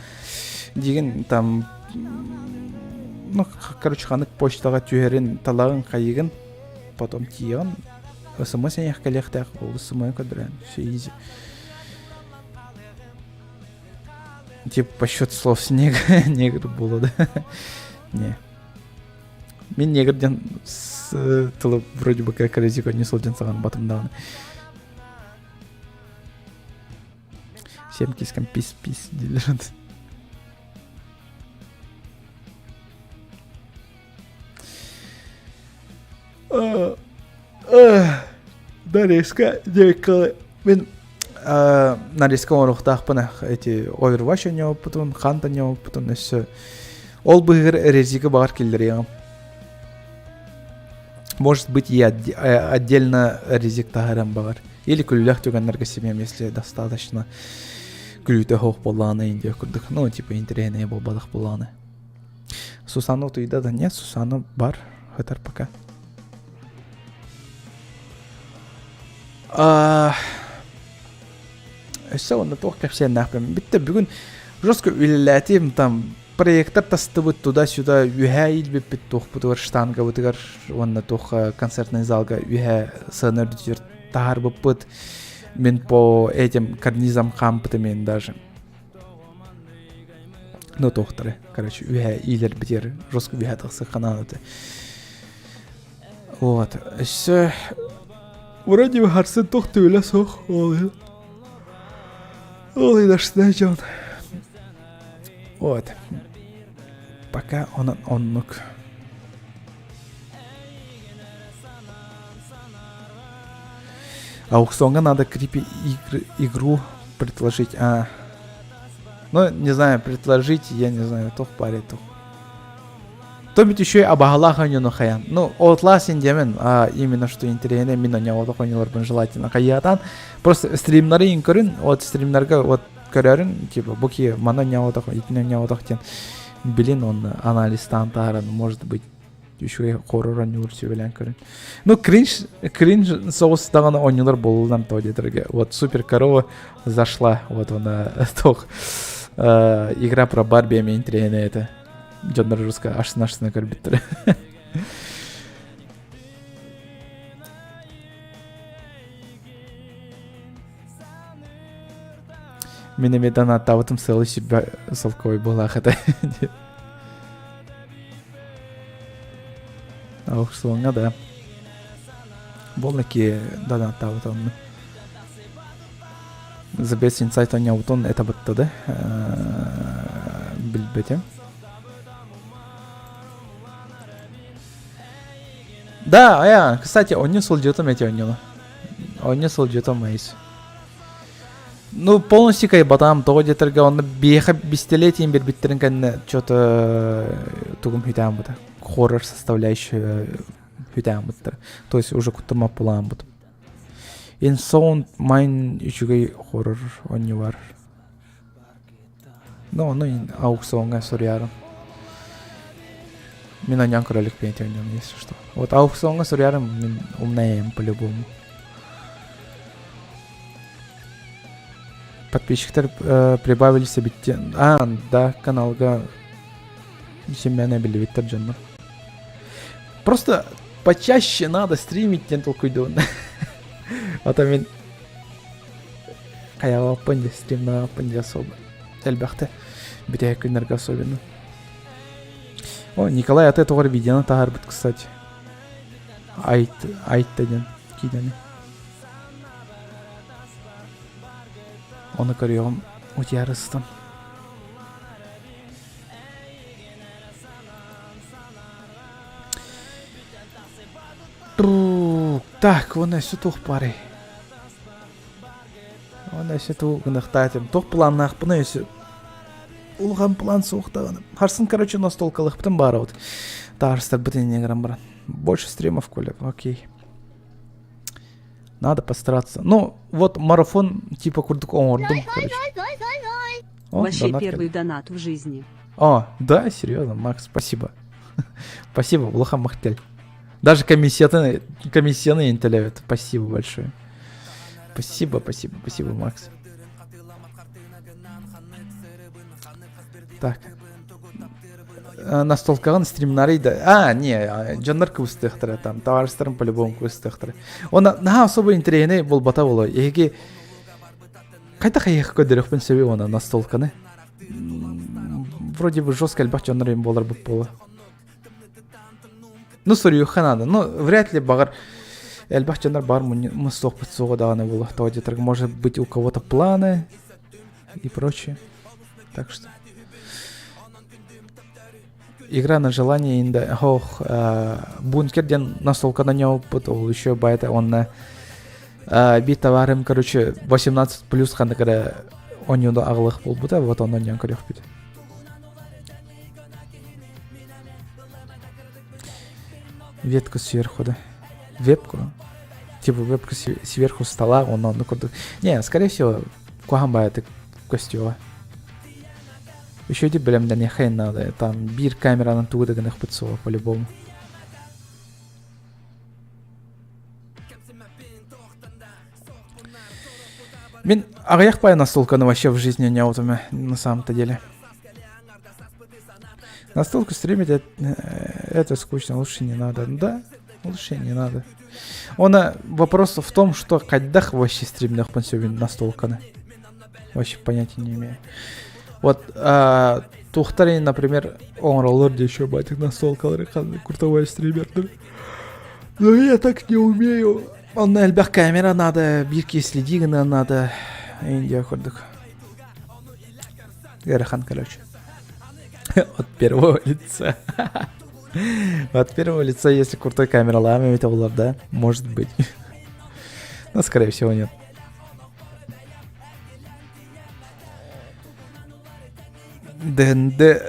S1: диген там, ну, короче, ханнык почтаҕа түһэрин, талаҕын, хайыгын, потом тиийэҕин, смс эйиэхэ кэлиэхтээх, ол смс көрдөрөн, все изи. Типа по счет слов снег, негр было, да? Не. Мин негр диэн тылы вроде бы как резико не сылдьан саҕан батым даҕаны. Всем кискам пис-пис дииллэр. Нарезка диэккэ мин нарезка оҥоруохтаахпын эти Overwatch оонньообуппутун, Hunt оонньообуппутун өссө ол быыһыгар резига баҕар киллэриэҕим. Может быть, я отдельно резик таһааран баҕар. Или күлүүлээх түгэннэргэ симиэм, если достаточно күлүүтэ суох буоллаҕына индия курдук. Ну, типа интэриэһинэй буолбатах буоллаҕына. Сусана утуйда да нет, Сусана бар, хытар пока. Өссө онно туох кэпсиэннээхпин. Бүттэ бүгүн жестко үлэлээтим там проектор тастыбыт туда-сюда үөһээ иилбиппит туохпутугар штангабытыгар уонна туох концертный залга үөһээ сыана үрдүтүгэр таһаарбыппыт мин по этим карнизам хаампытым мен даже ну туохтары короче үөһээ иилэрбитигэр жестко үөһээ тахсыы ханаан этэ вот өссө вроде бы харсын туох түбүлэ суох ол ол дашна дьон вот пока онон оннук Аукционга надо крипи игры, игру предложить. А. Ну, не знаю, предложить, я не знаю, туох паре туох. То ведь еще и абаһалаах оонньууну хайан. Ну, Outlast диэмин, а именно что интэриэһинэй мин оонньооботох оонньууларбын желательно хайыатаан. Просто стримнары ин көрүн, вот стримнарга вот көрөрүн, типа, бу ки маны оонньооботох, итини оонньооботох диэн билин он анализтаан таһааран, может быть, үчүгэй хоррор оонньуулар сүбэлээн көрүн. Ну, кринж, кринж соҕус даҕаны оонньуулар буоллулар то диэтэргэ. Вот Супер Корова зашла, вот она, тох, игра про Барби эмиэ интэриэһинэй этэ. Дьоннор руска ашсына-ашсына көрбүттэрэ. Мин эмиэ донаттаабытым сыалы сүрбэ солковой буолаах этэ. Аукционҥа да. Буолла ки донаттаабыт онно. The Best Insight оонньообутун это быттады. Билбэтим. Да, я, кстати, онньо сылдьытым эти оонньону. Онньо сылдьытым айс. Ну, полностью кайбатам, тоҕо диэтэргэ онно биэхэ бистэлиэтиин биэрбиттэрин кэннэ что-то тугум хүтээн бута. Хоррор составляющая хүтээн буттар. То есть уже куттамап булаан бут. In Sound Mind үчүгэй хоррор оонньуу бар. Ну, ону аукционҥа суруйарым. Мин оонньоон көрө иликпин ити оонньууну, если что. Вот аукционҥа суруйарым мин умнайым по-любому. Подписчиктар э, прибавились эбит А, да, каналга семьяны биллибиттэр дьоннор. Просто Почаще надо стримить диэн толкуйдуон. А то мин хайаҕаппын дии стримнаҕаппын дии особо элбэхтэ бүтэһик күннэргэ особенно. О, Николай аты тоҕор видеоны таһаарбыт, кстати. Айт, айтта диэн киинэни. Ону көрүөҕүм утуйарыстан. Так, уонна өссө туох баарый? Уонна өссө тугу гыныахтаатым? Туох планнаахпыный өссө? Улахан план суох даҕаны. Харсын, короче, настолкалыахпытын баарабыт. Таарыстарбыт иннигэр баран. Больше стримов, Коля, окей. Надо постараться. Ну, вот марафон типа курдук оҥордум, короче. О,
S9: Вообще
S1: донат
S9: первый донат в жизни.
S1: О, да, серьезно, Макс, спасибо. спасибо, Улахан махтал. Даже комиссияны, комиссияны интеллект. Спасибо большое. Спасибо, спасибо, спасибо, Макс. Так. Э, настолкаҕын стримнары да а не дьоннор кыбыстыахтара там товарищтарым по-любому кыбыстыахтара онно наһаа особо интэриэһинэй буолбата буолуо эһиги хайдах эһиэхэ көрдөрүөхпүн сөбүй уонна настолканы вроде бы жестко элбэх дьоннор им буоларбыт буолуо ну суруйуохха надо ну вряд ли баҕар элбэх дьоннор баар мустуохпут суоҕа даҕаны буолуо тоҕо диэтэргэ может быть у кого-то планы и прочее так что Игра на желание инда ох бункер диэн настолканы ньооппут ол еще байта онно биир товарым короче 18 плюс ханнык эрэ оонньууну аҕылых буолбута вот онно оонньоон көрүөхпүт ветку сверху да вебку типа вебку сверху стола онно онно курдук не скорее всего куһаҕан баайытык көстүөҕэ Еще ити бэлэмнэниэххэ надо. Там биир камеранан тугу да гыныахпыт суоҕа по-любому. Мин аҕыйах пай настолканы вообще в жизни не аутуме, на самом-то деле. Настолку стримить это, это скучно, лучше не надо. Да, лучше не надо. Она вопрос в том, что хайдах вообще стримнехпын сөбүн настолканы. Вообще понятия не имею. Вот а, туохтар например, оҥороллор дии еще батик настолкалары куртовой стримердер. Но я так не умею. Онно элбэх камера надо, биир киһи следи гына надо. Индия курдук. Ыарахан, короче. От первого лица. От первого лица, если крутой камера лами это было, да? Может быть. Но, скорее всего, нет. ДНД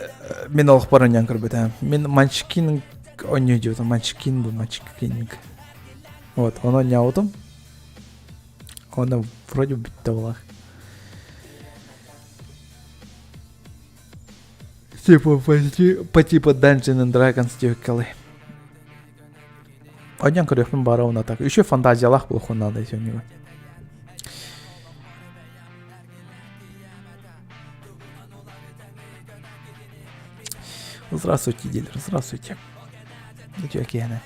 S1: мин олохпор оонньоон көрбүтэ. Мин Манчкин оонньуу диэбитим. Манчкин бу Манчкинг. Вот, ону оонньообутум. Оны вроде бүттэ булах. Типа по, по типу Dungeon and Dragons диэккалы. Оонньоон көрүөхпүн баара уна так. Еще фантазиялаах буолуохун наада сегодня. Здравствуйте, дилер, здравствуйте. Үтүө киэһэ.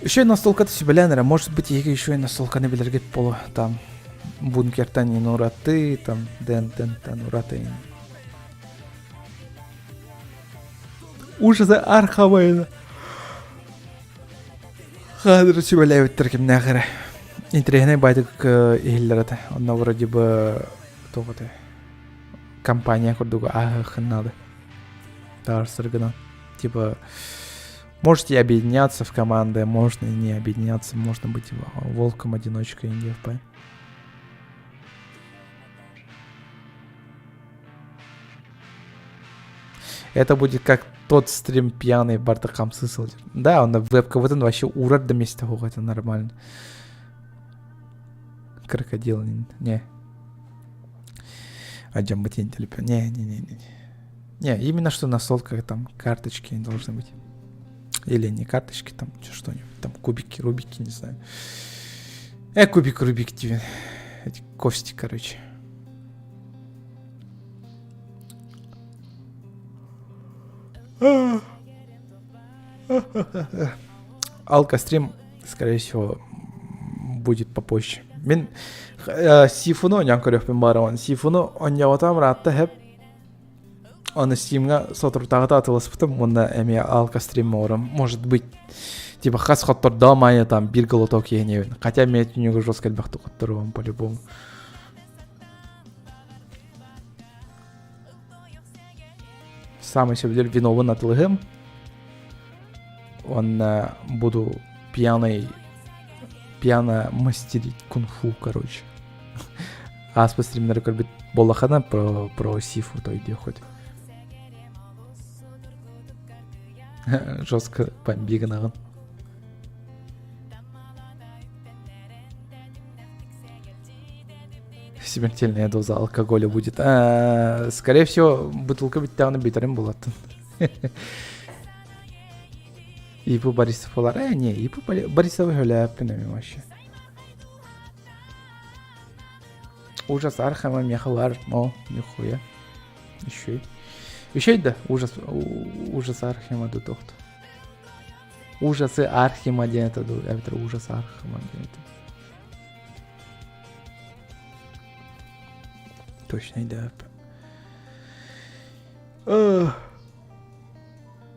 S1: Еще и настолката сүбэлээн эрэ. Может быть, эһиги еще и настолканы билэргит буолуо. Там бункертан ин ураты, там дентентан ураты. Ужасы архабайна. Хаадыр сүбэлээбиттэр кимнээх эрэ. Интэриэһинэй баайдык иһиллэр этэ. Онно вроде бы туох этэ компания курдук ааһыаххын наада. Таарсыргынан. Типа можете объединяться в команды, можно и не объединяться, можно быть волком-одиночкой НДФП. Это будет как тот стрим пьяный бардакам сысыл. Да, он вебка вот он вообще урат до месяца это нормально. Крокодил, не. А Не, не, не, не. Не, именно что на солках там карточки должны быть. Или не карточки, там что-нибудь, там кубики, рубики, не знаю. Э, кубик, рубик тебе. Эти кости, короче. Алкострим, скорее всего, будет попозже. Мин Сифуну оонньоон көрүөхпүн баҕарабын. Сифуну оонньооботоҕум ыраатта сөп. Аны Steamҥа соторутааҕыта атыыласпытым уонна эмиэ алкострим оҥором. Может быть, типа хас хоттордоом аайы там биир глоток иһэниэбин. Хотя эмиэ түннүгү жестко элбэхтик хотторуом по-любому. Самый сөбүлүүр винобун атылыһым. Уонна буду пьяный пьяно мастерить кунг-фу, короче. Ааспыт стримнары көрбүт буоллахына про, про сифу той хоть. Жестко бомби гынаҕын. Смертельная доза алкоголя будет. А, скорее всего, бутылка бүттэҕинэ бүтэрим булаттын. Ипу Борисов болар. Э, не, Ипу Борисова өлөөппүн эми вообще. Ужас Архама меха О, нихуя. Еще. Еще да, ужас, ужас Архема дутохт. Ужасы Архима диэн это эбэтэр ужас Архама диэн это. Точно да.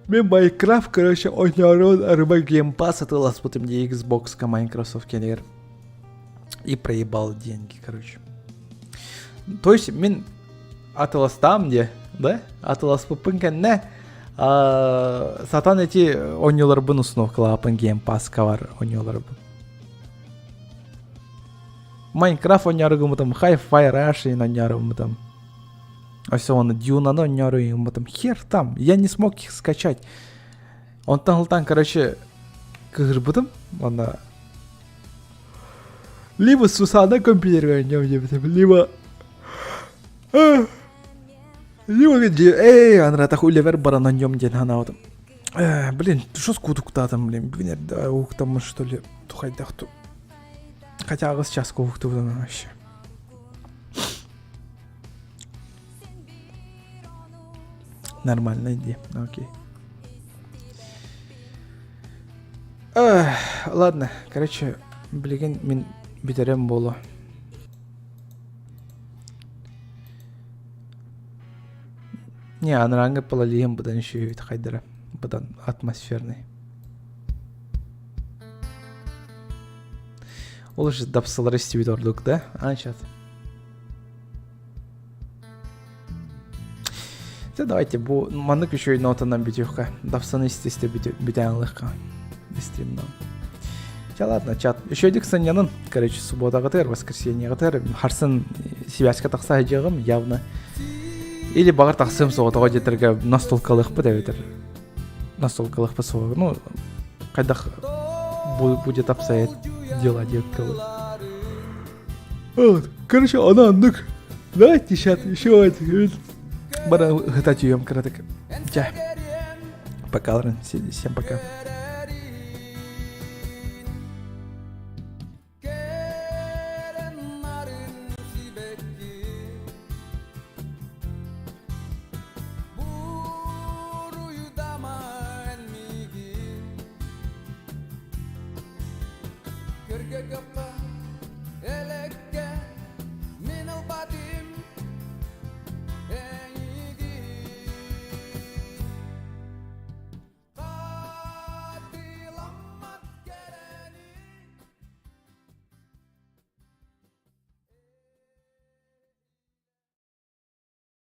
S1: Мен Майнкрафт, короче, оонньоорун арыба Game Pass атыыласпытым дии Xbox-ка Microsoft кэлигэр. И проебал деньги, короче. То есть мин атыластаам дии, да? Атыласпыппын кэннэ сатан эти оонньууларбын установкалааппын Game Pass-ка бар оонньууларбын. Майнкрафт оонньоору гыммытым, Hi-Fi Rush оонньоору гыммытым. А все, он Дюнаны оонньоору гыммытым. Хер там, я не смог их скачать. Онтон ылтан, короче, кыһырбытым, онно либо Сусана компьютерга оонньуом диэбитим, либо либо эй, анратах үлэбэр баран оонньуом диэн санаабытым. Блин, что скудуктаатым, блин, блин, уһуктаммын что ли, тухайдах ту. Хотя аҕыс часка уһуктубутум вообще. Нормально иди, окей. Ладно, короче, билигин мин бүтэрем буолуо. Не, анарааҥҥы плалиһым быдан үчүгэй хайдара, быдан атмосферный. Ол же дапсылар истибит ордук, да? А, сейчас. Дьэ давайте бу маннык үчүгэй нотанан бүтүөххэ. Дапсаны истэ-истэ бүтээн ылыахха. Стримнан. Ча ладно, чат. Үчүгэйдик сынньанын. Короче, субботаҕытыгар, воскресеньеҕытыгар харсын связька тахса сылдьыаҕым явно. Или баҕар тахсыам соҕотоҕо диэтэргэ настолкалыахпыт эбэтэр настолкалыахпыт суоҕа. Ну, хайдах будет обстоять дела диэккэ Вот, короче, она оннук. Давайте сейчас еще один. Бара ыһыта түйөм кыратык. Дьэ. Пока, Лорен. Всем пока.
S9: Көргө